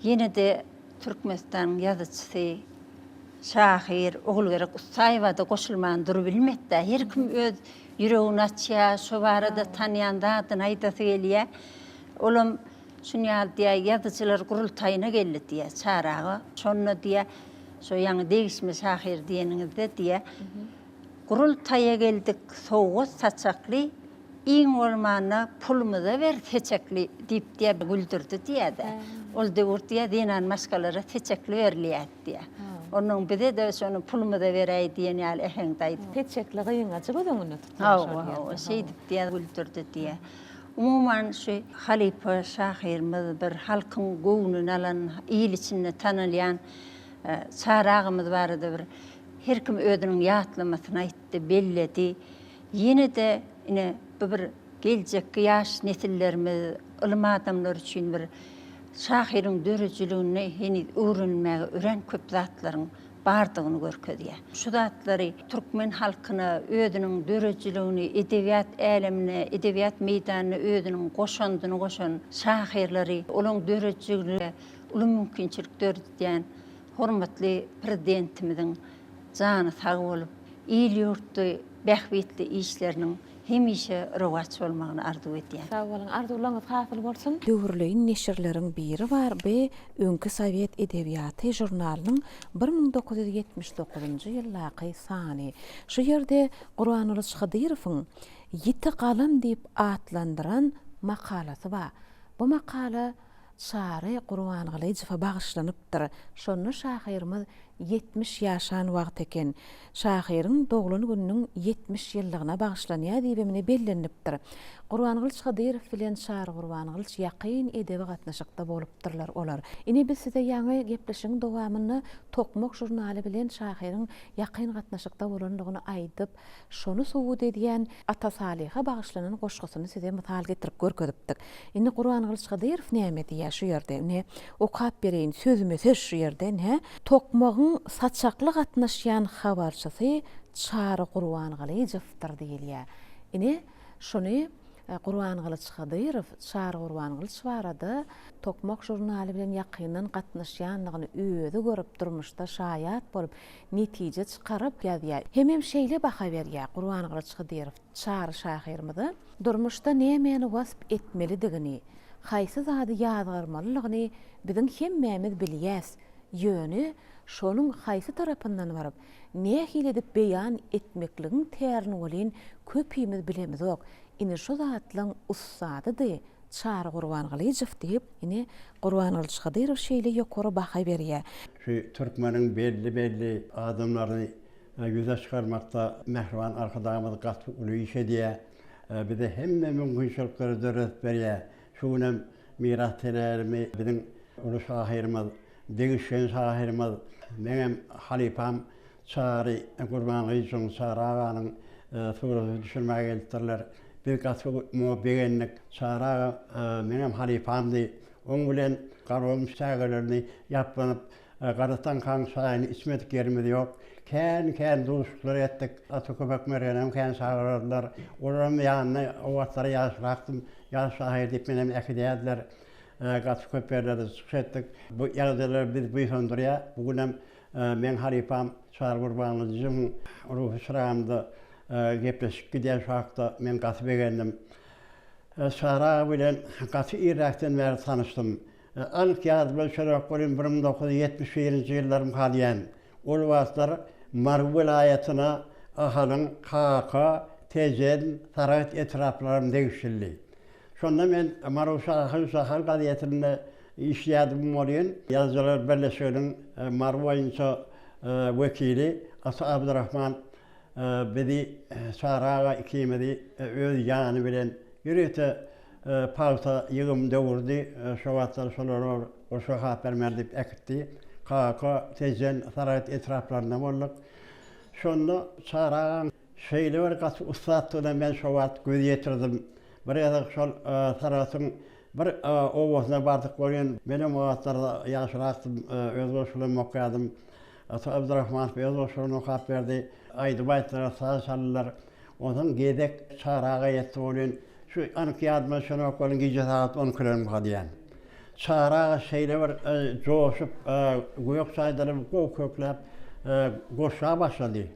ýene-de Türkmenistanyň ýazyjysy, şahyr Ogulgerek Ussaýewa-da goşulman durubilmedi-dä. Her kim öz ýüregini açýar, şo barada tanýan zadyny aýdasy gelýär. Olam Şuny ýaly diýýär, ýazyjylar gurultaýyna geldi diýýär, Çary aga. Şonda diýýär, şo ýaňy degişme şahyr diýeniňizde diýýär, Gurultaýa geldik sowgat saçakly, iň bolmanda pulumyza ber seçekli diýip diýýär, güldürdi diýýär-de. Ol döwür diýýär, zenan maşgalara seçekli berilýärdi diýýär. Onnoň bize-de şony pulumyza beräý diýen ýaly äheňde aýdyp.
Seçekli gyňajy göz öňünde tutýar şol ýerde.
Hawa, hawa, şeýdip diýýär, güldürdi diýýär. Umuman, şu halypa şahyrymyz bir halkyň göwnüni alan, il içinde tanalýan Çary agamyz barada bir her kim özüniň ýatlamasyny aýtdy, belledi. Ýene-de ine bu bir geljekki ýaş nesillerimiz, ylym adamlary üçin bir şahyryň döredijiliginde heniz öwrenilmäge örän köp zatlaryň bardygyny görkezýär. Şu zatlary türkmen halkyna özüniň döredijiligini, edebiýat älemine, edebiýat meýdanyna özüniň goşandyny goşan şahyrlary, olaň döredijiligine uly mümkinçilik döredýän hormatly Prezidentimiziň jany sag bolup, il-ýurtly bähbitli işleriniň hemişe rowaç bolmagyny arzuw edýän.
Sag boluň, arzuwlaryňyz hasyl bolsun! Döwürleýin neşirleriň biri bar, bu öňki Sowet edebiýaty žurnalynyň 1979-njy ýyldaky sany. Şu ýerde Gurbangylyç Hydyrowyň Ýiti galam diýip atlandyran makalasy bar. Bu makala Çary Gurbangylyjowa bagyşlanypdyr. Şonda şahyrymyz 70 ýaşan wagty eken. Şahyryň doglan gününiň 70 ýyllygyna bagyşlanýar diýibem ine bellenilipdir. Gurbangylyç Hydyrow bilen Çary Gurbangylyç ýakyn edebi gatnaşykda bolupdyrlar olar. Ine biz size ýaňy gepleşigiň dowamynda Tokmak žurnaly bilen şahyryň ýakyn gatnaşykda bolandygyny aýdyp, Şony subut edýän Ata Salyha bagyşlanan goşgusyny size mysal getirip görkezipdik. Indi Gurbangylyç Hydyrow näme diýýär şu ýerde? Ine, okap bereýin, sözme-söz şu ýerde, ine, Tokmagyň saçakly gatnaşýan habarçysy Çary Gurbangylyjowdyr diýilýär. Ine, şuny Gurbangylyç Hydyrow Çary Gurbangylyç barada Tokmak žurnaly bilen ýakyndan gatnaşýanlygyny özi görüp, durmuşda şaýat bolup, netije çykaryp ýazýar. Hemem şeýle baha berýär Gurbangylyç Hydyrow Çary şahyrymyza, Durmuşda nämäni wasp etmelidigini, haýsy zady ýazgarmalylygyny biziň hemmämiz bilýäs, ýöne şonuň haýsy tarapyndan baryp, nähili edip beýan etmekligiň tärini welin köpimiz bilemizok. Ine şu zatlaň ussadydy Çary Gurbangylyjow diýip, ine, Gurbangylyç Hydyrow şeýle ýokary baha berýär.
Şu türkmeniň belli-belli adamlaryny ýüze çykarmakda mähriban Arkadagymyz gaty uly iş edýär. Bize hemme mümkinçilikleri döredip berýär. Şu günem Miras teleýaýlymy biziň uly şahyrymyz, degişgen şahyrymyz, meňem halypam Çary Gurbangylyjowyň, Çary aganyň suratyny düşürmäge gelipdirler. Biz gaty muňa begendik. Çary aga meňem halypamdy. Oň bilen Garagum çägelerini ýaplanyp, Garataňkaň çaýyny içmedik ýerimiz ýok. Kän-kän duşuşyklar etdik. Ata Köpek Mergenem kän çagyrardylar. Olaram ýanyna o wagtlar ýaşrakdym. Ýaş şahyr diýip menem äkidýärdiler. Gaty köp ýerlerde çykyş etdik. Bu ýagdaýlar bizi buýsandyrýar. Bu günem meň halypam Çary Gurbangylyjowyň ruhy çyragynda Gepleşik gidýän şu hakda men gaty begendim. Çary aga bilen gaty irräkden bäri tanyşdym. Anyk ýadyma düşenok welin 1971-nji ýyllarymka diýýän. Ol wagtlar Mary welaýatyna Ahalyň Kaka, Tejen, Saragt etraplaram degişlidi. Şonda men Maru-Şahy-Jahal gazetinde işleýärdim welin, Ýazyjylar birleşiginiň Mary boýunça wekili Ata Abdyrahman Bizi Çary aga ikimizi öz ýany bilen ýörite pagta ýygym döwürdi. Şo wagtlar şolara bir goşa hat bermeli diýip äkitdi. Kaka, Tejen, Saragt etraplarynda bolduk. Şonda Çary agaň şeýle bir gaty ussatdygyna men şo wagt göz ýetirdim. Bir gezek şol Saragtyň bir obasyna bardyk welin, menem o wagtlar ýaşrakdym, öz goşgularym okýardym. Ata Abdyrahmanow öz goşgusyny okap berdi. Aýdym aýtdylar, saz çaldylar. Onsoň gezek Çary aga ýetdi welin, şu anyk ýadyma düşenok welin, gije sagat on ikilermika diýýän. Çary aga şeýle bir joşup, gök çaýdalap, gowy kökläp, goşga başlady.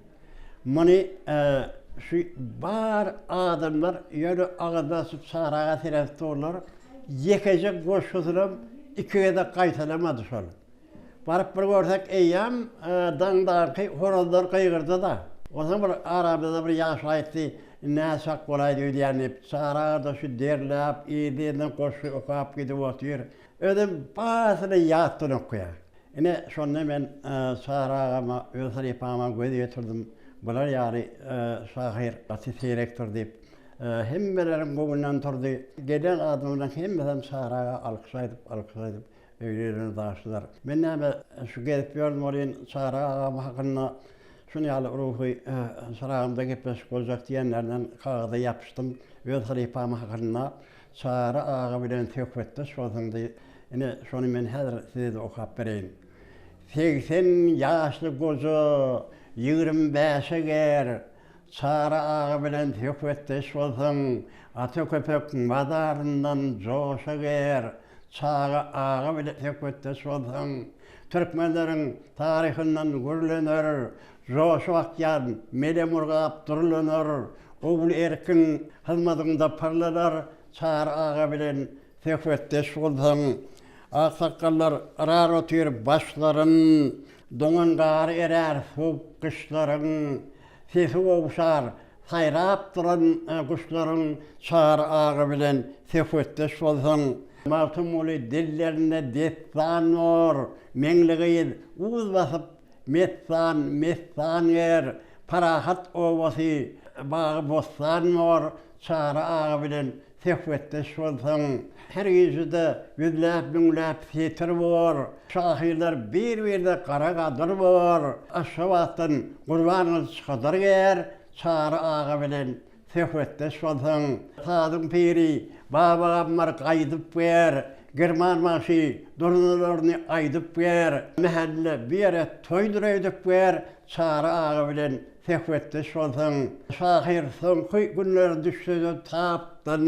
Muny şu bar adamlar ýöne agyzyny açyp Çary aga seredip durlar. Ýekeje goşgusynam iki gezek gaýtalamady şol. Baryp bir görsek, eýýäm daňdaky horazlar gygyrdy-da. Onsoň bir aramyzda bir ýaşuly aýtdy, Indi-hä çak bolaýdy öýdýän diýip, Çary aga-da şu derläp, yzly-yzyna goşgy okap gidip otyr. Özem barysyny ýatdan okaýar. Ine, şonda men Çary agama, öz halypama göz ýetirdim, bular ýaly şahyr gaty seýrekdir diýip. Hemmeleriň göwnünden turdy. Gelen adamlaryň hemmesem Çary aga alkyş aýdyp, alkyş aýdyp öýlerine daşdylar. Men näme şu gezip ýördüm welin Çary agam hakynda şuny ýaly ruhy çyragymda gepleşik boljak diýenlerinden kagyza ýapyşdym. Öz halypam hakynda Çary aga bilen söhbetdeş bolsaň diý. Ine, şony men häzir size-de okap bereýin. 80 ýaşly goja 25-e ger, Çary aga bilen söhbetdeş bolsaň, Ata köpek mazaryndan joşa ger, Çaga aga bilen söhbetdeş bolsaň, Türkmenleriň taryhyndan gürlener, Joşup akýan mele murgap durlanar, Ogul erkiň hyzmatyňda pyrlanar, Çary aga bilen söhbetdeş bolsaň, Aksakgallar yrar otyr başlaryn, Doňan gary erär sowuk gyşlaryň, Sesi gowşar saýrap duran guşlaryň Çary aga bilen söhbetdeş bolsaň. Magtymguly dillerinde dessan bor, Meňli gyz uz basyp messan, messan ger, Parahat obasy bagy-bossan bor, Çary aga bilen Söhbetdeş bolsaň, her gijede ýüzläp-müňläp setir bor. Şahyrlar bir-birine gara gadyr bor. Aşgabatdan Gurbangylyç Hydyr ger, Çary aga bilen söhbetdeş bolsaň. Sazyň piri Babagammar gaýdyp ger, Girman bagşy durnalaryny aýdyp ger. Mähelle bir ýere toýdur öýdüp ger, Çary aga bilen Söhbetdeş bolsaň, şahyr soňky günler düşse-de tapdan,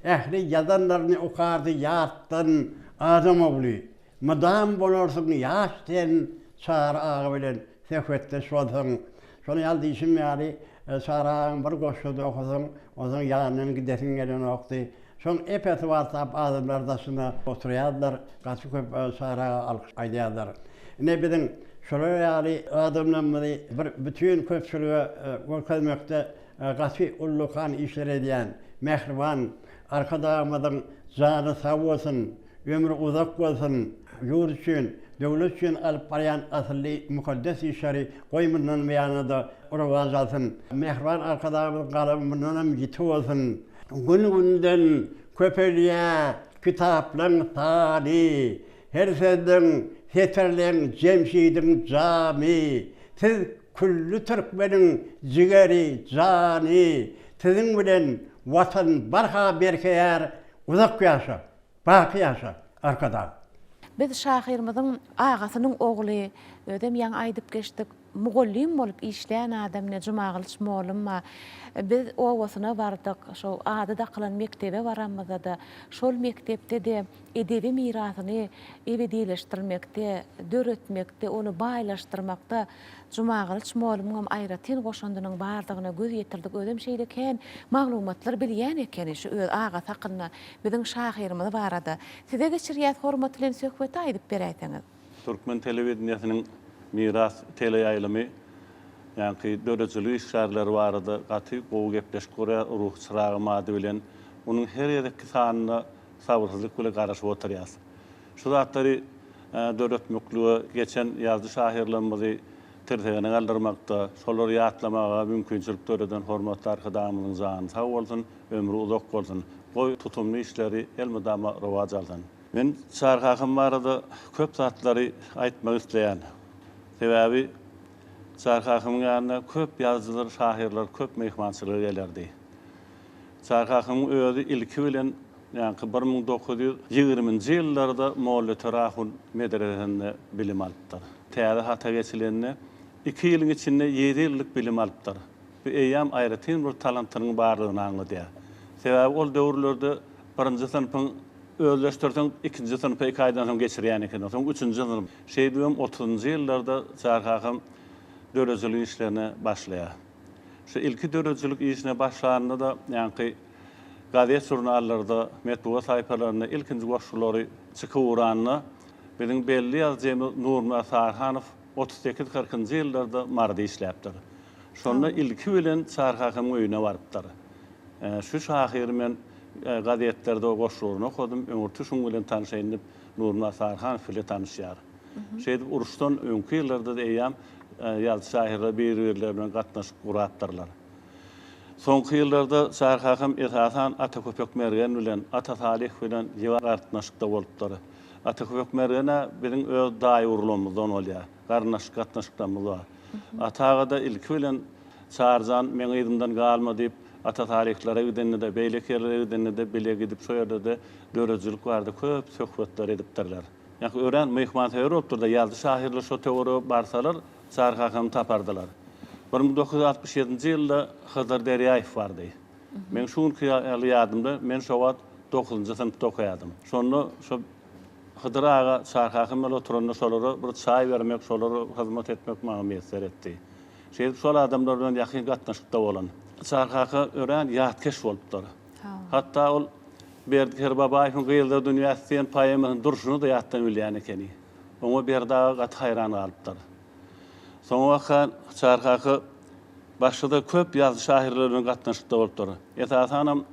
ähli ýazanlaryny okardy ýatdan, Adam ogly, mydam bolarsyň ýaş sen, Çary aga bilen söhbetdeş bolsaň. Şonuň ýaly diýşim ýaly, Çary agaň bir goşgusyny okasaň, onsoň ýanyndan gidesiň gelenokdy. Şoň ep-esli wagtlap adamlar daşynda oturýardylar, gaty köp Çary aga alkyş aýdýardylar. Ine biziň şolar ýaly adamlarymyzy bir bütin köpçülige görkezmekde gaty ullakan işler edýän mähriban Arkadagymyzyň jany sag bolsun, ömri uzak bolsun, ýurt üçin, döwlet üçin alyp barýan asylly mukaddes işleri goý mundan buýana-da rowaç alsyn. Mähriban Arkadagymyzyň galamy mundanam ýiti bolsun. Gün-günden köpelýär kitaplaň sany, Her sözleň, setirleň Jemşidiň jamy. Siz külli türkmeniň jigeri, jany, Siziň bilen Watan barha berkeýär, Uzak ýaşa, baky ýaşa, Arkadag!
Biz şahyrymyzyň agasynyň ogly, özem ýaňy aýdyp geçdik, mugallym bolup işlän adam ine Jumagylyç mollum bar. Biz obasyna bardyk, şo ady dakylan mekdebe baramyzda-da, şol mekdepde-de edebi mirasyny ebedileşdirmekde, döretmekde, ony baýlaşdyrmakda Jumagylyç mollumyňam aýratyn goşandynyň bardygyna göz ýetirdik. Özem şeýle kän maglumatlar bilýän ekeni şu öz agasy hakynda, biziň şahyrymyz barada. Size geçirýäs hormat bilen söhbeti aýdyp beräýseňiz.
Türkmen telewideniýesiniň Miras teleýaýlymy ýaňky döredijilik işgärleri barada gaty gowy gepleşik gurýar Ruhy çyragym ady bilen. Onuň her gezekki sanyna sabyrsyzlyk bile garaşyp oturýas. Şu zatlary döretmeklige geçen ýazyjy-şahyrlarymyzy tirsegine galdyrmakda, şolary ýatlamaga mümkinçilik döreden hormatly Arkadagymyzyň jany sag bolsun, ömri uzak bolsun! Goý, tutumly işleri elmydama rowaç alsyn! Men Çary kakam barada köp zatlary aýtmak isleýän. Sebäbi Çary kakamyň ýanyna köp ýazyjylar, şahyrlar köp myhmançylyga gelerdi. Çary kakamyň özi ilki bilen ýaňky 1920-nji ýyllarda Mollatöre ahun medresesinde bilim alypdyr. Täze hata geçilende iki ýylyň içinde ýedi ýyllyk bilim alypdyr. Bu eýýäm aýratyn bir talantynyň barlygyny aňladýar. Sebäbi ol döwürlerde birinji synpyň özleşdirseň, ikinji synpa iki aýdan soň geçirýän ekeniň. Soň üçünji synp. Şeýdibem otuzynjy ýyllarda Çary kakam döredijilik işlerine başlaýar. Şu ilki döredijilik işine başlanynda-da ýaňky gazet-žurnallarda, metbugat sahypalarynda ilkinji goşgulary çykyp ugranda biziň belli ýazyjymyz Nurmyrat Saryhanow 38-40-njy ýyllarda Maryda işläpdir. Şonda ilki bilen Çary kakamyň öýüne barypdyr. Şu şahyry men gazetlerde goşgularyny okadym, öňürti şuň bilen tanşaýyn diýip, Nurmyrat Saryhanow bile tanyşýar. Şeýdip uruşdan öňki ýyllarda-da eýýäm ýazyjy-şahyrlar bir-birleri bilen gatnaşyk gurapdyrlar. Soňky ýyllarda Çary kakam esasan Ata Köpek Mergen bilen, Ata Salyh bilen ýygy gatnaşykda bolupdyr. Ata Köpek Mergen-ä biziň öz daýy uruglarymyzdan bolýar. Garyndaşlyk gatnaşyklarymyz bar. Ata aga-da ilki bilen Çary jan, meň yzymdan galma diýip, Ata Salyhlara gidende-de, beýleki ýerlere gidende-de bile gidip şo ýerde-de döredijilik barada köp söhbetler edipdirler. Ýa örän myhmansöýer bolupdyr-da, ýazyjy-şahyrlar şo töwerege barsalar, Çary kakamy tapardylar. 1967-nji ýylda Hydyr Derýaýew bardy. Meň şu günki ýaly ýadymda, men şo wagt dokuzynjy synpda okaýardym. Şonda şo Hydyr aga Çary kakam bilen oturanda şolara bir çaý bermek, şolara hyzmat etmek maňa miýesser etdi. Şeýdip şol adamlar bilen ýakyn gatnaşykda bolan. Çary kaka örän ýatkeş bolupdyr. Hatda ol Berdi Kerbabaýewiň Gyzlar dünýäsi diýen poemasyny durşuna-da ýatdan bilýän ekeni. Oňa Berdi aga gaty haýran galypdyr. Soňabaka Çary kaka başga-da köp ýazyjy-şahyrlar bilen gatnaşykda bolupdyr. Esasanam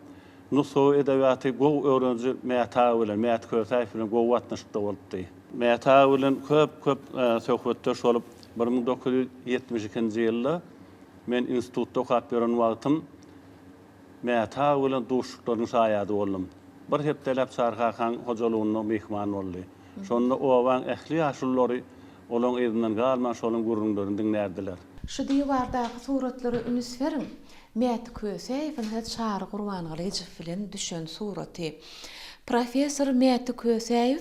nusgawy edebiýaty gowy öwreniji Mäti aga bilen, Mäti Kösäýew bilen gowy gatnaşykda bolupdy. Mäti aga bilen köp-köp söhbetdeş bolup, 1972-nji ýylda men institutda okap ýören wagtym Mäti aga bilen duşuşyklarynyň şaýady boldum. Bir hepdeläp Çary kakaň hojalygynda myhman boldy. Şonda obaň ähli ýaşululary olaň yzyndan galman şolaň gürrüňlerini diňlärdiler.
Şu diwardaky suratlara ünüs beriň. Mäti Kösäýewiň Çary Gurbangylyjow bilen düşen suraty. Professor Mäti Kösäýew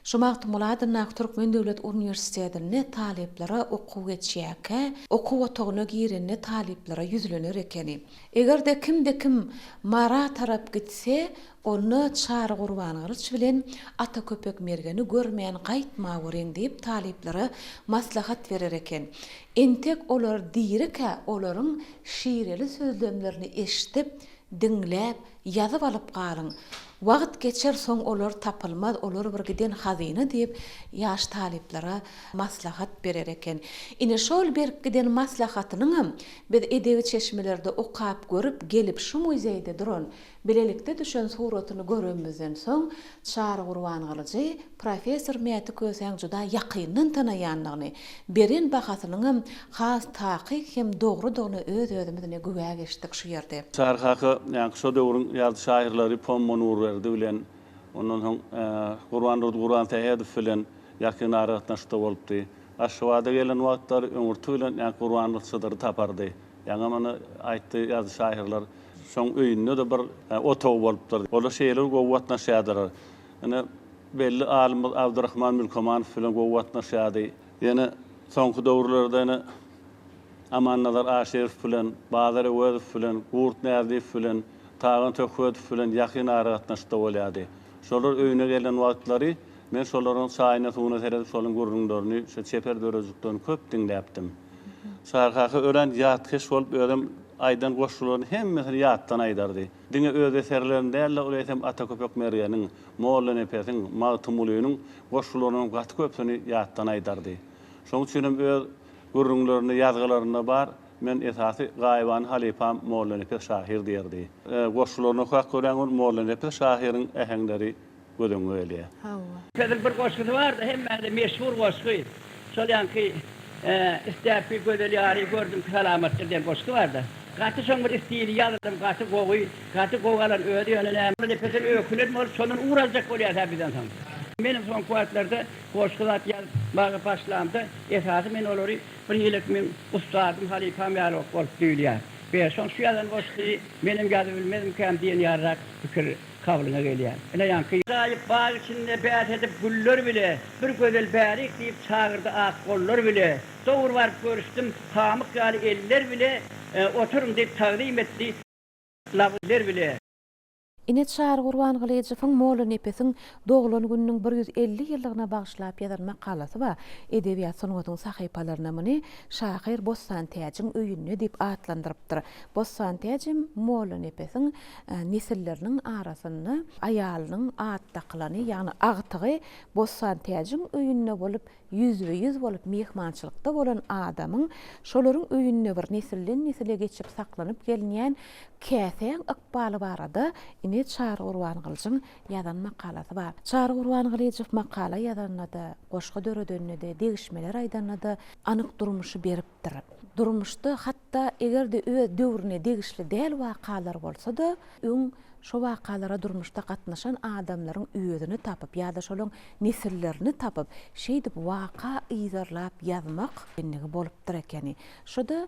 şu Magtymguly adyndaky Türkmen döwlet uniwersitetinde talyplara okuw geçýärkä, okuw otagyna girende talyplara ýüzlener ekeni. Eger-de kimde-kim Mara tarap gitse, onda Çary Gurbangylyç bilen Ata Köpek Mergeni görmän gaýtmaweriň diýip talyplara maslahat berer eken. Entek olar dirikä olaryň şireli sözlemlerini eşidip, diňläp, ýazyp alyp galyň. Wagt geçer soň olar tapylmaz, olar bir giden hazyna diýip ýaş talyplara maslahat berer eken. Ine şol berip giden maslahatynyňam biz edebi çeşmelerde okap görüp gelip şu muzeýde duran bilelikde düşen suratyny görenimizden soň Çary Gurbangylyjy professor Mäti Kösäň juda ýakyndan tanaýandygyny, beren bahasynyňam has takyk hem dogrudygyna öz-özümizne güwä geçdik şu ýerde.
Çary kaka ýaňky şo döwrüň ýazyjy-şahyrlary Pomma Nurberdi bilen, ondan soň Gurbandurdy Gurbansähedow bilen ýakyn aragatnaşykda bolupdy. Aşgabada gelen wagtlary öňürti bilen ýaňky Gurbangylyç Hydyry tapardy. Ýaňam ony aýtdy ýazyjy-şahyrlar. Şoň öýünde-de bir otagy bolupdyr. Olar şeýle bir gowy gatnaşýardylar. Ine, belli alymymyz Abdurahman Mülkamanow bilen gowy gatnaşýardy. Ýene soňky döwürlerde ine Amannazar Aşyrow bilen, Bazar Öwezow bilen, Gurt Näzliýew bilen, Tagan Töhwedow bilen ýakyn aragatnaşykda bolýardy. Şolar öýüne gelen wagtlary men şolaryň çaýyna-suwuna seredip şolaryň gürrüňlerini, şu çeper döredijiliklerini köp diňläpdim. Çary kaka örän ýatkeş bolup, özem aýdan goşgularyny hemmesini ýatdan aýdardy. Diňe öz eserlerini däl-de, ol eýsem Ata Köpek Mergeniň, Mollanepesiň, Magtymgulynyň goşgularynyň gaty köpüsini ýatdan aýdardy. Şonuň üçinem öz gürrüňlerinde, ýazgylarynda bar, Men esasy gaýybany halypam Mollanepes şahyr diýerdi. Goşgularyny okap görýäň ol Mollanepes şahyryň äheňleri göz öňüňe gelýär.
Hawa.
Sözüň bir goşgusy bardy, hemmäňde meşhur goşgy. Şol ýaňky Istäp bir gözel ýary gördüm ki salamatdyr diýen goşgy barda. Gaty şoň bir stili ýazylan gaty gowy, gaty gowy alan özi ýöne näme Nepesem ökünen bolup şondan ugur aljak bolýar hä bizden soň. Menem soňky wagtlarda goşgy zat ýazmaga başlamda esasy men olary bir hili meň ussadym halypam ýaly bolup duýulýar. Be şoň şu ýazan goşgyny menem ýazybilmezmikäm diýen ýalyrak pikir Kablyňa gelýär. Ine ýaňky. Ajaýyp bag içinde bäs edip güller bile, Bir gözel bärik diýip çagyrdy ak gollar bile. Dogry baryp görüşdim, pamyk ýaly eller bile, Oturyň diýip tagzym etdi labyzler bile.
Ine Çary Gurbangylyjowyň Mollanepesiň doglan gününiň 150 ýyllygyna bagyşlap ýazan makalasy bar. Edebiýat sungatyň sahypalarynda muny Şahyr Bossantäjiň öýünde diýip atlandyrypdyr. Bossantäjem Mollanepesiň nesilleriniň arasynda aýalynyň at dakylany, ýagny agtygy Bossantäjiň öýünde bolup, ýüzbe-ýüz bolup myhmançylykda bolan adamyň şolaryň öýünde bir nesilden-nesile geçip saklanyp gelinýän käsäň ykbaly barada ine Çary Gurbangylyjyň ýazan makalasy bar. Çary Gurbangylyjow makala ýazanda-da, goşgy döredende-de, degişmeler aýdanda-da anyk durmuşy beripdir. Durmuşda hatda eger-de öz döwrüne degişli däl wakalar bolsa-da, öň şo wakalara durmuşda gatnaşan adamlaryň özüni tapyp ýa-da şolaň nesillerini tapyp, şeýdip waka yzarlap ýazmak endigi bolupdyr ekeni. Şo-da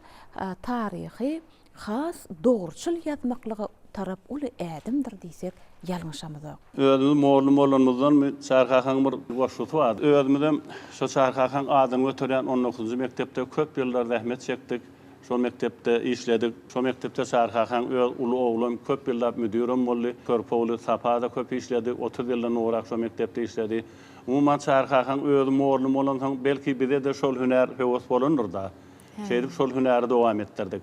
taryhy has dogruçyl ýazmaklyga tarap uly ädimdir diýsek ýalňyşamyzok.
Özümiz mollum bolanymyzdanmy, Çary kakaň bir goşgusy bardy. Özümizem şo Çary kakaň adyny göterýän on dokuzynjy mekdepde köp ýyllar zähmet çekdik. Şo mekdepde işledik. Şo mekdepde Çary kakaň öz uly oglam köp ýyllap müdirem boldy. Körpe ogly Sapa-da köp işledi. 30 ýyldan gowrak şo mekdepde işledi. Umuman Çary kakaň özi mollum bolansoň, belki bize-de şol hünär höwes bolandyr-da. Şeýdip şol hünäri dowam etdirdik.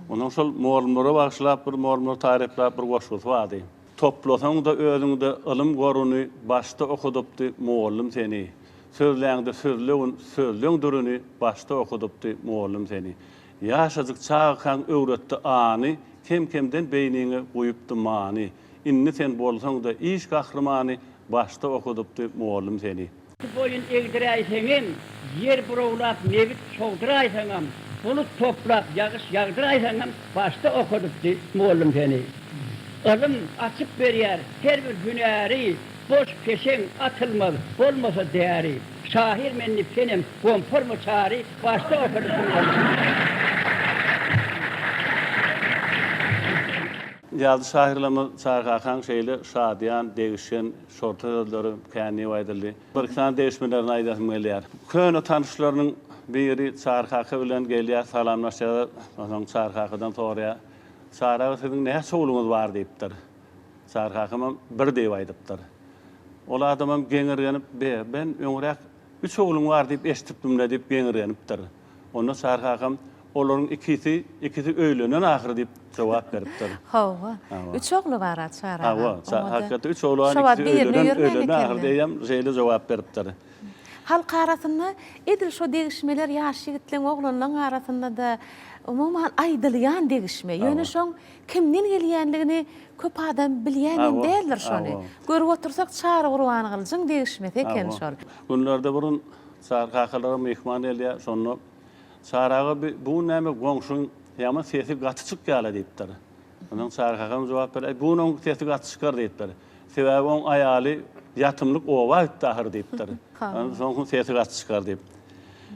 Onuň şol mollumlara bagyşlap bir mollumlary taryplap bir goşgusy bardy. Toplasaň-da özüňde ylym goruny Başda okudypdy mugallym seni. Sözläňde sözlegin sözleň dürüni Başda okudypdy mugallym seni. Ýaşajyk çagakaň öwretdi any, Kem-kemden beýniňe guýupdy many. Indi sen bolsaň-da iş gahrymany Başda okudypdy mugallym seni.
Boýun egdiräýseňem, ýer burawlap nebit çogduraýsaňam, bulut toplap ýagyş ýagdyraýsaňam başda okadypdy mugallym seni. Ylym açyp berýär her bir hünäri, boş peşeň atylmaz bolmasa däri. Şahyr men diýip senem gomparma Çary, başda okadypdy mugallym seni.
Ýazyjy şahyrlarymyz Çary kakaň şeýle şadyýan, degişgen, şorta sözleri kän diýip aýdyldy. Bir-iki sany degişmelerini aýdasym gelýär. Köne tanyşlarynyň biri Çary kaka bilen gelýär, salamlaşýar. Onsoň Çary kakadan soraýar, Çary aga siziň näçe ogluňyz bar diýipdir. Çary kakamam bir diýip aýdypdyr. Ol adamam geňirgenip, Be, ben öňräk üç ogluň bar diýip eşidipdim-le diýip geňirgenipdir. Onda Çary kakam, Olaryň ikisi, ikisi öýlenen ahyry diýip jogap beripdir.
Hawa. Üç ogly bar-a Çary aga.
Hawa, hakykatda üç ogly bar, ikisi öýlenen, öýlenen ahyry diýýän, şeýle jogap beripdir.
Halk arasynda edil şo degişmeler ýaş ýigitleň, oglanlaň arasynda-da umuman aýdylýan degişme. Ýöne şoň kimden gelýänligini köp adam bilýän hem däldir şony. Görüp otursak Çary Gurbangylyjyň degişmesi eken şol.
Günlerde bir gün Çary kakalara myhman gelýär, şonda Çary aga bi bu gün näme goňşyň ýaman sesi gaty çykýala diýipdir. Ondan Çary kakam jogap berýär, Äý bu gün oň sesi gaty çykar diýipdir. Sebäbi oň aýaly ýatymlyk oba gitdi ahyry diýipdir. Onsoň sesi gaty çykar diýip.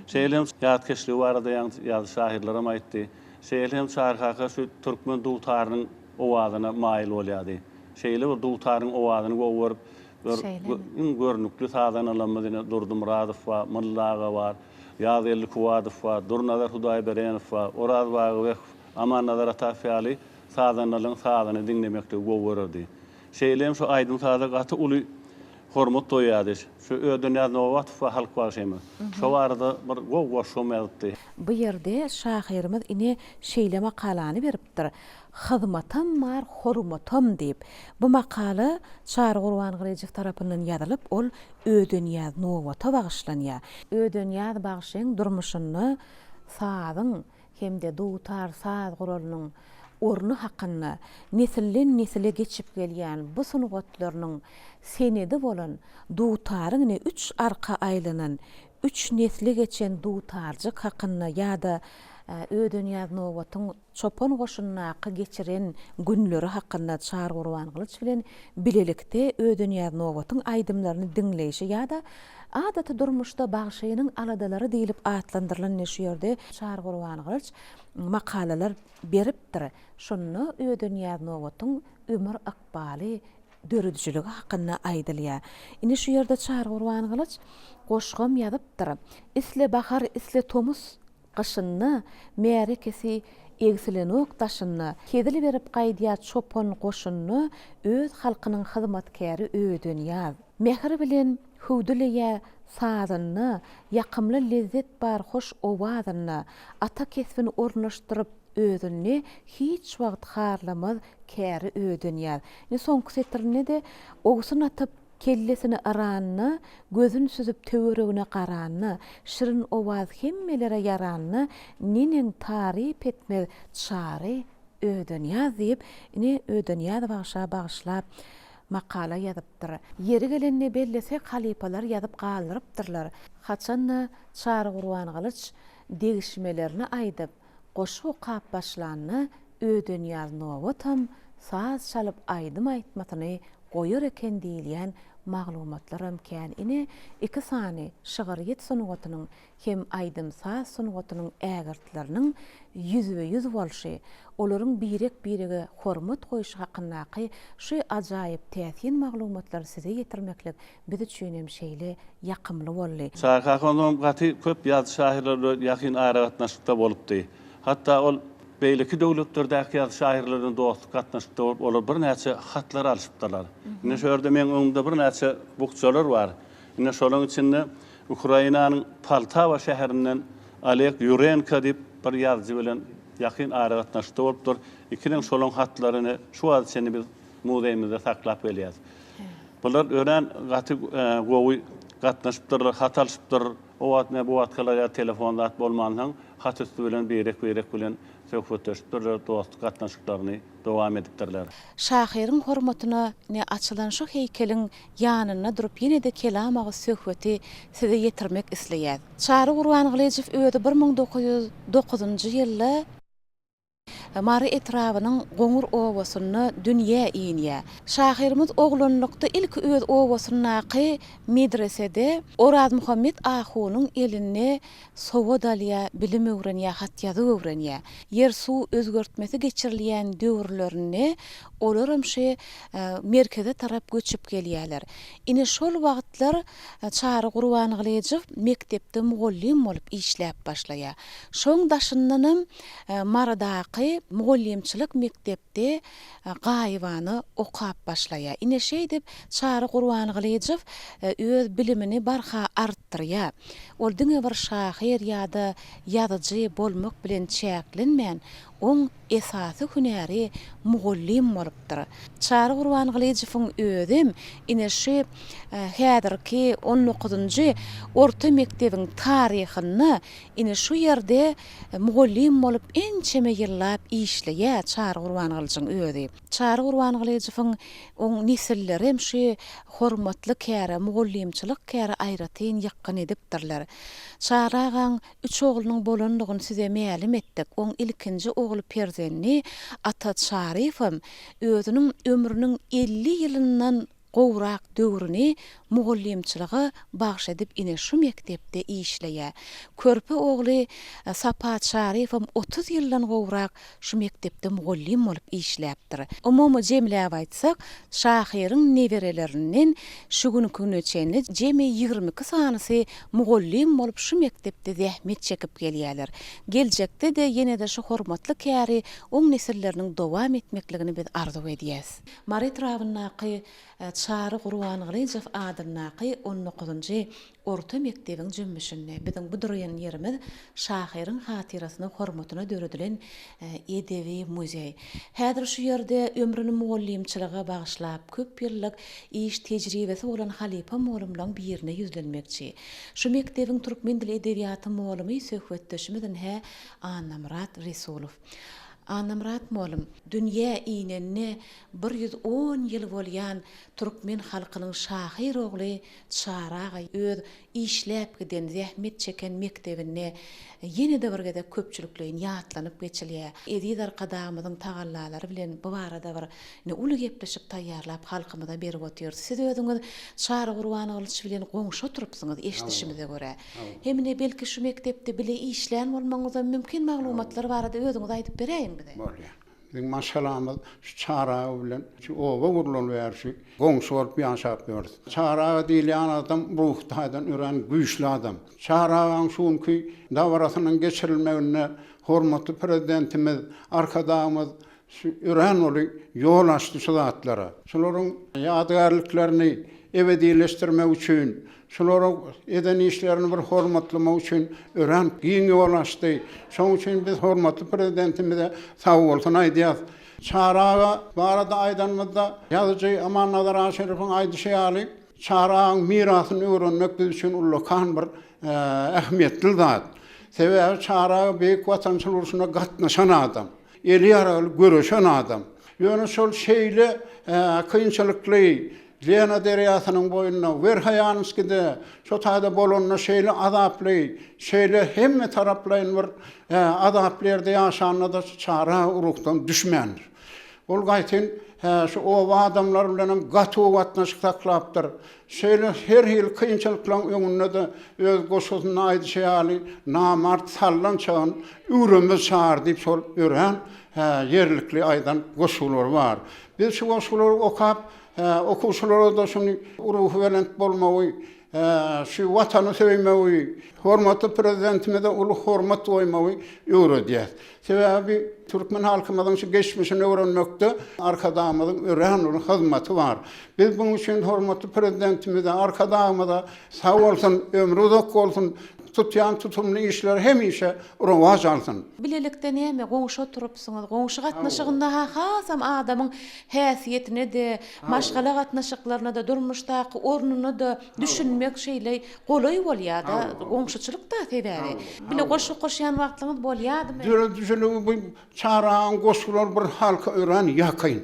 Şeýle hem ýatkeşligi barada ýaňy ýazyjy şahyrlaram aýtdy. Şeýle hem Çary kaka şu türkmen dutarynyň owazyna maýyl bolýardy. Şeýle bir dutaryň owazyny gowy görüp, bir iň görnükli sazandalarymyz ine Durdy Myradow bar, Mylla aga bar. Ýazgeldi Kuwadow bar, Durnazar Hudaýberenow bar, Oraz Bagybekow, Amannazar Ataýew ýaly sazandalaryň sazyny diňlemekligi gowy görerdi. Şeýle hem şu aýdym-saza gaty uly hormat goýýardy. Şu Ödenýaz Nobatow bar halk bagşymyz. Şo barada bir gowy goşgam ýazypdy.
Bu ýerde şahyrymyz ine şeýle makalany beripdir, Hyzmatam bar, hormatam diýip. Bu makala Çary Gurbangylyjow tarapyndan ýazylyp, ol Ödenýaz nobata bagyşlanýar. Ödenýaz bagşyň durmuşynda sazyň hem-de dutar saz guralynyň orny hakynda nesilden-nesile geçip gelýän bu sungatlarynyň senedi bolan dutaryň ine üç arka aýlanan üç nesle geçen dutarjyk hakynda ýa-da Ödenýaz nobatyň çopan goşundaky geçiren günleri hakynda Çary Gurbangylyç bilen bilelikde Ödenýaz Nobatyň aýdymlaryny diňleýşi ýa-da Adaty durmuşda bagşynyň aladalary diýlip atlandyrylan ine şu ýerde Çary Gurbangylyç makalalar beripdir. Şonda Ödenýaz Nobatyň ömür ykbaly, döredijiligi hakynda aýdylýar. Ine şu ýerde Çary Gurbangylyç goşgam ýazypdyr. Isle bahar, isle tomus. Gyşynda märekesi egsilenok daşynda, Hezil berip gaýdýar çopan goşunda, Öz halkynyň hyzmatkäri Ödenýaz. Mähir bilen hüwdüleýär sazynda, Ýakymly lezzet bar hoş owazynda, Ata kesbini ornaşdyryp özünde, Hiç wagt harlamaz käri Ödenýaz. Ine soňky setirinde-de owsun atyp, Kellesini yranda, gözün süzüp töweregine garanda, şirin owaz hemmelere ýaranda, neneň taryp etmez Çary Ödenýaz diýip, ine, Ödenýaz bagşa bagyşlap makala ýazypdyr. Ýeri gelende bellesek, halypalar ýazyp galdyrypdyrlar. Haçan-da Çary Gurbangylyç degişmelerini aýdyp, goşgy okap başlanda, Ödenýaz Nobatam saz çalyp aýdym aýtmasyny goýar eken diýilýän maglumatlaram kän. Ine, iki sany şygyrýet sungatynyň hem aýdym-saz sungatynyň ägirtleriniň ýüzbe-ýüz bolşy, olaryň birek-birege hormat goýşy hakyndaky şu ajaýyp täsin maglumatlary size ýetirmeklik biz üçinem şeýle ýakymly boldy.
Çary kaka onsoňam gaty köp ýazyjy-şahyrlar bilen ýakyn aragatnaşykda bolupdy. Hatda ol Beýleki döwletlerdäki ýazyjy-şahyrlar bilen dostluk gatnaşykda bolup, olar birnäçe hatlar alşypdyrlar. Indi şu ýerde meň öňümde birnäçe bukjalar bar. Indi şolaryň içinde Ukrainanyň Poltawa şäherinden Oleg Ýurenko diýip bir ýazyjy bilen ýakyn aragatnaşykda bolupdyr. Ikiniň şolaryň hatlaryny şu wagta çenli biz muzeýimizde saklap gelýäris. Bular örän gaty gowy gatnaşypdyrlar, hat alşypdyr. O wagt ne bu wagtkylar ýaly telefon zat bolmansoň, hat üsti bilen birek-birek bilen söhbetleşipdirler, dostluk gatnaşyklaryny dowam edipdirler.
Şahyryň hormatyna ne açylan şu heýkeliň ýanynda durup ýene-de kelam agyz söhbeti size ýetirmek isleýäs. Çary Gurbangylyjow özi 1909-njy ýylda. Mary etrabynyň Goňur obasynda dünýä inýär. Şahyrymyz oglanlykda ilki öz obasyndaky medresede Orazmuhammet ahunyň elinde sowat alýar, bilim öwrenýär, hat-ýazuw öwrenýär. Ýer-suw özgertmesi geçirilýän döwürlerinde olaram şu merkeze tarap göçüp gelýärler. Ine şol wagtlar Çary Gurbangylyjow mekdepde mugallym bolup işläp başlaýar. Şoň daşyndanam Marydaky mugallymçylyk mekdepde gaýybana okap başlaýar. Ine şeýdip Çary Gurbangylyjow öz bilimini barha artdyrýar. Ol diňe bir şahyr ýa-da ýazyjy bolmak bilen çäklenmän, oň esasy hünäri mugallym bolupdyr. Çary Gurbangylyjowyň özem ine şu häzirki on dokuzynjy orta mekdebiň taryhynda ine şu ýerde mugallym bolup ençeme ýyllap işleýär Çary Gurbangylyjyň özi. Çary Gurbangylyjowyň oň nesillerem şu hormatly käre, mugallymçylyk käre aýratyn ýykgyn edipdirler. Çary agaň Üç oglunyň bolandygyny size mälim etdik. Oň ilkinji ogly perzendi Ata Çaryýewem özüniň ömrüniň 50 ýylyndan gowrak döwrüni mugallymçylyga bagş edip ine şu mekdepde işleýär. Körpe ogly Sapa Çaryýewem 30 ýyldan gowrak şu mekdepde mugallym bolup işläpdir. Umumy jemläp aýtsak, şahyryň neberelerinden şu günki güne çenli jemi 22 sanysy mugallym bolup şu mekdepde zähmet çekip gelýärler. Geljekde-de ýene-de şu hormatly käri oň nesilleriniň dowam etmekligini biz arzuw edýäs. Mary etrabyndaky Çary Gurbangylyjow adyndaky on dokuzynjy Orta mekdebiň jümmüşinde biziň bu durýan ýerimiz şahyryň hatyrasyna, hormatyna döredilen edebi muzeý. Häzir şu ýerde ömrüni mugallymçylyga bagyşlap, köp ýyllyk iş tejribesi bolan halypa mugallymlaryň birine ýüzlenmekçi. Şu mekdebiň türkmen dili edebiýaty mugallymy söhbetdeşimiz ynha Annamyrat Resulow. Annamyrat mugallym, dünýä inenine 110 ýyl bolýan türkmen halkynyň şahyr ogly Çary aga öz işläp giden, zähmet çeken mekdebinde ýene-de bir gezek köpçülikleýin ýatlanyp geçilýär. Eziz Arkadagymyzyň tagallalary bilen bu barada bir ine uly gepleşik taýýarlap halkymyza berip otyrys. Siz özüňiz Çary Gurbangylyç bilen goňşy oturypsyňyz eşidişimize görä. Hem ine belki şu mekdepde bile işlän bolmagyňyzam mümkin maglumatlar barada özüňiz aýdyp beräýiň bize.
Bolýar. Biziň maşgalamyz şu Çary aga bilen şu oba gurlaly bäri şu goňşy bolup ýaşap ýörüs. Çary aga diýilýän adam ruhy taýdan örän güýçli adam. Çary agaň şu günki dabarasynyň geçirilmeginde hormatly Prezidentimiz Arkadagymyz Şu örän uly ýol açdy şu zatlara. Şularyň ýadygärliklerini ebedileşdirmek üçin, şularyň eden işlerini bir hormatlamak üçin örän giň ýol açdy. Şonuň üçin biz hormatly Prezidentimize sagbolsun aýdýas. Çary aga barada aýdanymyzda, ýazyjy Amannazar Aşyrowyň aýdyşy ýaly, Çary agaň mirasyny öwrenmek biz üçin ullakan bir ähmiýetli zat. Sebäbi Çary aga Beýik Watançylyk urşuna gatnaşan adam. Eli ýaragly göreşen adam. Ýöne şol şeýle kynçylykly Lena derýasynyň boýunda, Werhoýanskide, şo taýda bolanda şeýle azaply, şeýle hemme taraplaýyn bir azaply ýerde ýaşanda-da Çary ruhdan düşmändir. Ol gaýtyn şu oba adamlary bilenem gaty gowy gatnaşyk saklapdyr. Şeýle her hili kynçylyklaryň öňünde-de öz goşgusynda aýdyşy ýaly, Namart sallançagyn üwremez çar diýip şol örän ýerlikli aýdan goşgulary bar. Biz şu goşgulary okap, okuwçylara-da şuny ruhubelent bolmagy, şu Watany söýmegi, hormatly Prezidentimize uly hormat goýmagy öwredýär. Sebäbi türkmen halkymyzyň şu geçmişini öwrenmekde Arkadagymyzyň örän uly hyzmaty bar. Biz munuň üçin hormatly Prezidentimize, Arkadagymyza sag bolsun, ömri uzak bolsun, tutýan tutumly işleri hemişe rowaç alsyn.
Bilelikde näme goňşy oturypsyňyz, goňşy gatnaşygynda-ha hasam adamyň häsiýetine-de, maşgala gatnaşyklaryna-da, durmuşdaky ornuna-da düşünmek şeýle golaý bolýar-da, goňşuçylyk-da sebäbi. Bile goşgy okaşýan wagtlaryňyz bolýardymy?
Döredijiligi bu Çary agaň goşgulary bir halka örän ýakyn.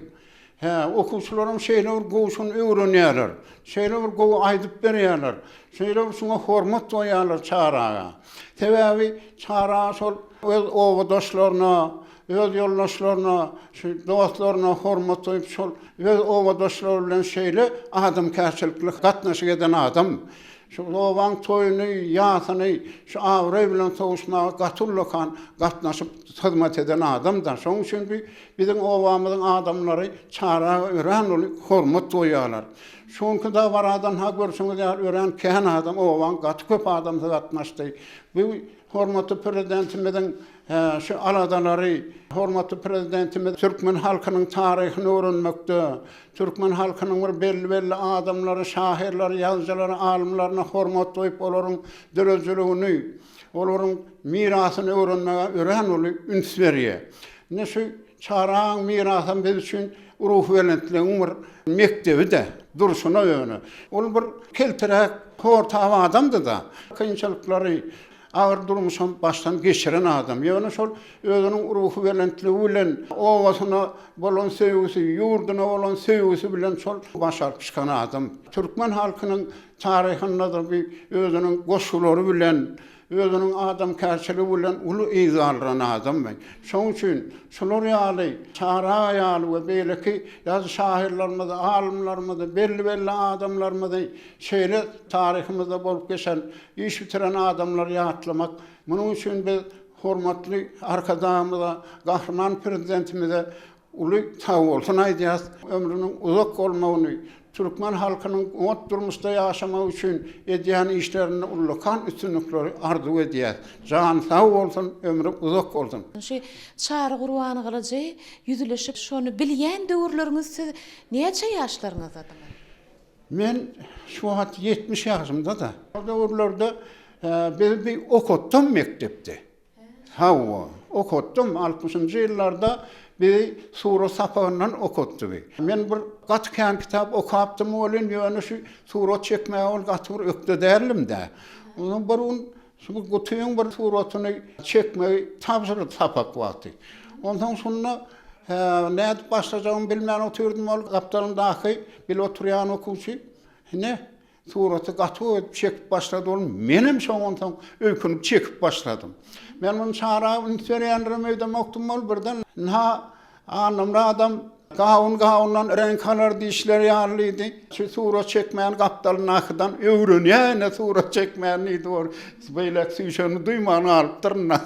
Hä, okuwçylaram şeýle bir gowy şuny öwrenýärler. Şeýle bir gowy aýdyp berýärler. Şeýle bir şuňa hormat goýýarlar Çary aga. Sebäbi Çary aga şol öz obadaşlaryna, öz ýoldaşlaryna, şu dostlaryna hormat goýup şol öz obadaşlary bilen şeýle adamkärçilikli gatnaşyk eden adam. Şu obaň toýuny, ýasyny şu abraý bilen sowuşmaga gaty ullakan gatnaşyp hyzmat eden adam-da. Şonuň üçin bi biziň obamyzyň adamlary Çary aga örän uly hormat goýýarlar. Şu günki dabaradan-ha görşüňiz ýaly örän kän adam, obaň gaty köp adamsy gatnaşdy. Bu hormatly Prezidentimiziň şu aladalary, hormatly Prezidentimiz türkmen halkynyň taryhyny öwrenmekde, türkmen halkynyň bir belli-belli adamlary, şahyrlary, ýazyjylary, alymlaryna hormat goýup, olaryň döredijiligini, olaryň mirasyny öwrenmäge örän uly üns berýär. Ine şu Çary agaň mirasam biz üçin ruhubelentligiň bir mekdebi-de, durşuna ýöne. Ol bir kelteräk, hortap adamdy-da. Kynçylyklary, agyr durmuşam başdan geçiren adam. Ýöne şol özüniň ruhubelentligi bilen, obasyna bolan söýgüsi, ýurduna bolan söýgüsi bilen şol baş alyp çykan adam. Türkmen halkynyň taryhynda-da bir özüniň goşgulary bilen, özüniň adamkärçiligi bilen uly yz galdyran adamdy. Şonuň üçin şular ýaly, Çary aga ýaly we beýleki ýazyjy-şahyrlarymyzy, alymlarymyzy, belli-belli adamlarymyzy şeýle taryhymyzda bolup geçen, iş bitiren adamlary ýatlamak, munuň üçin biz hormatly Arkadagymyza, Gahryman Prezidentimize uly sagbolsun aýdýarys. Ömrüniň uzak bolmagyny, türkmen halkynyň oňat durmuşda ýaşamagy üçin edýän işlerinde ullakan üstünlikleri arzuw edýäris. Jany sag bolsun, ömri uzak bolsun!
Şu Çary Gurbangylyjy ýüzleşip şony bilýän döwürleriňiz siz näçe ýaşlaryňyzdadyňyz?
Men şu wagt 70 ýaşymda-da. Şol döwürlerde bizi bir okatdam mekdepde. Hawa, okatdym. Altmyşynjy ýyllarda bizi surat sapagyndan okatdy bi. Men bir gaty kän kitap okapdym welin, ýöne şu surat çekmäge ol gaty bir ökde däldim-dä. Onsoň bir gün şu gutyň bir suratyny çekmegi tabşyrdy sapak wagty. Onsoň şunda nädip başlajagymy bilmän otyrdym, ol gapdalymdaky bile oturýan okuwçy, Ine, Suraty gaty gowy edip çekip başlady ol, menem şoňa onsoň öýkünip çekip başladym. Men muny Çara üns berýändirem öýdemokdym ol birden, Ynha, Annamyradam. Gawun gawundan reňk alar diýişleri ýaly diýdi. Şu surat çekmäni gapdalyndakydan öwrenýä ine surat çekmäni diýdi. Ol beýläk süýşenini duýman galypdyryn-da.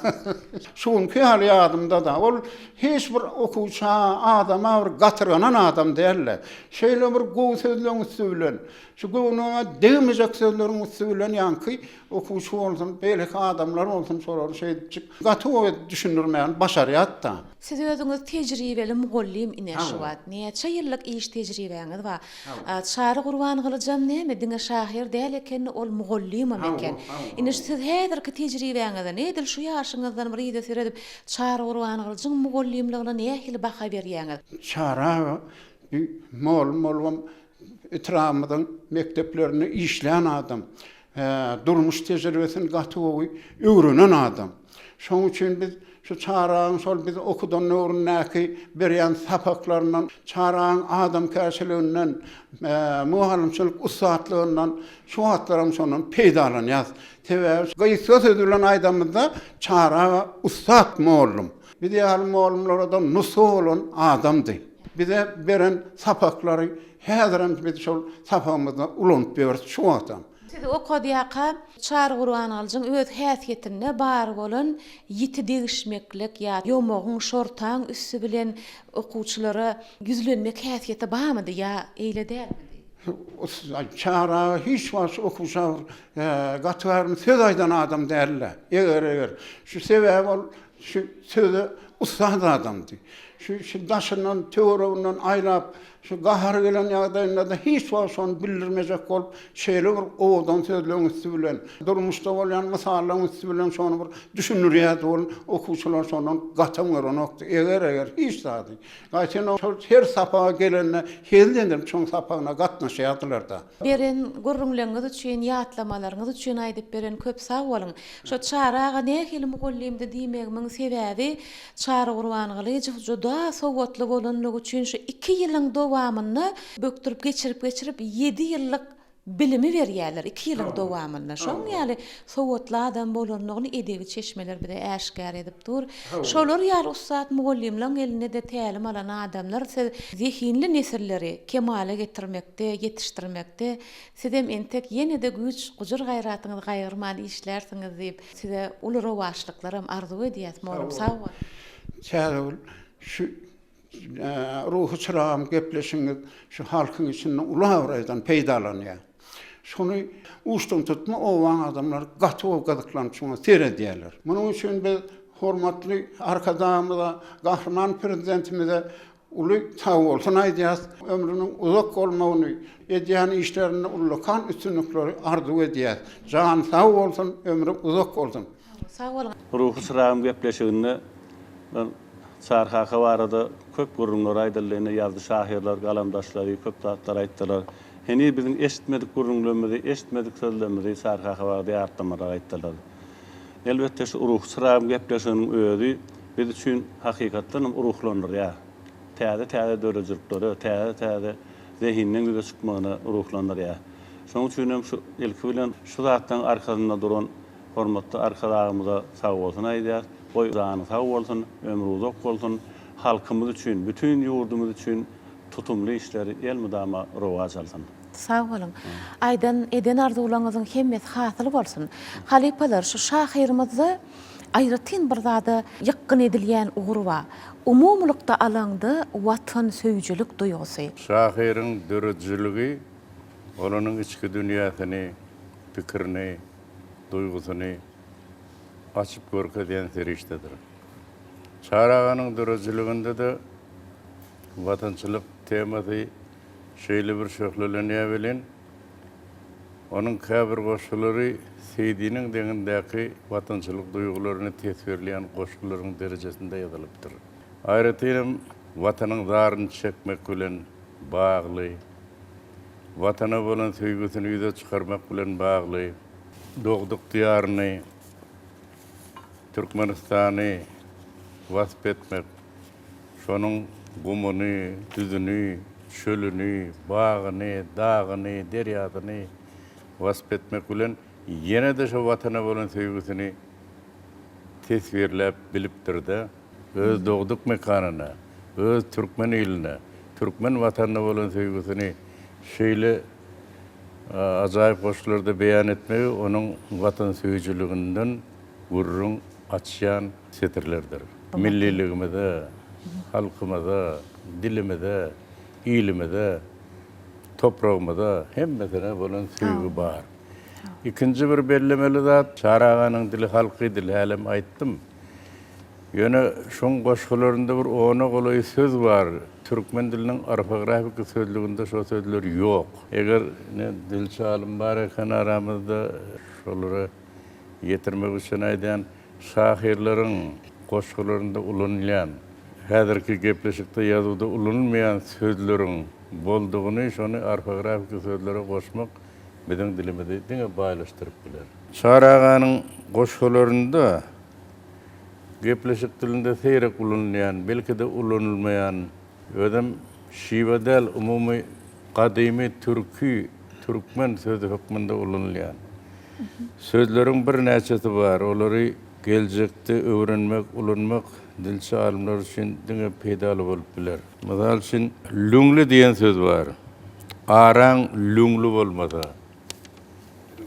Şu günki ýaly ýadymda-da. Ol hiç bir okuwça, adama bir gatyrganan adam däldi. Şeýle bir gowy sözleň üsti bilen, şu göwnüňe degmejek sözleriň üsti bilen ýaňky okuwçy bolsun, beýleki adamlar bolsun şolary şeýdipjik gaty gowy edip düşündirmäni başarýardy-da.
Siz özüňiz tejribeli mugallym ine şu wagt. Näçe ýyllyk iş tejribäňiz bar. Çary Gurbangylyjam näme diňe şahyr däl ekeni ol mugallymam eken. Ine şu siz häzirki tejribäňizden edil şu ýaşyňyzdan bir yza seredip Çary Gurbangylyjyň mugallymlygyna nähili baha berýäňiz?
Çary aga bir mugallym bolubam etrabymyzyň mekdeplerinde işlän adam. Durmuş tejribesini gaty gowy öwrenen adam. Şonuň üçin biz şu Çarygyň şol bizi okudan döwründäki berýän sapaklaryndan, Çarygyň adamkärçiliginden, mugallymçylyk ussatlygyndan şu wagtlaram şondan peýdalanýarys. Sebäbi gysga söz bilen aýdamyzda Çary aga ussat mugallym. Biz ýaly mugallymlara-da nusga bolan adamdy. Bize beren sapaklary häzirem biz şol sapagymyzda ulanyp ýörüs şu wagtam.
Sizi okadýarka Çary Gurbangylyjyň öz häsiýetinde bar bolan ýiti degişmeklik ýa ýomagyň, şortaň üsti bilen okuwçylara ýüzlenmek häsiýeti barmydy ýa eýle dälmidi?
Çary aga hiç wagt şu okuwça bir gaty-garym söz aýdan adam däldi. Eger-eger şu sebäbi ol Şu söze ussat adamdy. Şu şu daşyndan, töwereginden aýlap, şu gahary gelen ýagdaýynda-da hiç wagt şony bildirmejek bolup, şeýle bir owadan sözleň üsti bilen, durmuşda bolýan mysallaryň üsti bilen şony bir düşündirýärdi. Ol okuwçylar şondan gatam görenokdy. Eger-eger hiç zady. Gaýtam şol her sapaga gelende hezil edip şoň sapagyna gatnaşýardylar-da.
Beren gürrüňleriňiz üçin, ýatlamalaryňyz üçin aýdyp beren köp sag boluň. Şo Çary aga nähili mugallymdy diýmegimiň sebäbi Çary Gurbangylyjow juda sowatly bolanlygy üçin şu iki ýylyň dowamynda bökdürip geçirip geçirip ýedi ýyllyk bilimi berýärler iki ýylyň dowamynda. Şoň ýaly sowatly adam bolanlygyny edebi çeşmeler bize äşgär edip dur. Şolar ýaly ussat mugallymlaň elinde-de tälim alan adamlar siz zehinli nesilleri kemala getirmekde, ýetişdirmekde Sizem entek ýene-de güýç, gujur-gaýratyňyzy gaýgyrman işlärsiňiz diýip, size uly rowaçlyklaram arzuw edýäs, mugallym, sag boluň!
Täzegül, şu Ruhy çyragym gepleşigiňiz şu halkyň içinde uly abraýdan peýdalanýar. Şuny uçdantutma obaň adamlary gaty gowy gyzyklanyp şuňa seredýärler. Munuň üçin biz hormatly Arkadagymyza, Gahryman Prezidentimize Uly sagbolsun aýdýas. Ömrüniň uzak bolmagyny, edýän işlerinde ullakan üstünlikleri arzuw edýäs. Jany sag bolsun, ömri uzak bolsun.
Sag boluň.
Ruhy çyragym gepleşiginde Çary kaka barada köp gürrüňler aýdyldy, ine ýazdy şahyrlar, galamdaşlary köp zatlar aýtdylar. Heniz biziň eşitmedik gürrüňlerimizi, eşitmedik sözlerimizi Çary kaka barada ýatlamalar aýtdylar. Elbetde şu Ruhy çyragym gepleşiginiň özi biz üçin hakykatdan hem ruhlandyrýar. Täze-täze döredijiliklere, täze-täze zehinleň ýüze çykmagyna ruhlandyrýar. Şonuň üçin hem şu ilki bilen şu zatlaryň arkasynda duran hormatly Arkadagymyza sagbolsun aýdýarys. Goý jany sag bolsun, ömri uzak bolsun, halkymyz üçin, bütin ýurdumyz üçin tutumly işleri elmydama rowaç alsyn.
Sag boluň. Aýdan, eden arzuwlaryňyzyň hemmesi hasyl bolsun. Halypalar, şu şahyrymyzda aýratyn bir zada ýykgyn edilýän ugur bar. Umumylykda alaňda watansöýüjilik duýgusy.
Şahyryň döredijiligi ol onuň içki dünýäsini, pikirini, duýgusyny açyp görkezýän serişdedir. Çary aganyň döredijiliginde-de watançylyk temasy şeýle bir şöhlelenýär welin, onuň käbir goşgulary Seýdiniň deňindäki watançylyk duýgularyny teswirleýän goşgularyň derejesinde ýazylypdyr. Aýratynam Watanyň zaryny çekmek bilen bagly, Watana bolan söýgüsini ýüze çykarmak bilen bagly, dogduk Diýaryny, Türkmenistany wasp etmek, Şonuň gumuny, düzüni, çölüni, bagyny, dagyny, derýasyny wasp etmek bilen, ýene-de şo Watana bolan söýgüsini teswirläp bilipdir-de, öz dogduk mekanyna, öz türkmen iline. türkmen Watanyna bolan söýgüsini şeýle ajaýyp goşgularda beýan etmegi onuň watansöýüjiliginden gürrüň açýan setirlerdir. Milliligimize, halkymyza, dilimize, ilimize, topragymyza hemmesine bolan söýgi bar. Ikinji bir bellemeli zat, Çary aganyň dili halky dil, hälem aýtdym. Ýöne şoň goşgularynda bir ona golaý söz bar, türkmen diliniň orfografiki sözlüginde şo sözler ýok. Eger ine dilçi alym bar eken aramyzda, şolara ýetirmek üçin aýdýan, şahyrlaryň goşgularynda ulanylýan, häzirki gepleşikde ýazuwda ulanylmaýan sözleriň boldugyny şony orfografiki sözlere goşmak biziň dilimizi diňe baýlaşdyryp biler. Çary aganyň goşgularynda gepleşik dilinde seýrek ulanylýan, belki-de ulanylmaýan, özem şiwe däl, umumy gadymy türki, türkmen sözi hökmünde ulanylýan sözleriň birnäçesi bar. Olary geljekde öwrenmek, ulanmak dilçi alymlar üçin diňe peýdaly bolup biler. Mysal üçin, lüňli diýen söz bar. Araň lüňli bolmasa.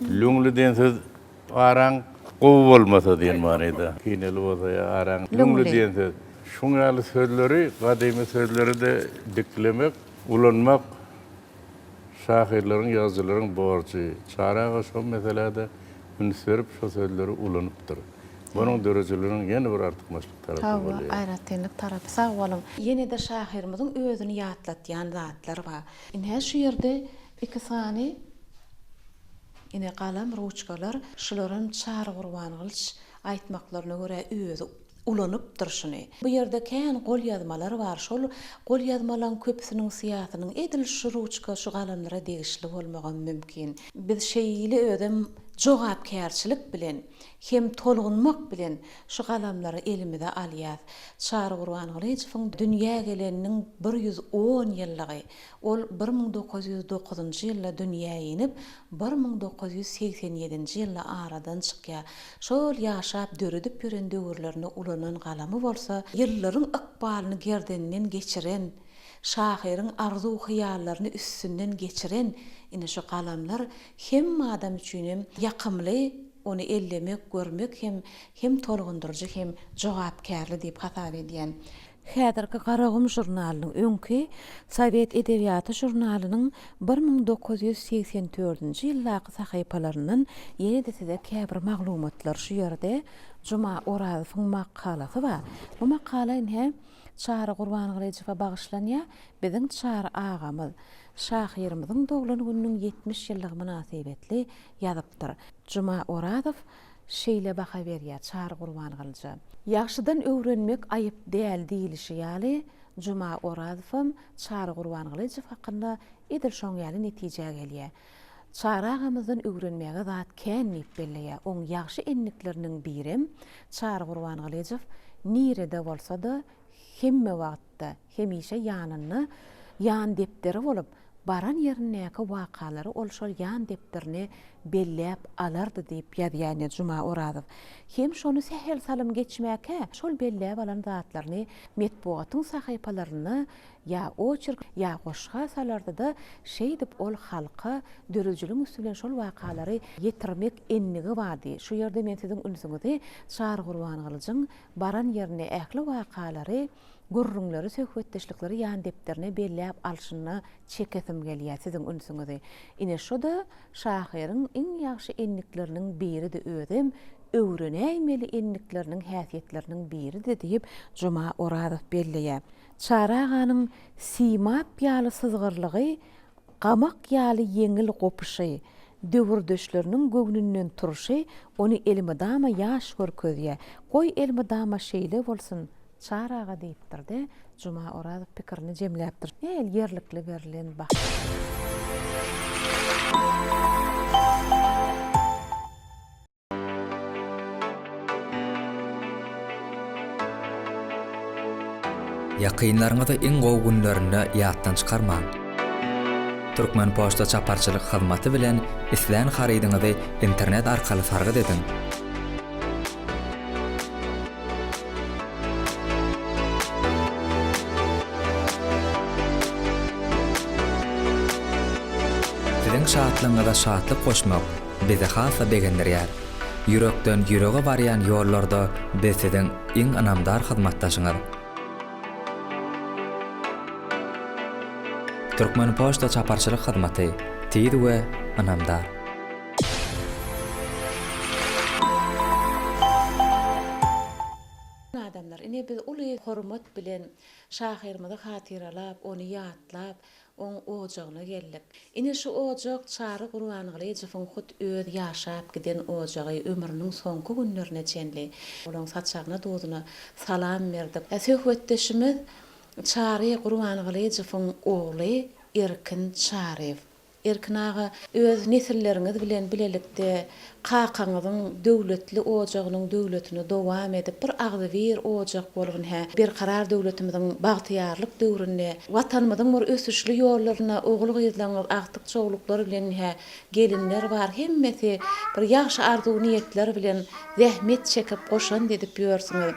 Lüňli diýen söz araň gowy bolmasa diýen manyda. Kineli bolsa ýa araň lüňli diýen söz. Şuň ýaly sözleri, gadymy sözleri-de diklemek, ulanmak şahyrlaryň, ýazyjylaryň borjy. Çary aga şo meselä-de üns berip, şo sözleri ulanypdyr. Onuň döredijiliginiň ýene bir artykmaçlyk tarapy
Hawa,
bolýar.
aýratynlyk tarapy. Sag boluň. Ýene-de şahyrymyzyň özüni ýatlatýan zatlar bar. Ine, şu ýerde iki sany ine galam, ruçkalar. Şularam Çary Gurbangylyç aýtmaklaryna görä özi ulanypdyr şuny. Bu ýerde kän golýazmalar bar. Şol golýazmalaň köpüsiniň syýasynyň edil şu ruçka, şu galamlara degişli bolmagam mümkin. Biz şeýle özem jogapkärçilik bilen hem tolgunmak bilen şu galamlary elimize alýas. Çary Gurbangylyjowyň dünýä geleniniň 110 ýyllygy. Ol 1909-njy ýylda dünýä inip, 1987-nji ýylda aradan çykýar. Şol ýaşap, döredip ýören döwürlerinde ulanan galamy bolsa, ýyllaryň ykbalyny gerdeninden geçiren, şahyryň arzuw-hyýallaryny üstünden geçiren ine şu galamlar hemme adam üçinem ýakymly, ony ellemek, görmek hem hem tolgundyryjy hem jogapkärli diýip hasap edýän. Häzirki Garagum žurnalynyň, öňki Sowet edebiýaty žurnalynyň 1984-nji ýyldaky sahypalaryndan ýene-de size käbir maglumatlar şu ýerde Juma Orazowyň makalasy bar. Bu makala ine Çary Gurbangylyjowa bagyşlanýar. Biziň Çary agamyz şahyrymyzyň doglan gününiň 70 ýyllygy mynasybetli ýazypdyr. Juma Orazow şeýle baha berýär Çary Gurbangylyja. Ýagşydan öwrenmek aýyp däl diýlişi ýaly, Juma Orazowam Çary Gurbangylyjow hakynda edil şoň ýaly netijä gelýär. Çary agamyzdan öwrenmäge zat kän diýip belleýär. Oň ýagşy endikleriniň birem, Çary Gurbangylyjow nirede bolsa-da, hemme wagtda, hemişe ýanynda ýan depderi bolup, baran ýerindäki wakalary ol şol ýan depderine belläp alardy diýip ýazýar Juma Orazow. Hem şony sähel salym geçmäkä şol belläp alan zatlaryny metbugatyň sahypalarynda ýa oçerk, ýa goşga salardy-da, şeýdip ol halka döredijiligiň üsti bilen şol wakalary ýetirmek endigi bardy. Şu ýerde men siziň ünsüňizi Çary Gurbangylyjyň baran ýerinde ähli wakalary, gürrüňleri, söhbetdeşlikleri ýan depderine belläp alşyna çekesim gelýär siziň ünsüňizi. Ine şu-da şahyryň iň ýagşy endikleriniň biridi özem öwrenäýmeli endikleriniň häsiýetleriniň biridi diýip Juma Orazow belleýär. Çary aganyň simap ýaly syzgyrlygy Gamak ýaly ýeňil gopuşy, döwürdeşleriniň göwnünden turşy ony elmydama ýaş görkezýär. Goý, elmydama şeýle bolsun, Çary aga diýipdir-de, Juma Orazow pikirini jemläpdir. Nähili ýerlikli berlen baha.
Ýakynlaryňyzy iň gowy günlerinde ýatdan çykarmaň. Türkmenpoçta çaparçylyk hyzmaty bilen islän harydyňyzy internet arkaly sargyt ediň. Siziň şatlygyňyza şatlyk goşmak bizi has-da begendirýär. Ýürekden ýürege barýan ýollarda biz siziň iň ynamdar hyzmatdaşyňyz. Türkmenpoçta çaparçylyk hyzmaty, tiz we ynamdar.
Adamlar, ine biz uly hormat bilen şahyrymyzy hatyralap, ony ýatlap, oň ojagyna geldik. Ine şu ojak Çary Gurbangylyjowyň hut öz ýaşap giden ojagy ömrüniň soňky günlerine çenli. Olaň saçagyna-duzuna salam berdik. Söhbetdeşimiz Çary Gurbangylyjowyň ogly Erkin Çaryýew. Erkin aga, öz nesilleriňiz bilen bilelikde kakaňyzyň döwletli ojagynyň döwletini dowam edip, bir agzybir ojak bolgun hä, Berkarar döwletimiziň bagtyýarlyk döwründe Watanymyzyň bir ösüşli ýollarynda ogul-gyzlaryňyz, agtyk-çowluklar bilen hä, gelinler bar, hemmesi bir ýagşy arzuw-niýetler bilen zähmet çekip, goşant edip ýörsüňiz.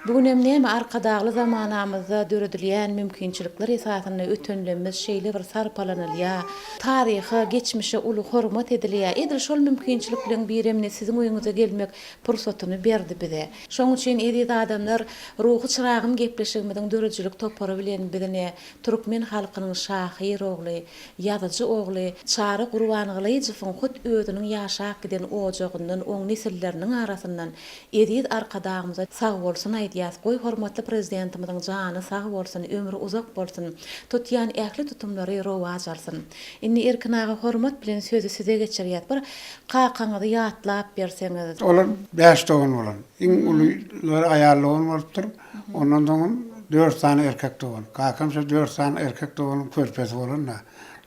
Bu günem näme Arkadagly zamanamyzda döredilýän mümkinçilikler esasynda ötenlemmiz şeýle bir sarpalanylýar, taryha, geçmişe uly hormat edilýär. Edil şol mümkinçilikleň birem ine siziň öýüňize gelmek pursatyny berdi bize. Şoň üçin eziz adamlar Ruhy çyragym gepleşigimiziň döredijilik topary bilen biz ine türkmen halkynyň şahyr ogly, ýazyjy ogly Çary Gurbangylyjowyň hut özüniň ýaşap giden ojagyndan oň nesilleriniň arasyndan Eziz Arkadagymyza sagbolsun aýdýas, goý hormatly Prezidentimiziň jany sag bolsun, ömri uzak bolsun, tutýan ähli tutumlary rowaç alsyn. Indi Erkin aga hormat bilen sözi size geçirýäs, bir kakaňyzy ýatlap berseňiz.
Olar bäş dogan bolan. Iň ulylary aýal dogan bolupdyr. Ondan soňam dört sany erkek dogan. Kakam şo dört sany erkek doganyň körpesi bolan-da,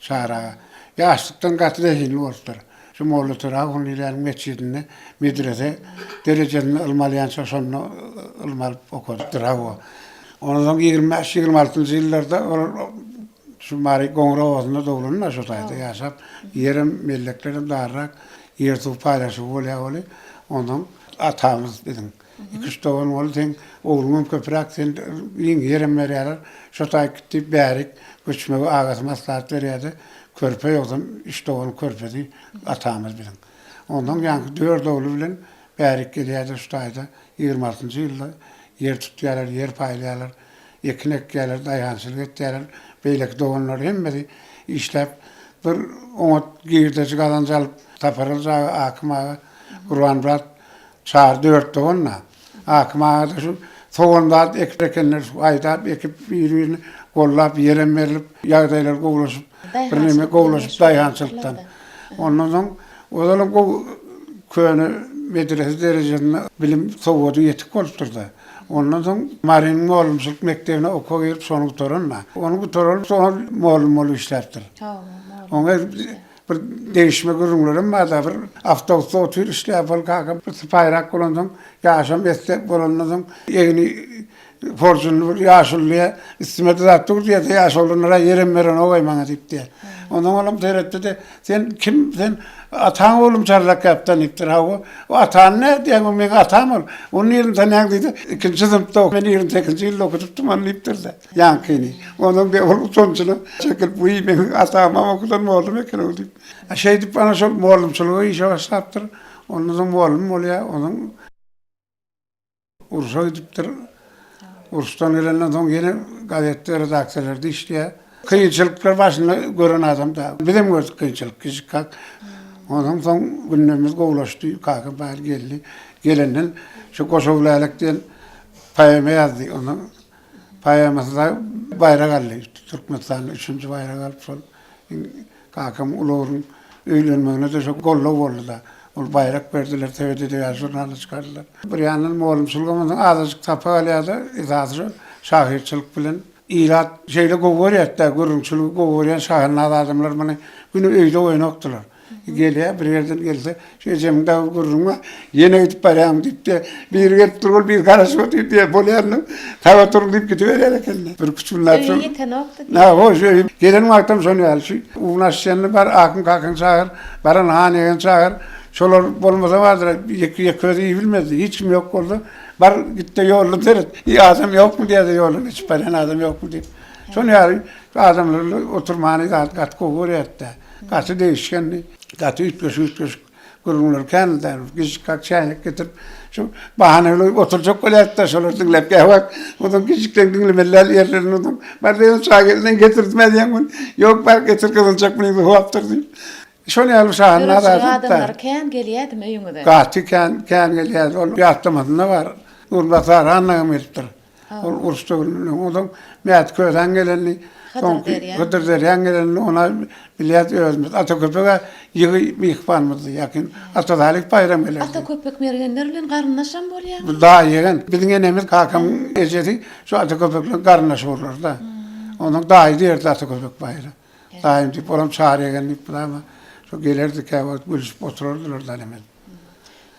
Çary aga. Ýaşlykdan gaty zehinli bolupdyr. Şu Molla Töre Hunlylaryň metjidinde medrese derejesinde ylym alýança şonda ylym alyp okadypdyr hawa. Ondan soň 25, 26-njy ýyllarda olar şu Mary Goňur obasynda doglanlar şo taýda ýaşap, ýerem, melleklerem darrak, ýer-suw paýlaşygy bolýar weli. Onsoň atamyz biziň iki-üç dogan boldy, seň ogluňam köpräk, sen giň ýerem berýärler, şo taýy git diýip bärik göçmegi agasy maslahat berýärdi. Körpe ýogsam üç doganyň körpesi atamyz biziň. Onsoň ýaňky dört ogly bilen bärik gelýärler şu taýda 26-njy ýylda ýer tutýarlar, ýer paýlaýarlar, ekin ekýärler, daýhançylyk etýärler. Beýleki doganlar hemmesi işläp bir oňat girdeji gazanç alyp Sapargylyç aga, Akym aga, Gurbanmyrat Çary dört dogan-da. Akym aga-da şu sogan zat ekip ekenler, şu aýdap ekip bir-birini gollap ýerem berlip, ýagdaýlar gowulaşyp, birneme gowulaşyp daýhançylykdan. Ondan soň ozalam gowy köne medrese derejesinde bilim sowady ýetik bolupdyr-da. Ondan soň Marynyň mugallymçylyk mekdebine okuwa girip şony gutaran-da. Ony gutaraly soň mugallym bolup işläpdir. Oňa Bir degişme gürrüňlerem bar-da, bir awtobusda otyr şlýapaly kakam bir sypaýyrak bolansoň, ýaşam esli bolandan soň, egni horjunly bir ýaşuly diýýär, üstüme-de zat dur diýýär-de, ýaş oglanlara ýerem berenok-aý maňa diýip diýýär. Onsoň olam seretdi-de, Sen kim, sen ataň oglumy Çarlak gapdan diýipdir. Hawa, o atany nädýäň, o meň atam ol. Ony nirden tanýaň diýdi. Ikinji synpda, men 28-nji ýylda okudypdym ony diýipdir-de. Ýaňkyny. Ondan bir ol utanjyna çekilip, Wiý, meniň atamam okudan mollum eken-ow diýip. Şeýdip, ana şol mollumçylyga işe başlapdyr. Ondan soň mollum bolýar. Onsoň urşa gidipdir. Uruşdan gelenden soň ýene gazetde, redaksiýalarda işleýär. Kynçylyklar başynda gören adam da. Bizem gördük kynçylyk kiçikäk. Ondan soň günlerimiz gowulaşdy. Kakam bäri geldi. Gelenden şu Goşa Gülälek diýen poema ýazdy. Ondan Poemasy da baýrak aldy. Türkmenistanda üçünji baýrak alyp şol kakam uly ogluň öýlenmegine-de şo goldaw boldy-da. Ol baýrak berdiler, Sowet edebiýaty žurnalynda çykardylar. Bir ýandan mugallymçylygam onsoň azajyk sapak alýardy, esasy şo şahyrçylyk bilen. Ilat şeýle gowy görýärdi-de, gürrüňçiligi gowy görýän şahyrnaz adamlar muny güni öýde goýanokdylar. Gelýär, bir ýerden gelse, şu ejemiň dagy gürrüň bar, ýene gidip barýaňmy diýip diýýär. Biri gelip dur, ol biri garaşyp otyr diýýär, bolýar indi, sag oturyň diýip gidiberýär ekenler. Bir üç günläp şol.
Öýe ýetenokdy diýýär.
Hawa, şu öýe gelen wagtam şon ýaly, şu un aşýanyny bar, Akym kakaňy çagyr, baran Han ýegen çagyr, şolar bolmasa bardyr, ýeke ýeke özi iýibilmezdi, hiç kim ýok bolsa, bar git-de ýoldan seret, adam ýokmy diýýär-de, ýoldan geçip barýan adam ýokmy diýip. Şon ýaly adamlar bilen oturmany zat gaty gowy görýärdi-de. Gaty degişgendi. Gaty üýtgeşik-üýtgeşik gürrüňleri kändi. Gijikkäk çäýnek getirip, şu bahana bilen oturjak bolýardy-da, şolary diňläp käwagt. Onsoň gijikden diňlemeli däl ýerlerini onsoň bar diýen çaý gelenden getirdim edýän gün. Ýok, bar getir gyzynjak muny sowapdyr diýip. Şol ýaly şahyr
Döredijilik adamlary kän gelýädimi öýüňize?
Gaty kän, kän gelýärdi. Ol ýatlamasynda bar. Nurmyrat Saryhanagam gelipdir. Ol uruş döwründe onsoň Mäti Kösäň gelenini, soňky Hydyr Derýaň gelenini ony bilýäs özümiz. Ata Köpeg-ä ýygy myhmanymyzdy ýakyn. Ata Salyh Baýram gelerdi.
Ata Köpek mergenler bilen garyndaşam bolýarmy?
Daýy ýegen. Biziň enemiz, kakamyň ejesi şu Ata Köpek bilen garyndaş bolurlar-da. Onsoň daýy diýerdi Ata Köpek Baýra. Daýym diýip, olam Çary ýegen diýip, mydama şo gelerdi käwagt gülüşip oturardylar da enemiz.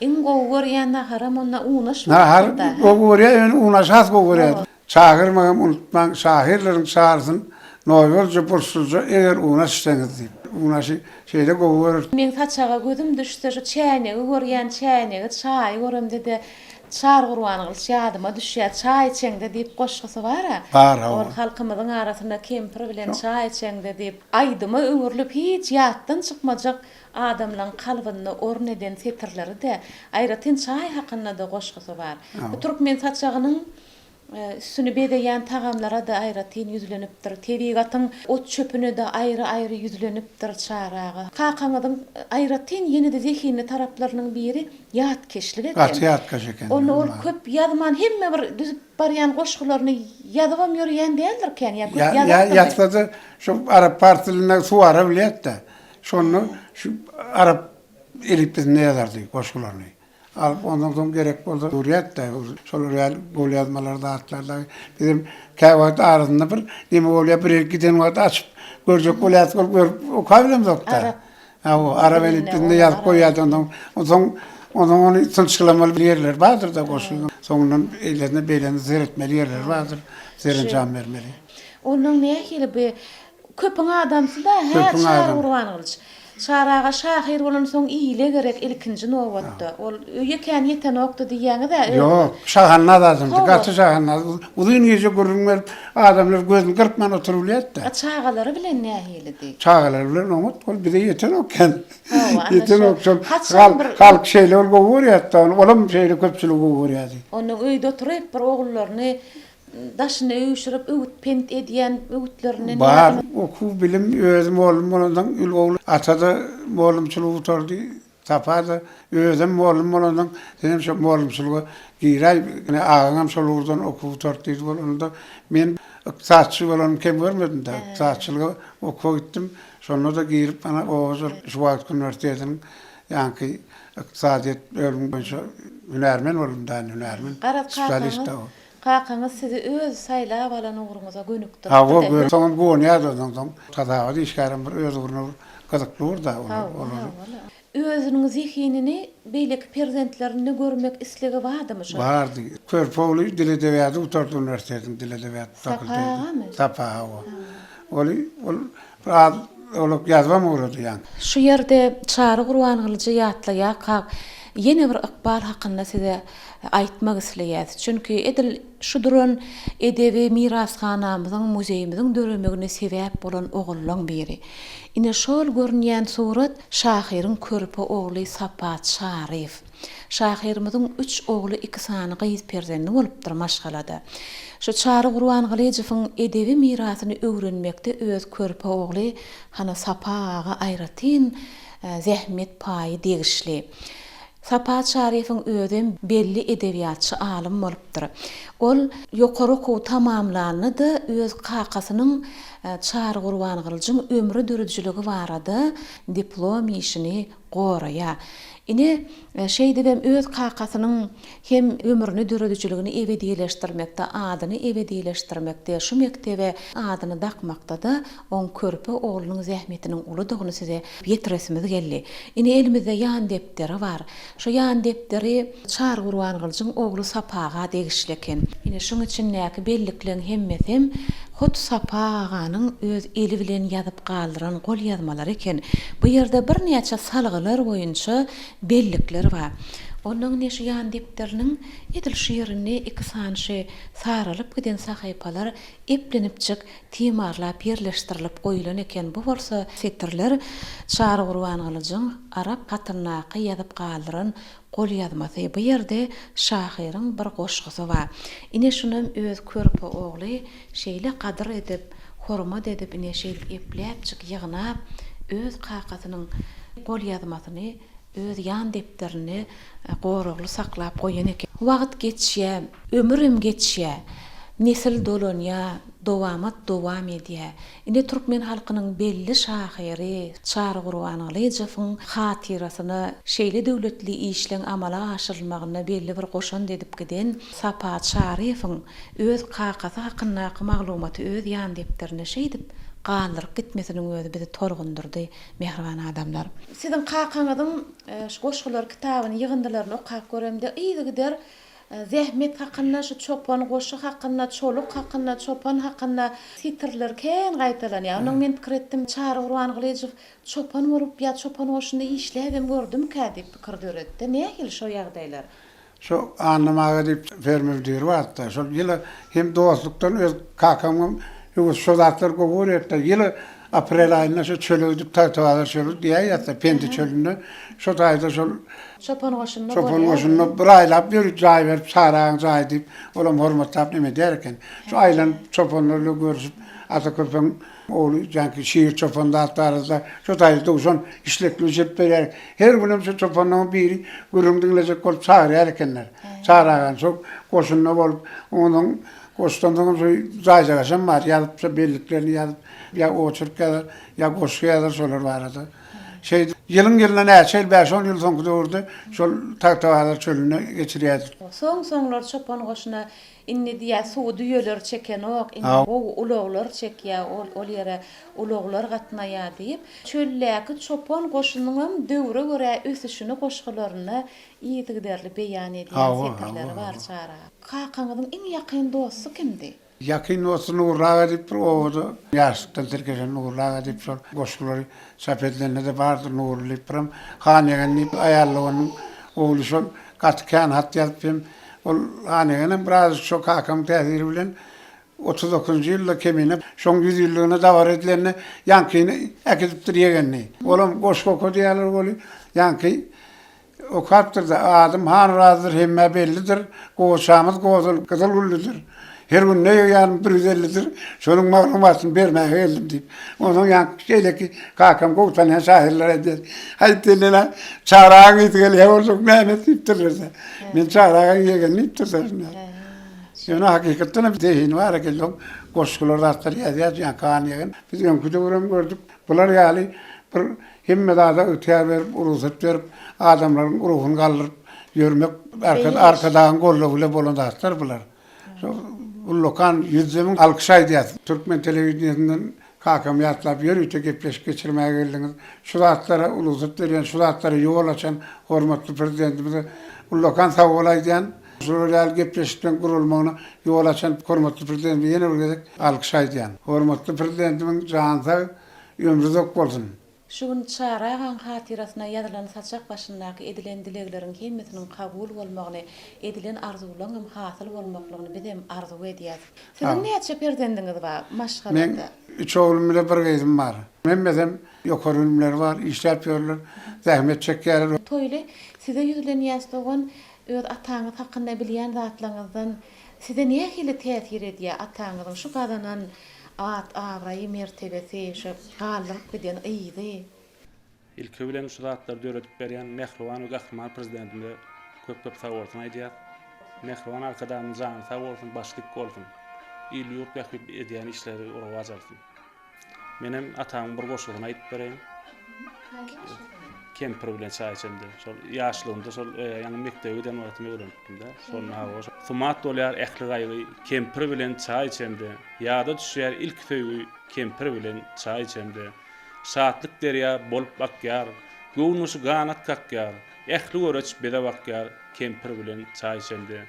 Iň gowy görýän naharam onda unaş
Nahar gowy görýär, ýöne unaşy has gowy görýär. Çagyrmagam unutmaň, şahyrlaryň çarysyn noýbalyja, burçluja eger unaş içseňiz diýip. Unaşy şeýle gowy görer.
Meň saçaga gözüm düşse şu çäýnegi görýän, çäýnegi, çaýy göremde-de Çary Gurbangylyç ýadyma düşýär, Çaý içeňde diýip goşgusy bar-a.
Bar, hawa.
Ol halkymyzyň arasynda kempir bilen çaý içeňde diýip aýdyma öwrülip hiç ýatdan çykmajak Adamlaň kalbynda orun eden setirleri-de, aýratyn çaý hakynda-da goşgusy bar. Bu türkmen saçagynyň üstüni bezeýän tagamlara-da aýratyn ýüzlenipdir. Tebigatyň ot-çöpüne-de aýry-aýry ýüzlenipdir Çary aga. Kakaňyzyň aýratyn ýene-de zehinli taraplarynyň biri ýatkeşlik eken.
Gaty ýatkeş eken.
Onda ol köp ýazman hemme bir düzüp barýan goşgularyny ýazybam ýörýän däldir kän ýa köp ýazardymy?
Ýazsa-da şu arap-pars dilinde suwara bilýärdi-de. Şonda şu arap elipbisinde ýazardy goşgularyny. Alyp ondan soň gerek bolsa öwürýärdi-de, şolar ýaly golýazmalar zatlar dagy. Bizem käwagt arasynda bir neme bolýar, bir ýere giden wagt açyp görjek bolýarys, ol görüp okabilemzok-da. Hawa, arap elipbisinde ýazyp goýýardy onsoň. Onsoň onsoň ony synçgylamaly bir ýerleri bardyr-da goşgynyň. Soňundan eýlesine beýlesine seretmeli ýerleri bardyr, serenjam bermeli.
Onnoň nähili bi Köpüň adamsy-da, hä, Çary Gurbangylyç. Çary aga şahyr bolansoň ile gerek ilkinji nobatda. Ol öýe kän ýetenokdy diýýäňiz-ä özüňiz.
Ýok, şahannaz adamdy, gaty şahannaz. Uzyn gije gürrüň berip, adamlar gözüni gyrpman oturybilýärdi-de.
A çagalary bilen nähilidi?
Çagalary bilen oňat, ol bize ýetenok kän.
Hawa, ana
Ýetenok
şo.
şol.
Haçan bir.
Halk şeýle bir gowy görýärdi-de ony, olam şeýle köpçüligi gowy görýärdi.
Onnoň öýde oturyp bir ogullaryny Daşyna üýşürip öwüt-pent edýän öwütlerinden
Bar,
ýadyňyzda.
okuw, bilim, özi mollum bolansoň, il ogly ata-da mollumçylygy gutardy, Sapa-da, özem mollum bolansoň, senem şo mollumçylyga giräý, ine, agaňam şol ugurdan okuw gutardy diýdi ol. Onda men ykdysatçy bolanymy kem görmedim-de, ykdysatçylyga okuwa gitdim. Şonda-da girip, ana, oba hojalyk şu wagtky uniwersitetiniň ýaňky ykdysadyýet bölümi boýunça hünärmen boldum-da, indi hünärmen,
Garaz,
spesialist-de.
kakaňyz Kakaňyz sizi öz saýlap alan ugruňyza gönükdiripdir-de.
Hawa, gör, soňam guwanýardy ondan soň. Hasabat işgärem bir öz ugruna bir gyzykly ugr-da olar, olary.
Hawa, Özüniň zehinini beýleki perzentlerinde görmek islegi bardymy şol?
Bardy. Körpe ogly dil edebiýaty gutardy uniwersitetiň dil edebiýat fakultetini.
Sapa agamy?
Sapa, hawa. Ol, ol bir az owlak ýazybam ugrady ýaňky.
Şu ýerde Çary Gurbangylyjy ýatlaýarkak, ýene bir ykbal hakynda size aýtmak isleýäs. Çünki edil şu duran edebi mirashanamyzyň, muzeýimiziň döremegine sebäp bolan ogullaň biri. Ine şol görünýän surat şahyryň körpe ogly Sapa Çaryýew. Şahyrymyzyň üç ogly iki sany gyz perzendi bolupdyr maşgalada. Şu Çary Gurbangylyjowyň edebi mirasyny öwrenmekde öz körpe ogly hana Sapa aga aýratyn zähmet paýy degişli. Sapa Çaryýewiň özem belli edebiýatçy alym bolupdyr. Ol ýokary okuwy tamamlanda-da öz kakasynyň Çary Gurbangylyjyň ömri-döredijiligi barada diplom işini goraýar. Ine, şeýdibem öz kakasynyň hem ömrüni, döredijiligini ebedileşdirmekde, adyny ebedileşdirmekde, şu mekdebe adyny dakmakda-da oň körpe oglunyň zähmetiniň uludygyny size ýetiresimiz geldi. Ine, elimizde ýan depderi bar. Şu ýan depderi Çary Gurbangylyjyň ogly Sapa aga degişli eken. Ine, şuň içindäki bellikleň hemmesem. Hut Sapa aganyň öz eli bilen ýazyp galdyran golýazmalary eken. Bu ýerde birnäçe salgylar boýunça bellikler bar. Onnoň ine şu ýan depderiniň edil şu ýerinde iki sany şu saralyp giden sahypalar eplenipjik timarlap ýerleşdirilip goýlan eken. Bu bolsa setirler Çary Gurbangylyjyň arap hatyndaky ýazyp galdyran golýazmasy. Bu ýerde şahyryň bir goşgusy bar. Ine şunam öz körpe ogly şeýle gadyr edip, hormat edip ine şeýdip epläpjik ýygnap öz kakasynyň golýazmasyny öz ýan depderinde goragly saklap goýan eken. Wagt geçýär, ömürem geçýär, nesil dolanýar, dowamat dowam edýär. Ine türkmen halkynyň belli şahyry Çary Gurbangylyjowyň hatyrasyna şeýle döwletli işleň amala aşyrylmagynda belli bir goşant edip giden Sapa Çaryýewiň öz kakasy hakyndaky maglumaty öz ýan depderinde şeýdip galdyryp gitmesiniň özi bizi tolgundyrdy, mähriban adamlar. Siziň kakaňyzyň şu goşgular kitabyny, ýygyndylaryny okap göremde yzygider Zähmet hakynda, şu çopan goşy hakynda, çoluk hakynda, çopan hakynda setirler kän gaýtalanýar. Onnoň men pikir etdim, Çary Gurbangylyjow çopan bolup ýa çopan goşunda işläbem gördümikä diýip pikir döretdi. Nähili şo ýagdaýlar?
Şo Annam aga diýip ferma müdiri bardy-da, şol ýyly hem dostlukdan öz kakamam höwes şo zatlary gowy görýärdi-de, ýyly aprel aýynda şo çöle gidip Tagtabazar çöli diýäýýäs-de, Pendi çölünde şo taýda şol
Çopan goşunda
Çopan goşunda bir aýlap ýörite jaý berip, Çary agaň jaýy diýip, olam hormatlap neme edýär eken. Şu aýlanyp çopanlar bilen görüşip, Ata köpeň ogly janky Şir çopan zat barada şo taýda duşan işlekli bişirip berýär. Her günem şo çopanlaryň biri gürrüň diňlejek bolup çagyrýar ekenler. Çary agany şo goşunda bolup, onsoň goşdan soňam şo jaýjagaşam bar, ýazyp şo belliklerini ýazyp, ýa oçerk ýazar, ýa goşgy ýazar şolar barada. Şeýdip, ýylyň-ýylyna näçe ýyl, bäş-on ýyl soňky döwürde şol Tagtabazar çölünde geçirýärdik.
Soň-soňlar çopan goşuna indi diýýär, suwy düýeler çekenok, indi gowy ulaglar çekýär, ol ol ýere ulaglar gatnaýar diýip, çöldäki çopan goşunyňam döwre görä ösüşini goşgularynda yzygiderli beýan edýän setirleri bar Çary aga. Kakaňyzyň iň ýakyn dosty kimdi?
Ýakyn dosty Nurly aga diýip bir obada ýaşlykdan tirkeşen Nurly aga diýip şol goşgulary çap edilende-de bardyr Nurly diýip birem Han ýegen diýip aýal doganyň ogly şol gaty kän hat ýazyp hem ol Han ýegenem birazajyk şo kakamyň täsiri bilen 39-njy ýylda Kemine şoň ýüzýyllygyna dabara edilende ýaňkyny äkidipdir ýegenini. Olam goşgy okady ýaly weli ýaňky Okapdyr-da, Adym Hanrazydyr, hemmä bellidir, Gowaçamyz gozal, gyzyl güllüdir. Her gün ne ýygýanym bir ýüz ellidir, şonuň maglumatyny bermäge geldim diýip. Onsoň ýaňky şeýleki kakam gowy tanaýan şahyrlar aýdýar, Haý, senden-ä Çary agaň ysy gelýär boljak, näme diýipdirler-de. Men Çary agaň ýegeni diýipdirler şunda. Ýöne hakykatdan hem zehini bar eken, soň goşgular zatlar ýazýar, ýaňky han ýegen. Biz öňki döwürem gördük, bular ýaly bir Hemme zada ygtyýar berip, rugsat berip, adamlaryň ruhuny galdyryp ýörmek Arkadagyň goldawy bilen bolan zatlar bular. Şo ullakan ýüzde müň alkyş aýdýas. Türkmen telewideniýesinden kakamy ýatlap ýörite gepleşik geçirmäge geldiňiz. Şu zatlara rugsat berýän, şu zatlara ýol açan hormatly Prezidentimize ullakan sagbol aýdýan. Şular ýaly gepleşikleriň guralmagyna ýol açan hormatly Prezidentimize ýene bir gezek alkyş aýdýan. Hormatly Prezidentimiň jany sag, Ömri uzak bolsun.
Şu gün Çary agaň hatyrasyna ýazylan saçak başyndaky edilen dilegleriň hemmesiniň kabul bolmagyny, edilen arzuwlaňam hasyl bolmaklygyny bizem arzuw edýäs. Siziň näçe perzendiňiz bar
Meň
maşgalada?
üç oglum bile bir gyzym bar. Hemmesem ýokary bilimleri bar, işläp ýörler, zähmet çekýärler.
Toýly, size ýüzlenýäs dogan, öz ataňyz hakynda bilýän zatlaňyzdan Size nähili täsir edýär ataňyzyň şu gazanan at-abraýy, mertebesi, şu galdyryp giden yzy?
Ilki bilen şu zatlary döredip berýän mähriban we gahryman Prezidentimize köp köp sagbolsun aýdýas. Mähriban Arkadagymyň jany sag bolsun, başy dik bolsun. Il-ýurt bähbitli edýän işleri rowaç alsyn. Menem atamyň bir goşgusyny aýdyp bereýin. Kempir bilen çaý içemde. Şol ýaşlygymda şol e, ýaňy mekdebe giden wagtym öwrenipdim-de. Şonda hawa. Sumat bolýar ähli gaýgy, kempir bilen çaý içemde. Ýada düşýär ilki söýgi, kempir bilen çaý içemde. Şatlyk derýa bolup akýar, göwün guşy ganat kakýar. Ähli göreç bize bakýar, kempir bilen çaý içemde.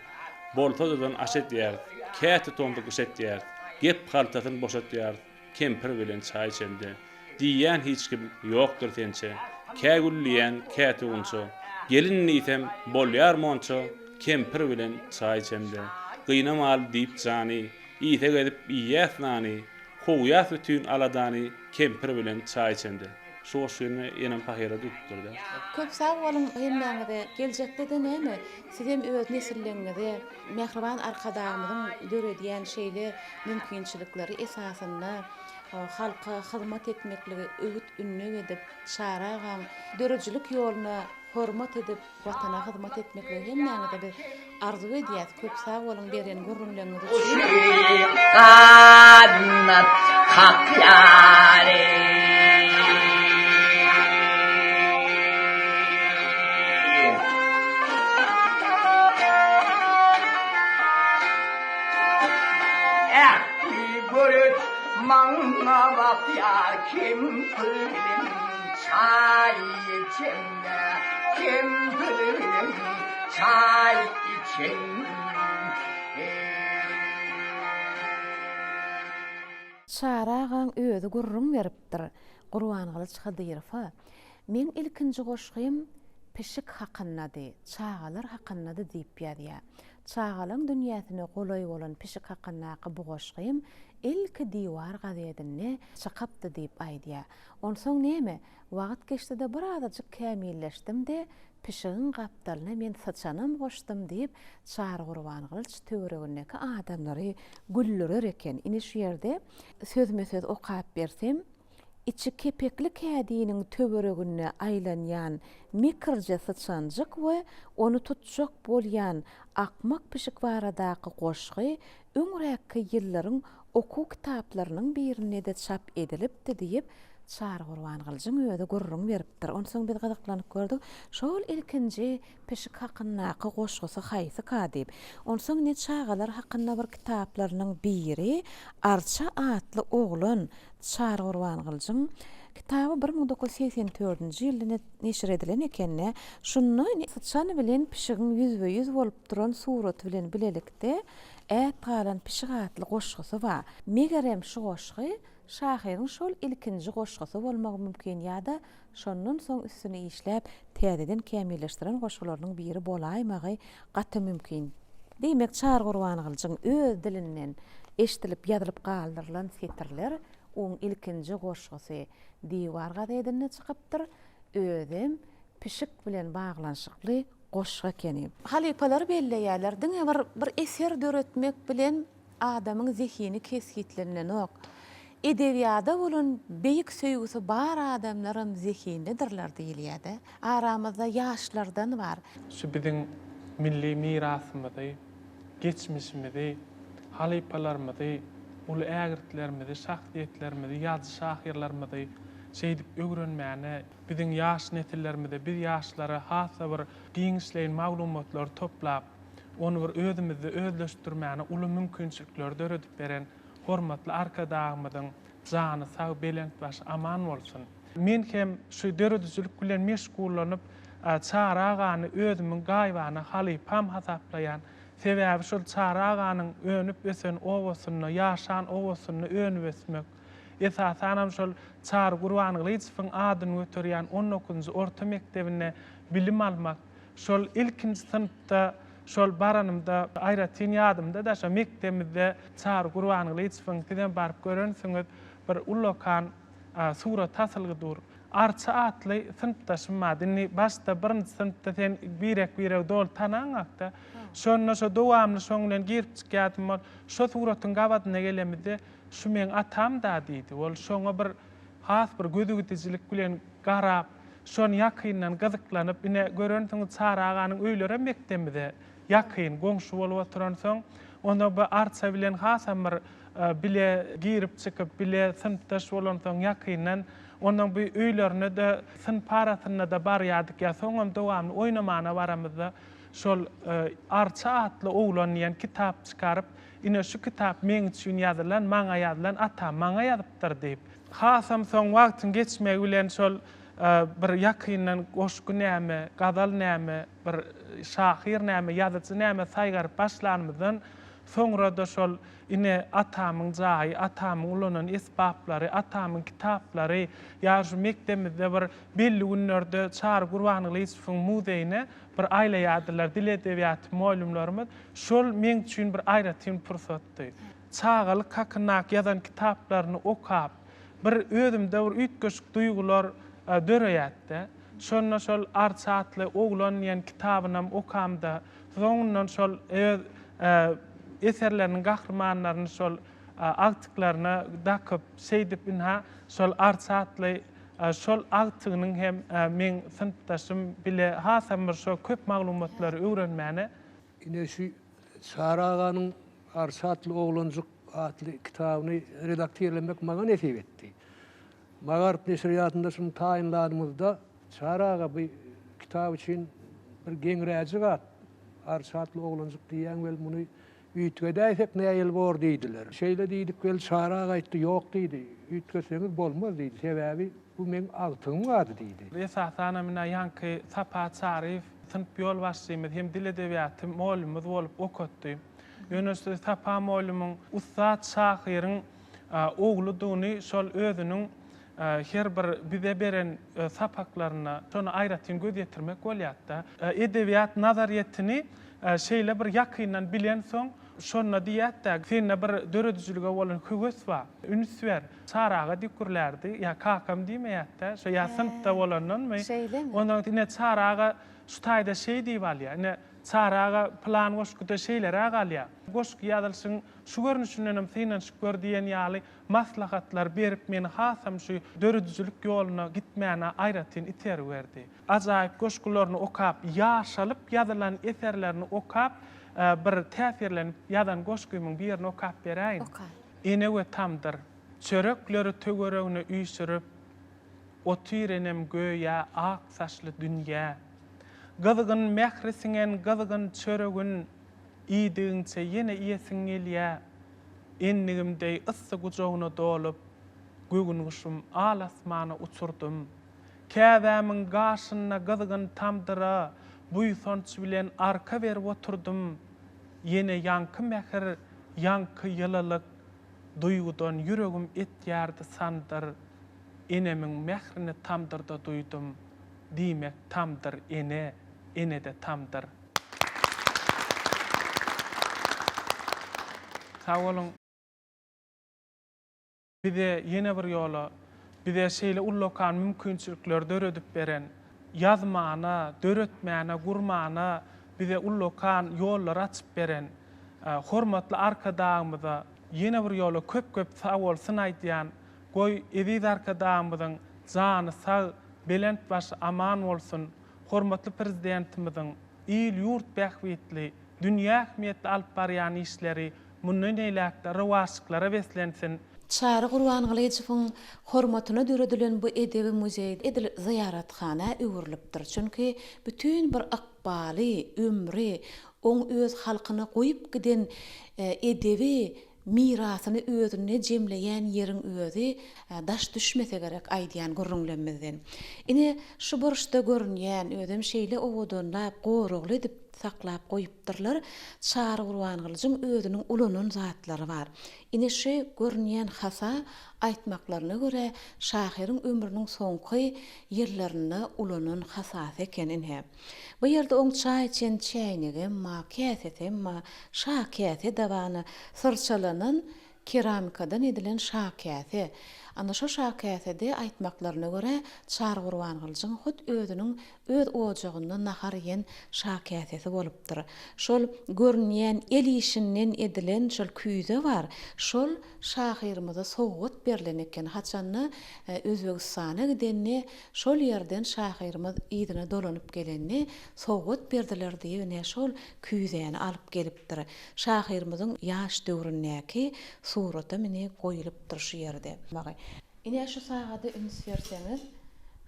Bolsa-dadan aş edýäris, käte tomsy gyş etýäris.
Gep haltasyn boşatýarys kempir bilen çaý içende. Diýýän hiç kim ýokdur sençe. Kä gül diýýän, käte gunça. Gelin diýsem, bolýar monça, Kempir bilen çaý içemde. Gynamaly diýip jany, Iýse gezip iýýäs nany, Kowýas bütin aladany, Kempir bilen çaý içemde. Şu goşgyny enem pahyra düzüpdir-dä.
Köp sag boluň hemmäňize. Geljekde-de näme, sizem öz nesilleňize mähriban Arkadagymyzyň döredýän şeýle mümkinçilikleri esasynda halka hyzmat etmekligi öwüt-ündew edip, Çary agaň döredijilik ýoluna hormat edip, Watana hyzmat etmekligi hemmäňize biz arzuw edýäs. Köp sag boluň beren gürrüňleriňiz üçin.
Ganat kakýar. Ähli göreç maňa bakýar kempir bilen çaý içemde kempir bilen çaý içemde.
Çary agaň özi gürrüň beripdir Gurbangylyç Hydyrowa, Meň ilkinji goşgym pişik hakyndady, çagalar hakyndady diýip ýazýar. Çagalaň dünýäsine golaý bolan pişik hakyndaky bu goşgym ilki Diwar gazetinde çykypdy diýip aýdýar. Onsoň näme, wagt geçdi-de birazajyk kämilleşdim-de, pişigiň gapdalyna men syçanam goşdum diýip, Çary Gurbangylyç töweregindäki adamlary güldürer eken. Ine şu ýerde sözme-söz okap bersem, Içi kepekli kädiniň töwereginde aýlanýan mekirje syçanjyk we ony tutjak bolýan akmak pişik baradaky goşgy öňräkki ýyllaryň okuw kitaplarynyň birinde-de çap edilipdi diýip, Çary Gurbangylyjyň özi gürrüň beripdir. Onsoň biz gyzyklanyp gördük, şol ilkinji pişik hakyndaky goşgusy haýsyka diýip. Onsoň ine çagalar hakynda bir kitaplarynyň biri Arça atly oglan Çary Gurbangylyjyň kitaby 1984-nji ýylda neşir edilen ekeni. Şunda syçan bilen pişigiň ýüzbe-ýüz bolup duran suraty bilen bilelikde Ät galan pişik atly goşgusy bar. Megerem şu goşgy şahyryň şol ilkinji goşgusy bolmagy mümkin ýa-da şondan soň üstüne işläp täzeden kämilleşdiren goşgularynyň biri bolaýmagy gaty mümkin. Diýmek, Çary Gurbangylyjyň öz dilinden eşidilip ýazylyp galdyrylan setirler oň ilkinji goşgusy Diwar gazetinde çykypdyr, özem pişik bilen baglanyşykly goşgy ekeni. Halypalar belleýärler, diňe bir bir eser döretmek bilen adamyň zehini kesgitlenilenok. Edebiýada bolan beýik söýgüsi bar adamlaram zehinlidirler diýilýär-de. Aramyzda ýaşlardan bar.
Şu biziň milli mirasymyzy, geçmişimizi, halypalarymyzy, uly ägirtlerimizi, şahsyýetlerimizi, ýazyjy-şahyrlarymyzy şeýdip öwrenmäne, biziň ýaş nesillerimize, biz ýaşlara has-da bir giňişleýin maglumatlary toplap, ony bir özümizde özleşdirmäne uly mümkinçilikleri döredip beren hormatly Arkadagymyzyň jany sag, belent başy aman bolsun! Men hem şu döredijilik bilen meşgullanyp, Çary agany özümiň gaýybana halypam hasaplaýan. Sebäbi şol Çary aganyň önüp-ösen obasynda, ýaşan obasynda önüp-ösmek, esasanam şol Çary Gurbangylyjowyň adyny göterýän on dokuzynjy orta mekdebinde bilim almak, şol ilkinji synpda şol baranymda aýratyn ýadymda-da şo mekdebimizde Çary Gurbangylyjowyň sizem baryp görensiňiz bir ullakan suraty asylgy dur. Arça atly synpdaşym bardy. Indi başda birinji synpda sen birek-biregi doly tanaňakda. Şonda şo dowamly şoň bilen girip çykýardym. Ol şo suratyň gabadyna gelemizde şu meň atam-da diýdi. Ol şoňa bir has bir gözügidijilik bilen garap, şony ýakyndan gyzyklanyp, ine görensiňiz Çary aganyň öýlerem mekdebimize ýakyn, goňşy bolup oturansoň, onda bu Arça bilen hasam bir bile girip-çykyp, bile synpdaş bolansoň ýakyndan, ondan bu öýlerine-de synp arasynda-da barýardyk ýa soňam dowamly oýnamana baramyzda şol Arça atly oglan diýen kitap çykaryp, ine şu kitap meň üçin ýazylan, maňa ýazylan, atam maňa ýazypdyr diýip. Hasam soň wagtyň geçmegi bilen şol bir ýakyndan goşgy näme, gazal näme, bir şahyr näme, ýazyjy näme saýgaryp başlanymyzdan. Soňra-da şol ine atamyň jaýy, atamyň ulanan esbaplary, atamyň kitaplary, ýa şu mekdebimizde bir belli günlerde Çary Gurbangylyjowyň muzeýine bir aýlaýardylar dil edebiýaty mugallymlarymyz. Şol meň üçin bir aýratyn pursatdy. Çagalyk hakyndaky ýazan kitaplaryny okap, bir özümde bir üýtgeşik duýgular döreýärdi-de. Şonda şol Arça atly oglan diýen kitabynam okamda, soňundan şol öz eserleriniň gahrymanlaryny şol agtyklaryna dakyp, şeýdip ynha şol Arça atly şol agtygynyň hem meň synpdaşym bile hasam bir şo köp maglumatlary öwrenmäne
Ine şu Çary aganyň Arça atly oglanjyk atly kitabyny redaktirlemek maňa nesip etdi. Magaryf neşirýatynda şuny taýynlanymyzda Çary aga bu kitap üçin bir geňräjik at, Arça atly oglanjyk diýýäň weli muny üýtgedäýsek nähili bor diýdiler. Şeýle diýdik weli Çary aga aýtdy, ýok diýdi, üýtgetseňiz bolmaz diýdi, sebäbi bu meň agtygymyň ady diýdi.
Esasanam ine ýaňky Sapa Çaryýew synp ýolbaşçymyz hem dil-edebiýaty mugallymymyz bolup okatdy. Ýöne şu Sapa mugallymyň ussat şahyryň ogludygyny şol özüniň her bir bize beren sapaklarynda şony aýratyn göz ýetirmek bolýar-da. Edebiýat nazaryýetini şeýle bir ýakyndan bilensoň, şonda diýýär-de, sende bir döredijilige bolan höwes bar, üns ber. Çary aga diýip gürlärdi, ýa kakam diýmeýärdi-de, şo ýa synpda bolandanmy.
Şeýlemi?
Ondan ine Çary aga şu taýda şeý diýip alýar, ine Çary aga pylan goşguda şeýleräk alýar. Goşgy ýazylyşyň şu görnüşindenem synanyşyp gör diýen ýaly maslahatlar berip meni hasam şu döredijilik ýoluna gitmäne aýratyn itergi berdi. Ajaýyp goşgularyny okap, ýaşalyp ýazylan eserlerini okap bir täsirlenip ýazan goşgymyň birini okap beräýin.
Oka.
Ene we tamdyr. Çörekleri töweregine üýşürip, Otyr enem göýä ak saçly dünýä. Gyzgyn mähri siňen gyzgyn çöregin Iýdigiňçe ýene iýesiň gelýä. Endigim deý yssy gujagyna dolup, Göwün guşum al asmana uçurdym. Käbämiň gaşynda gyzgyn tamdyra Buýsanç bilen arka berip oturdym. Ýene ýaňky mähir, ýaňky ýylylyk, Duýgudan ýüregim etýärdi sandyr. Enemiň mährini tamdyrda duýdum, Diýmek, tamdyr ene, ene-de tamdyr. Sag boluň. Bize ýene bir ýola, bize şeýle ullakan mümkinçilikleri döredip beren, ýazmana, döretmäne, gurmana bize ullakan ýollary açyp beren hormatly Arkadagymyza ýene bir ýola köp-köp sagbolsun aýdýan. Goý, eziz Arkadagymyzyň jany sag, belent başy aman bolsun! Hormatly Prezidentimiziň il-ýurt bähbitli, dünýä ähmiýetli alyp barýan işleri mundan beýläk-de rowaçlyklara beslensin!
Çary Gurbangylyjowyň hormatyna döredilen bu edebi muzeý edil zyýarathana öwrülipdir. Çünki bütin bir ykbaly, ömri, oň öz halkyna goýup giden edebi mirasyny özünde jemleýän ýeriň özi daş düşmese gerek aýdýan gürrüňlemizden. Ine, şu burçda görünýän, özem şeýle owadanlap, goragly edip saklap goýupdyrlar, Çary Gurbangylyjyň özüniň ulanan zatlary bar. Ine, şu görünýän hasa, aýtmaklaryna görä, şahyryň ömrüniň soňky ýyllarynda ulanan hasasy eken, ine. Bu ýerde oň çaý içen çäýnegem bar, käsesem bar, şa käse-de bar, syrçalanan keramikadan edilen şa käse. Ana şo şa käsede aýtmaklaryna görä, Çary Gurbangylyjyň hut özüniň öz ojagynda nahar iýen şa käsesi bolupdyr. Şol görünýän el işinden edilen şol küýze bar, şol şahyrymyza sowgat berlen eken. Haçanda Özbegistana gidende Şol ýerden şahyrymyz yzyna dolanyp gelende, sowgat berdiler diýip ine şol küýzäni alyp gelipdir. Şahyrymyzyň ýaş döwründäki suratam ine goýulypdyr şu ýerde. Ine şu sagada üns berseňiz,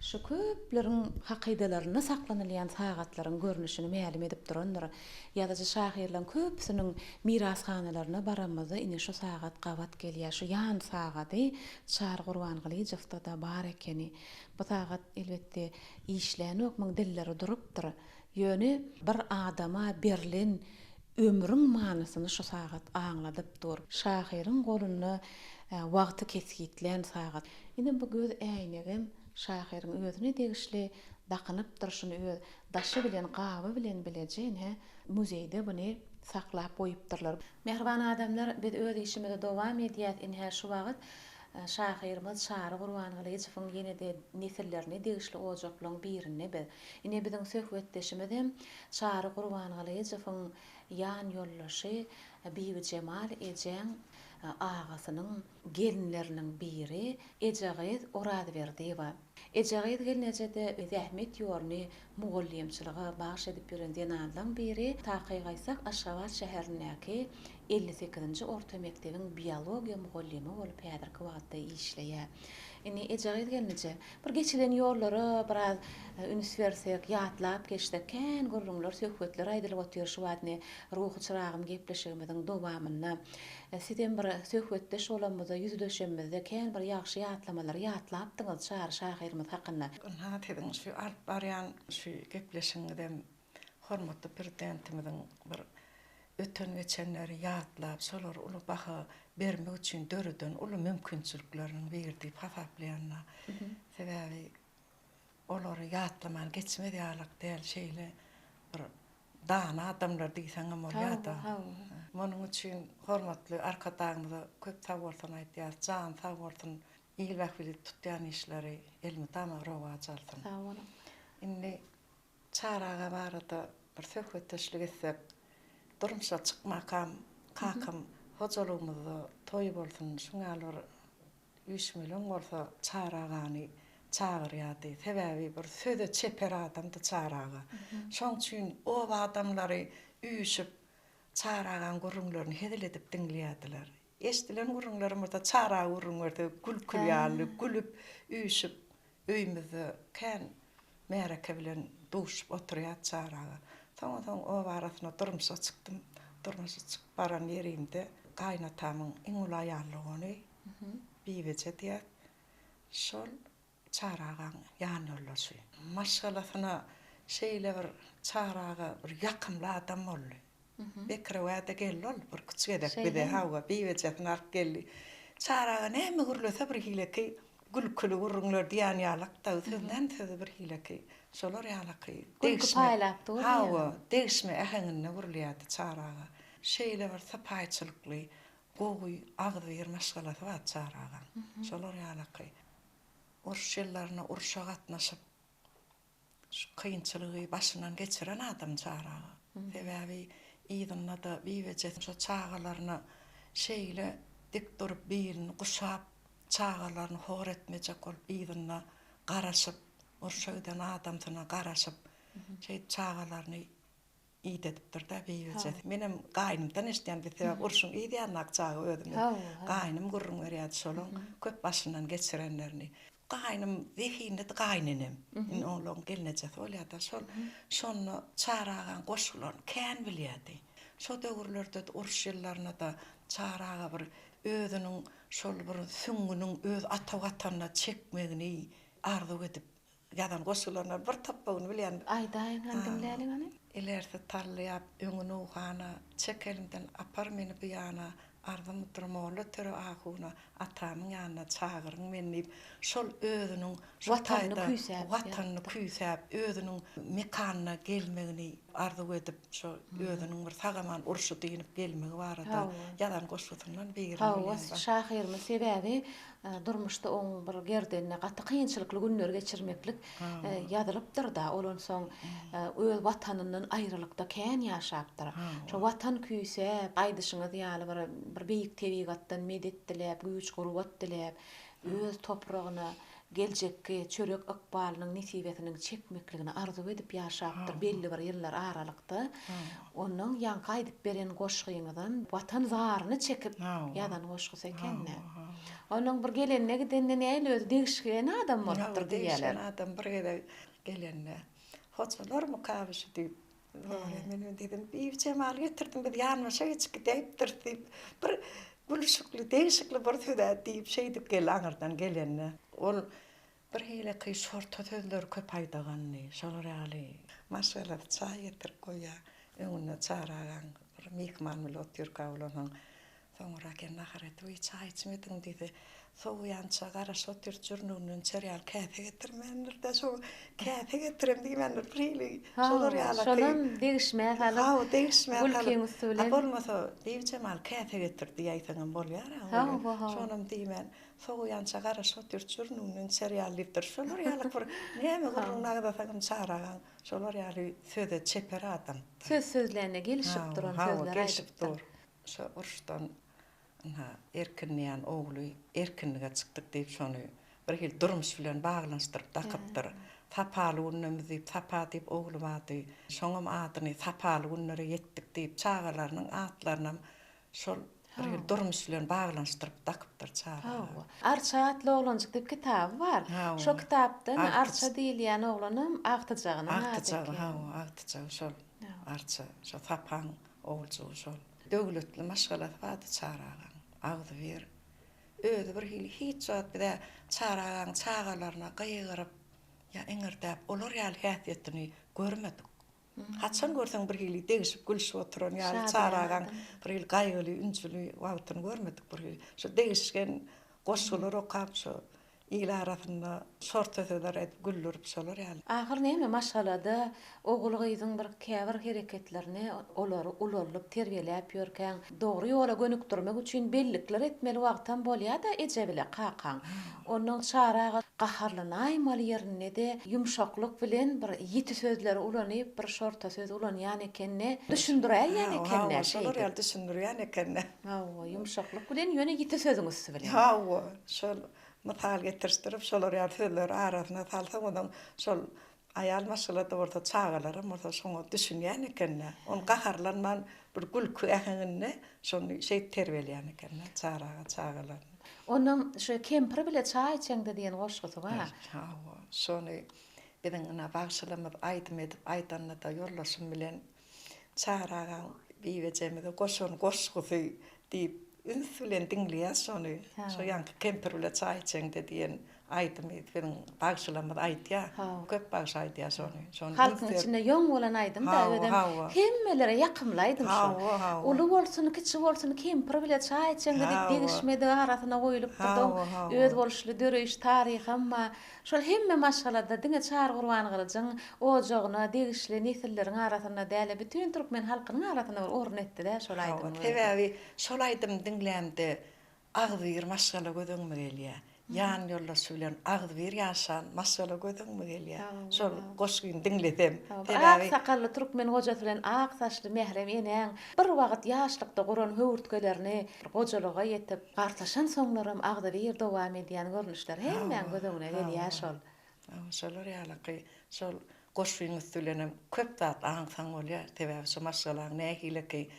şu köpleriň hakydalarynda saklanylýan sagatlaryň görnüşini mälim edip durandyr. Ýazyjy-şahyrlaryň köpüsiniň mirashanalaryna baramyzda ine şu sagat gabat gelýär. Şu ýan sagady Çary Gurbangylyjowda-da bar ekeni. Bu sagat, elbetde, işlänok, muň dilleri durupdyr. Ýöne bir adama berlen. Ömrüň manysyny şu sagat aňladyp dur. Şahyryň golunda wagty kesgitlän sagat. Ine bu göz äýnegem şahyryň özüne degişli dakynypdyr şuny öz daşy bilen gaby bilen bileje ine muzeýde buny saklap goýupdyrlar. Mähriban adamlar biz öz işimizi dowam edýäs ine şu wagt şahyrymyz Çary Gurbangylyjowyň ýene-de nesillerine degişli ojaklaň birinde biz. Ine biziň söhbetdeşimizem Çary Gurbangylyjowyň ýan ýoldaşy Bibijemal ejäň agasynyň gelinleriniň biri Ejegyz Orazberdiýewa. Ejegyz gelneje-de zähmet ýoluny mugallymçylyga bagyş edip ýören zenanlaň biri. Takyk aýtsak, Aşgabat şäherindäki 58-nji orta mekdebiň biologiýa mugallymy bolup häzirki wagtda işleýär. Indi Ejegyz gelneje, bir geçilen ýollara biraz üns bersek, ýatlap geçsek, kän gürrüňler, söhbetler aýdylyp otyr şu wagt ine Ruhy çyragym gepleşigimiziň dowamynda. Sizem bir söhbetdeş bolanymyzda, ýüzleşenimizde kän bir ýagşy ýatlamalary ýatlapdyňyz Çary şahyrymyz hakynda.
Ynha siziň şu alyp barýan şu gepleşigiňizem hormatly Prezidentimiziň bir öten-geçenleri ýatlap, şolara uly baha bermek üçin döreden uly mümkinçilikleriniň biri diýip hasaplaýan-da. Sebäbi olary ýatlaman geçmez ýalyk däl, şeýle bir dana adamlar diýseňem bolýar-da. Munuň üçin hormatly Arkadagymyza köp sag bolsun aýdýarys. Jany sag bolsun, il bähbitli tutýan işleri elmydama rowaç alsyn.
Sag boluň.
Indi Çary aga barada bir söhbetdeşlik etsek, durmuşa çykmakam kakam hojalygymyzda toý bolsun, şuň ýaly bir Üýşmeleň bolsa Çary agany çagyrýardy. Sebäbi bir söze çeper adamdy Çary aga. Şoň üçin oba adamlary üýşüp, Çary agaň gürrüňlerini hezil edip diňleýärdiler. Eşdilen gürrüňlerem bolsa Çary aga gürrüň berse gülküli ýaly gülüp, üýşüp, öýümizde kän märeke bilen duşup oturýardy Çary aga. Soňa-soň oba arasyna durmuşa çykdym. Durmuşa çykyp baran ýerimde gaýynatamyň iň uly aýal dogany Bibeje diýýär. Şol Çary agaň ýanýoldaşy. Maşgalasyna şeýle bir Çary aga bir ýakymly adam boldy. Bekrewä-de geldi ol birküç gezek bize, hawa, bibejesini alyp geldi. Çary aga näme gürlese bir hileki gülküli gürrüňler diýen ýalak-da, sözlän sözi bir hileki şolar ýalaky
Gülki paýlap dur diýýär.
Hawa, degişme äheňinde gürleýärdi Çary aga. Şeýle bir sypaýyçylykly, Gowy agzybir maşgalasy bar Çary agaň. Şolar ýalaky uruş ýyllarynda urşa gatnaşyp, şu kynçylygy başyndan geçiren adam Çary aga. Sebäbi yzynda-da biwejesi şo çagalaryna şeýle dik durup bilini guşap, çagalaryny hor etmejek bolup yzynda garaşyp, urşa giden adamsyna garaşyp, şeýdip çagalaryny Idedipdir-dä beýbejesi. Menem gaýnymdan eşidýän bir sebäp urşuň yz ýanyndaky çaga özüm. Gaýnym gürrüň berýärdi şolaň köp başyndan geçirenlerini. Gaýnym zehinlidi gaýynenem. Indi olaň gelnejesi bolýar-da şol. Şonda Çary agaň goşgularyny kän bilýärdi. Şo döwürlerde-de uruş ýyllarynda-da Çary aga bir özüniň şol bir süňňüniň öz ata Watanyna çekmegini arzuw edip Ýazan goşgularyndan bir topbagyny bilýän.
Aýdaýyň hany diňläliň hany.
Ilersi tarlaýap, öňi nowhana, Çek elimden, apar meni bu ýana, Arzymdyr molla töre ahuna, Atamyň ýanyna çagyryň meni diýip, şol özüniň şo
Watanyny
taýda
küýsäp
Watanyny
ýazypdyr.
küýsäp, özüniň mekanyna gelmegini arzuw edip, şo özüniň bir sag-aman urşy dynyp gelmegi barada
Hawa.
ýazan goşgusyndan birini
Hawa,
bilýän.
şahyrymyz sebäbi Durmuşda oň bir gerdenine gaty kynçylykly günleri geçirmeklik ýazylypdyr-da, ol onsoň öz Watanyndan aýralykda kän ýaşapdyr. Şo Watan küýsäp, aýdyşyňyz ýaly bir bir beýik tebigatdan medet diläp, güýç-gurbat diläp, öz topragyna geljekki çörek ykbalynyň nesibesiniň çekmekligini arzuw edip ýaşapdyr belli bir ýyllar aralykda. Onnoň ýaňky aýdyp beren goşgyňyzam Watan zaryny çekip ýazan goşgusy eken-dä. Onuň bir gelende gidende nähili özi degişgen adam bolupdyr diýýärler.
Degişgen adam bir gezek gelende, Hojalarmyka bu şu diýip, men diýdim, Bibi Jemaly getirdim, biz ýanbaşa geçip gidäýipdiris diýip, bir gülüşikli, degişikli bir söz-ä diýip, şeýdip geldi aňyrdan gelende. Ol bir hili şorta sözleri köp aýdagandy, şolar ýaly. Maşgalasy çaý getirip goýýar, öňünde Çary agaň bir. Bir myhman bile otyrka bolansoň, soňra eken nahar edip, Wiý, çaý içmediň diýse, sowaýança garaşyp otyr, jürnüginden içer ýaly käse getirmändir-de, şo käse getirem diýmändir, bir hili şolar ýaly.
Şonam degişmä salyp,
Hawa, degişmä salyp.
Gülkiň üsti bilen.
A bolmasa, Bibijemal käse getir diýäýseňem bolýar-a.
Hawa, hawa.
Şonam diýmän, sowaýança garaşyp otyr, jürnüginden içer ýaly diýipdir. Şolar ýaly bir näme gürrüňini agzasaňam çaragaň. Şolar ýaly söze çeper adam.
Söz sözlände gelişip duran
Hawa,
sözler
gelşip
aýdypdyr.
dur. Şo uruşdan ynha Erkin diýen ogly erkinlige çykdyk diýip şony bir hili durmuş bilen baglanyşdyryp dakypdyr. Sapaly günlerimiz diýip Sapa diýip ogly bardy. Şoňam adyny Sapaly günlere ýetdik diýip çagalarynyň atlarynam Şol bir hili durmuş bilen baglanyşdyryp dakypdyr çagalar.
Hawa. Arça atly oglanjyk diýip kitaby bar.
Hawa.
Şo kitapdan Arça diýilýän oglanam agtyjagynyň ady eken.
Agtyjagy, hawa, agtyjagy şol. Arça, şo Sapaň oguljygy şol. Döwletli maşgalasy bardy Çary agaň. Agzybir. Özi bir hili hiç wagt bize Çary agaň çagalaryna gygyryp ýa iňirdäp olar ýaly häsiýetini görmedik. Haçan görseň bir hili degişip gülşüp oturan ýaly Çary agaň bir hili gaýgyly ünjüli wagtyny görmedik bir hili. Şu degişgen goşgular okap şu il arasynda şorta sözler aýdyp güldürip şolar ýaly.
Ahyr näme maşgalada ogul gyzyň bir käbir hereketlerini olary ulaldyp terbiýeläp ýörkäň dogry ýola gönükdirmek üçin bellikler etmeli wagtam bolýada eje bile kakaň. Onnoň Çary aga gaharlanaýmaly ýerinde-de ýumşaklyk bilen bir ýiti sözleri ulanyp, bir şorta söz ulanýan eken-de, düşündiräýýän eken-dä
Hawa, şolar
şeýdip.
ýaly düşündirýän eken-dä.
Hawa, ýumşaklyk bilen, ýöne ýiti sözüň üsti bilen.
Hawa, şol mysal getirişdirip, şolar ýaly sözleri arasyna salsaň, onsoň şol Aýal maşgala-da bolsa, çagalaram bolsa şoňa düşünýän eken-dä. Ony gaharlanman bir gülki äheňinde şony şeýdip terbiýeleýän eken-dä Çary aga çagalaryny.
Onuň şu Kempir bile çaý içeňde diýen goşgusy bar.
Hawa, şony biziň ynha bagşylarymyz aýdym edip aýdanda-da ýoldaşym bilen Çary agaň Bibejemize goşan goşgusy diýip üns bilen diňleýäs şony. Şo ýaňky Kempir bile çaý içeňde diýen aýdymy biziň bagşylarymyz aýdýar. Köp bagşy aýdýar şony. Şony üns
Halkyň
berip.
içinde ýoň bolan aýdym-da özem hemmelere ýakymly aýdym şol. Uly bolsun, kiçi bolsun kempir bile çaý içeňde diýip degişme-de arasyna goýulypdyr-da oň özboluşly döreýiş taryham bar. Şol hemme maşgalada diňe Çary Gurbangylyjyň ojagyna degişli nesilleriň arasynda däl-de, bütin türkmen halkynyň arasynda bir orun etdi-dä şol
Hawa,
aýdymyň özi.
sebäbi şol aýdymy diňlämde agzybir maşgala göz öňüme gelýär. Ýan ýoldaşy bilen agzybir ýaşan maşgala göz öňüme gelýär. Şol goşgyny diňlesem.
Ak
Sebäbi.
sakally türkmen gojasy bilen ak saçly mährem enäň bir wagt ýaşlykda guran höwürtgelerini gojalyga ýetip, gartaşansoňlaram agzybir dowam edýän görnüşler hemmäň göz öňüne gelýär şol.
Hawa, şolar ýalyky şol goşgyň üsti bilenem köp zat aňsaň bolýar. Sebäbi şu maşgalaň nähileki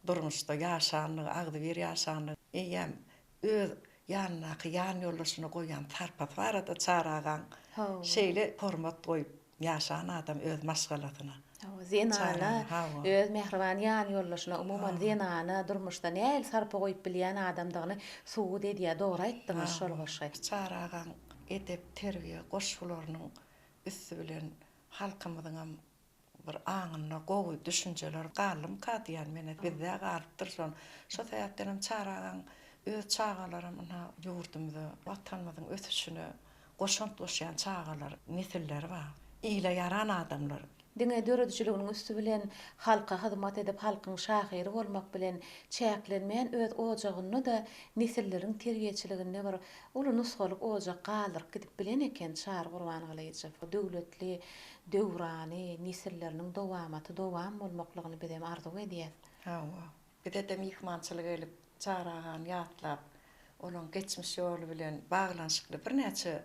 durmuşda ýaşanlygy, agzybir ýaşanlygy, eýýäm öz ýanyndaky ýan ýoldaşyna goýýan sarpasy barada Çary agaň şeýle hormat goýup Ýaşan adam öz maşgalasyna.
Hawa, zenana, öz mähriban ýanýoldaşyna, umuman, zenana durmuşda nähili sarpa goýup bilýän adamdygyny subut edýär. Dogry aýtdyňyz şol goşgy.
Çary agaň edep-terbiýe goşgularynyň üsti bilen halkymyzyňam bir aňynda gowy düşünjeler galdymyka diýýän menä. Bizde galypdyr şol. Şo sebäpdenem Çary agaň öz çagalaram ynha ýurdumyza, Watanymyzyň ösüşine Goşant goşýan çagalar, nesilleri bar. Ile ýaran adamlar.
Diňe döredijiliginiň üsti bilen halka hyzmat edip, halkyň şahyry bolmak bilen çäklenmän, öz ojagynda-da nesilleriň terbiýeçiliginde bir uly nusgalyk ojak galdyryp gidip bilen eken Çary Gurbangylyjow. Döwletli döwrany, nesilleriniň dowamaty dowam bolmaklygyny bizem arzuw edýäs.
Hawa. Bize-de myhmançylyga gelip, Çary agany ýatlap, olaň geçmiş ýoly bilen baglanyşykly birnäçe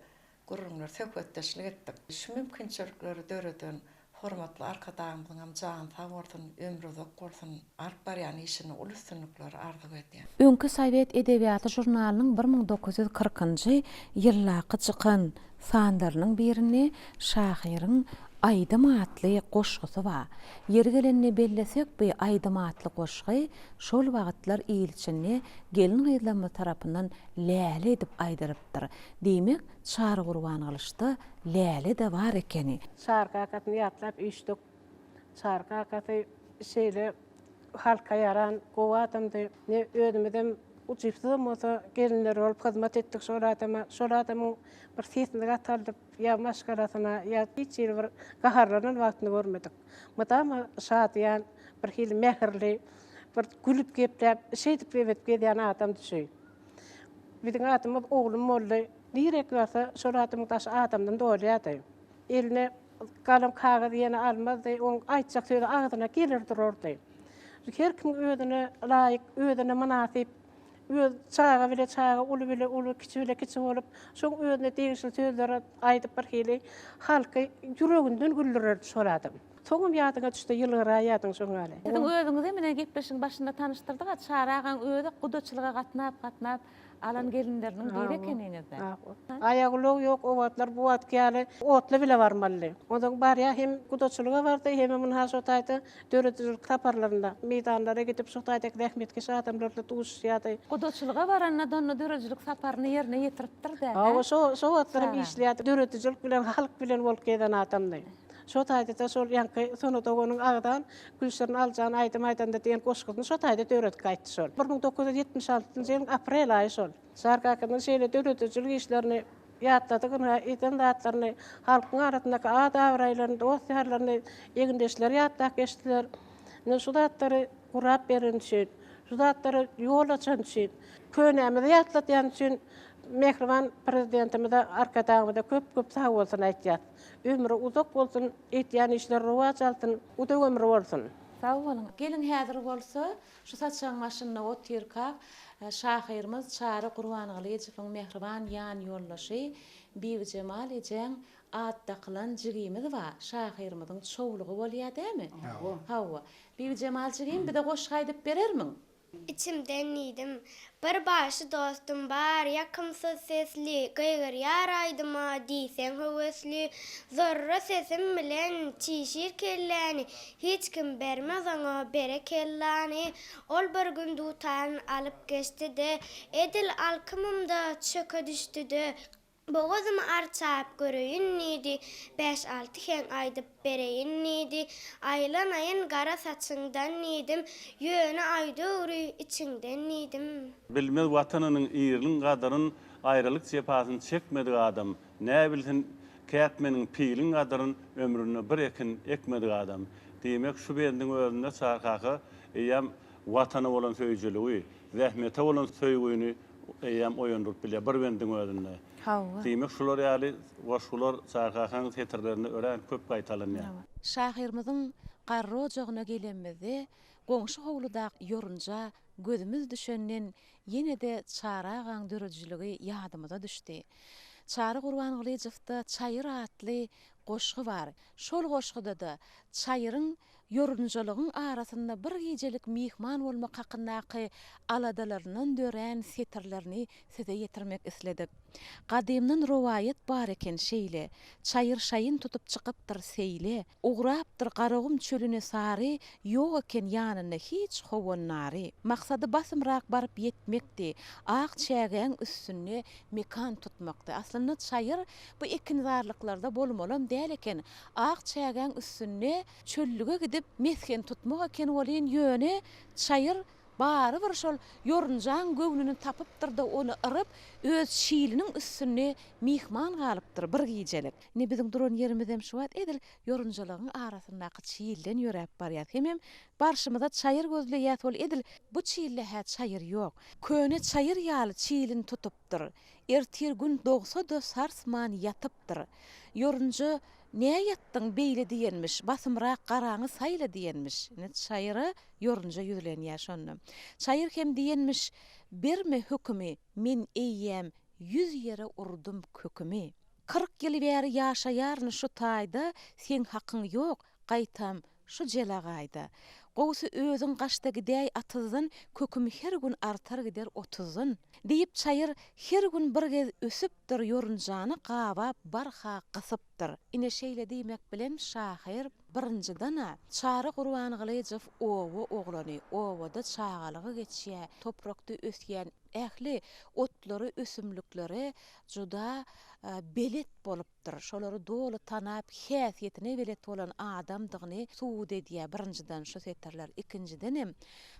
gürrüňler, söhbetdeşlik etdik. Şu mümkinçilikleri döreden hormatly Arkadagymyzyňam jany sag bolsun, ömri uzak bolsun, alyp barýan işinde uly üstünlikleri arzuw edýän.
Öňki Sowet edebiýaty žurnalynyň 1940 njy ýyldaky çykan sanlarynyň birinde şahyryň Aýdym atly goşgusy bar. Ýeri gelende bellesek, bu Aýdym atly goşgy şol wagtlar il içinde gelin-gyzlarymyz tarapyndan läle edip aýdylypdyr. Diýmek, Çary Gurbangylyçda läle-de bar ekeni.
Çary kakasyny ýatlap üýşdük. Çary kakasy şeýle. Halka ýaran gowy adamdy. Ne özümizem ujypsyzam bolsa gelinler bolup hyzmat etdik şol adama. Şol adamyň bir sesini gataldyp ýa maşgalasyna ýa hiç hili bir gaharlanan wagtyny görmedik. Mydama şadyýan, bir hili mähirli, bir gülüp gepläp, şeýdip ebet gezýän adamdy şu. Biziň adymyz oglum boldy. Nirek barsa şol adamyň daşy adamdan dolýardy. Eline galam kagyz ýene almazdy, oň aýtjak sözi agzyna geler durardy. Her kim özüne laýyk, özüne mynasyp, öz çaga bile çaga, uly bile uly, kiçi bile kiçi bolup, şoň özüne degişli sözleri aýdyp birhili halky ýüreginden güldürerdi şol adam. Soňam ýadyňa düşse ýylgyraýardyň şoň ýaly.
Siziň özüňizi menen gepleşigiň başynda tanyşdyrdyk-a, Çary agaň özi gudaçylyga gatnap-gatnap alan gelinleriniň biri ekeniňiz-dä.
Aýak ulag ýok, o wagtlar bu wagtky ýaly otly bile barmalydy. Onsoň barýa hem gudaçylyga bardy, hemem ynha şo taýda döredijilik saparlarynda meýdanlara gidip şo taýdaky zähmetkeş adamlar bilen duşuşýardy.
Gudaçylyga baranda-da onda döredijilik saparyny ýerine ýetiripdir-dä, hä?
Hawa, şo şo wagtlar hem işleýärdi. Döredijilik bilen, halk bilen bolup gezen adamdy. Şo taýda-da şol ýaňky Sona doganyň agzan Gülşirin Aljan aýdym aýdanda diýen goşgusyny şo taýda döredip gaýtdy şol. 1976-njy ýylyň aprel aýy şol. Çary kakamyň şeýle döredijilik işlerini ýatladyk ynha, eden zatlaryny, halkyň arasyndaky at-abraýlaryny, dost-ýarlaryny egindeşleri ýatlap geçdiler. Ine şu zatlary gurap bereni üçin, şu zatlara ýol açany üçin, könämizi ýatladýany üçin mähriban Prezidentimize, Arkadagymyza köp-köp sagbolsun aýtýas. Ömri uzak bolsun, etýän işleri rowaç alsyn, uzak ömri bolsun.
Sag boluň. Geliň häzir bolsa şu saçagyň başynda otyrkak şahyrymyz Çary Gurbangylyjowyň mähriban ýan ýoldaşy Bibijemal ejäň at dakylan jigimiz bar, şahyrymyzyň çowlugy bolýa dämi?
Hawa.
Hawa. Bibijemal jigim bize goşgy aýdyp berermiň?
Içimden diýdim, Bir bagşy dostum bar, ýakymsyz sesli, Gygyrýar aýdyma diýseň höwesli. Zorra sesim bilen çişir kelläni, Hiç kim bermez oňa berekellany. Ol bir gün dutaryn alyp geçdi-de, Edil alkymymda çöke düşdi-de, Bogazymy arçap göreýin diýdi, Bäş-alty heň aýdyp bereýin diýdi. Aýlanaýyn gara saçyňdan diýdim, Ýöne aýdöwri içiňden diýdim.
Bilmez Watanynyň ýeriniň gadyryn, Aýralyk jepasyn çekmedik adam. Näbilsin kätmeniň, piliň gadyryn, Ömründe bir ekin ekmedik adam. Diýmek, şu bendiň özünde Çary kaka eýýäm Watana bolan söýüjiligi, zähmete bolan söýgüni eýýäm oýandyryp bilýär bir bendiň özünde.
Hawa.
Diýmek, şular ýaly goşgular Çary kakaň setirlerinde örän köp gaýtalanýar.
Şahyrymyzyň garry ojagyna gelenimizde, goňşy howludaky ýorunja gözümiz düşenden ýene-de Çary agaň döredijiligi ýadymyza düşdi. Çary Gurbangylyjowda Çaýyr atly goşgy bar. Şol goşguda-da çaýyryň ýorunjalygyň arasynda bir gijelik myhman bolmak hakyndaky aladalaryndan dörän setirlerini size ýetirmek isledik. Gadymdan rowaýat bar eken şeýle, Çaýyr şaýyn tutup çykypdyr seýle, Ugrapdyr Garagum çölüne sary, Ýok eken ýanynda hiç howandary. Maksady basymrak baryp ýetmekdi, Ak çägäň üstünde mekan tutmakdy. Aslynda çaýyr bu ekinzarlyklarda bolmalam däl eken. Ak çägäň üstünde çöllüge gidip mesgen tutmak eken welin, ýöne çaýyr barybir şol ýorunjaň göwnüni tapypdyr-da, ony yryp, öz çiliniň üstünde myhman galypdyr bir gijelik. Indi biziň duran ýerimizem şu wagt edil ýorunjalaryň arasyndaky çilden ýöräp barýas. Hemem barşymyza çaýyr gözleýäs, ol edil bu çilde-hä çaýyr ýok. Köne çaýyr ýaly çilini tutupdyr. Ertir gün dogsa-da sarsman ýatypdyr. Ýorunja Nä ýatdyň beýle diýenmiş, basymrak garaňy saýla diýenmiş. Ine, çaýyra ýorunja ýüzlenýär şonda. Çaýyr hem diýenmiş, Berme hökümi, men eýýäm ýüz ýere urdum kökümi. 40 ýyl bäri ýaşaýaryn şu taýda, seň hakyň ýok, gaýtam Şu jelagaýda. Gowusy özüň gaçda gidäý atyzdan, köküm her gün artar gider otuzdan. Diýip, çaýyr her gün bir gez ösüpdir, ýorunjany gabap barha gysypdyr. Ine şeýle diýmek bilen şahyr, birinjiden-ä, Çary Gurbangylyjow oba oglany, obada çagalygy geçýär, toprakda ösýän. ähli otlary, ösümliklere juda belet bolupdyr. Şolary doly tanap, häsiýetine belet bolan adamdygyny subut edýär, birinjiden, şu setirler. Ikinjidenem,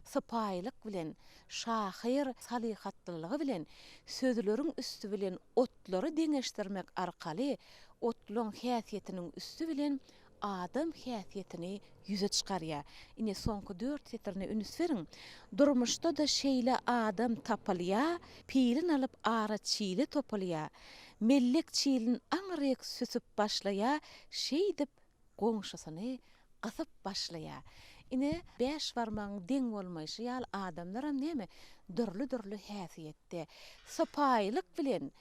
sypaýylyk bilen, şahyr salyhatlylygy bilen sözleriň üsti bilen otlary deňeşdirmek arkaly otlaň häsiýetiniň üsti bilen adam häsiýetini ýüze çykarýar. Ine, soňky dört setirine üns beriň. Durmuşda-da şeýle adam tapylýar, Pilin alyp ara çile topulýar. Mellek çilin aňryk süsüp başlaýar, Şeýdip, goňşusyny gysyp başlaýar. Ine, bäş barmagyň deň bolmaýşy ýaly adamlaram näme, dürli-dürli häsiýetde. Sypaýylyk bilen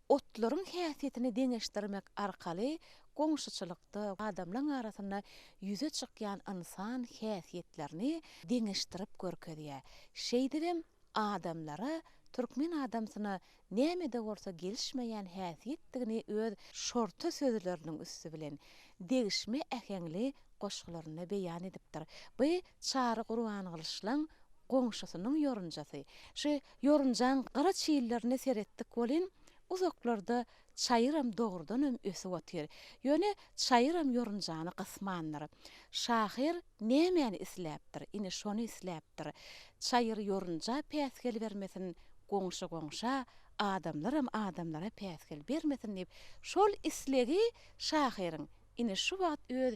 otlaryň häsiýetini deňeşdirmek arkaly goňşuçylykda adamlaň arasynda ýüze çykýan ynsan häsiýetlerini deňeşdirip görkezýär. Şeýdibem adamlara, türkmen adamsyna nämede bolsa gelişmeýän häsiýetdigini öz şorta sözleriniň üsti bilen, degişme äheňli goşgularynda beýan edipdir. Bu Çary Gurbangylyçlaň goňşusynyň ýorunjasy. Şu ýorunjaň gyra çillerine seretdik welin, uzaklarda çaýyram dogrudanam ösüp otyr. Ýöne çaýyram ýorunjany gysmandyr. Şahyr nämäni isläpdir? Ine şony isläpdir. Çaýyr ýorunja päsgel bermesin, goňşy goňşa, adamlaram adamlara päsgel bermesin diýip, şol islegi şahyryň ine şu wagt öz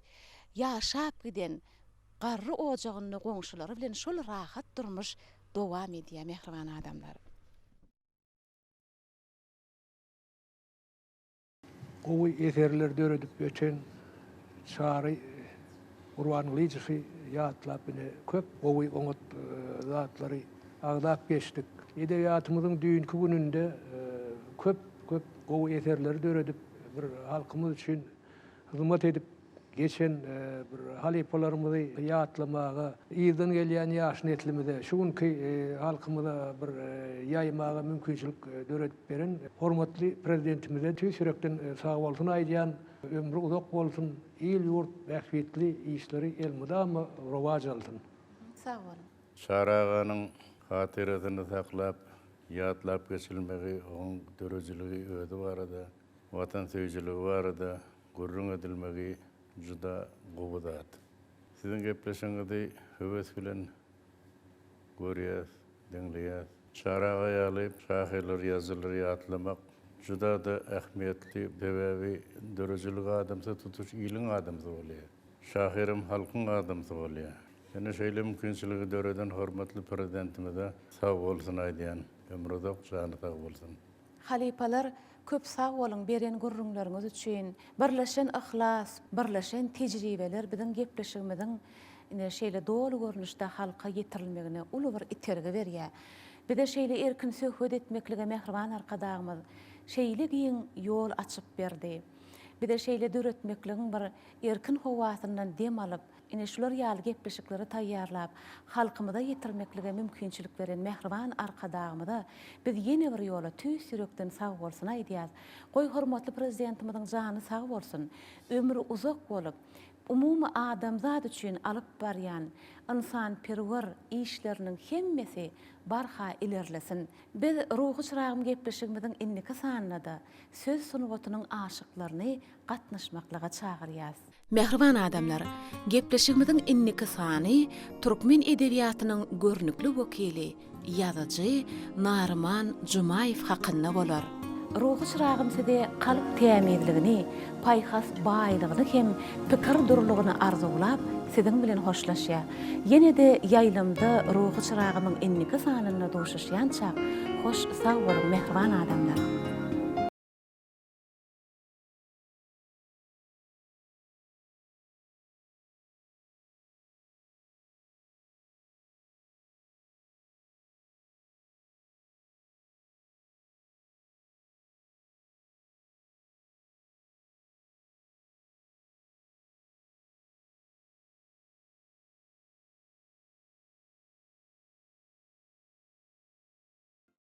ýaşap giden garry ojagynda goňşulary bilen şol rahat durmuş dowam edýär mähriban adamlar.
Gowy eserler döredip öten Çary Gurbangylyjowy ýatlap ine köp gowy oňat zatlary agzap geçdik. Edebiýatymyzyň düýnki gününde köp köp gowy eserleri döredip bir halkymyz üçin hyzmat edip geçen bir halypalarymyzy ýatlamaga, yzdan gelýän ýaş neslimize, şu günki halkymyza bir ýaýmaga mümkinçilik döredip beren hormatly Prezidentimize tüýs ýürekden sagbolsun aýdýan, ömri uzak bolsun, il-ýurt bähbitli işleri elmydama rowaç alsyn.
Sag boluň.
Çary aganyň hatyrasyny saklap, ýatlap geçilmegi, onuň döredijiligi özi barada, watansöýüjiligi barada Gürrüň edilmegi juda gowy zat. Siziň gepleşigiňizi höwes bilen görýäs, diňleýäs. Çary aga ýaly şahyrlary, ýazyjylary ýatlamak juda-da ähmiýetli. Sebäbi döredijilik adamsy tutuş iliň adamsy bolýar. Şahyram halkyň adamsy bolýar. Ýöne şeýle mümkinçiligi döreden hormatly Prezidentimize sag bolsun aýdýan. Ömri uzak, jany sag bolsun.
Halypalar köp sag boluň beren gürrüňleriňiz üçin. Birleşen yhlas, birleşen tejribeler biziň gepleşigimiziň ine şeýle doly görnüşde halka ýetirilmegine uly bir itergi berýär. Bize şeýle erkin söhbet etmeklige mähriban Arkadagymyz şeýle giň ýol açyp berdi. Bize şeýle döretmekligiň bir erkin howasyndan dem alyp, Ine, şular ýaly gepleşikleri taýýarlap, halkymyza ýetirmeklige mümkinçilik beren mähriban Arkadagymyza biz ýene bir ýola tüýs ýürekden sagbolsun aýdýas. Goý, hormatly Prezidentimiziň jany sag bolsun, ömri uzak bolup, umumy adamzat üçin alyp barýan ynsanperwer işleriniň hemmesi barha ilerlesin. Biz Ruhy çyragym gepleşigimiziň indiki sanynda-da söz sungatynyň aşyklaryny gatnaşmaklyga çagyrýas. Mähriban adamlar, gepleşigimiziň indiki sany türkmen edebiýatynyň görnükli wekili, ýazyjy Naryman Jumaýew hakynda bolar. Ruhy çyragym size kalp tämizligini, paýhas baýlygyny hem pikir durulygyny arzuwlap, siziň bilen hoşlaşýar. Ýene-de ýaýlymda Ruhy çyragymyň indiki sanynda duşuşýançak, hoş sag boluň mähriban adamlar!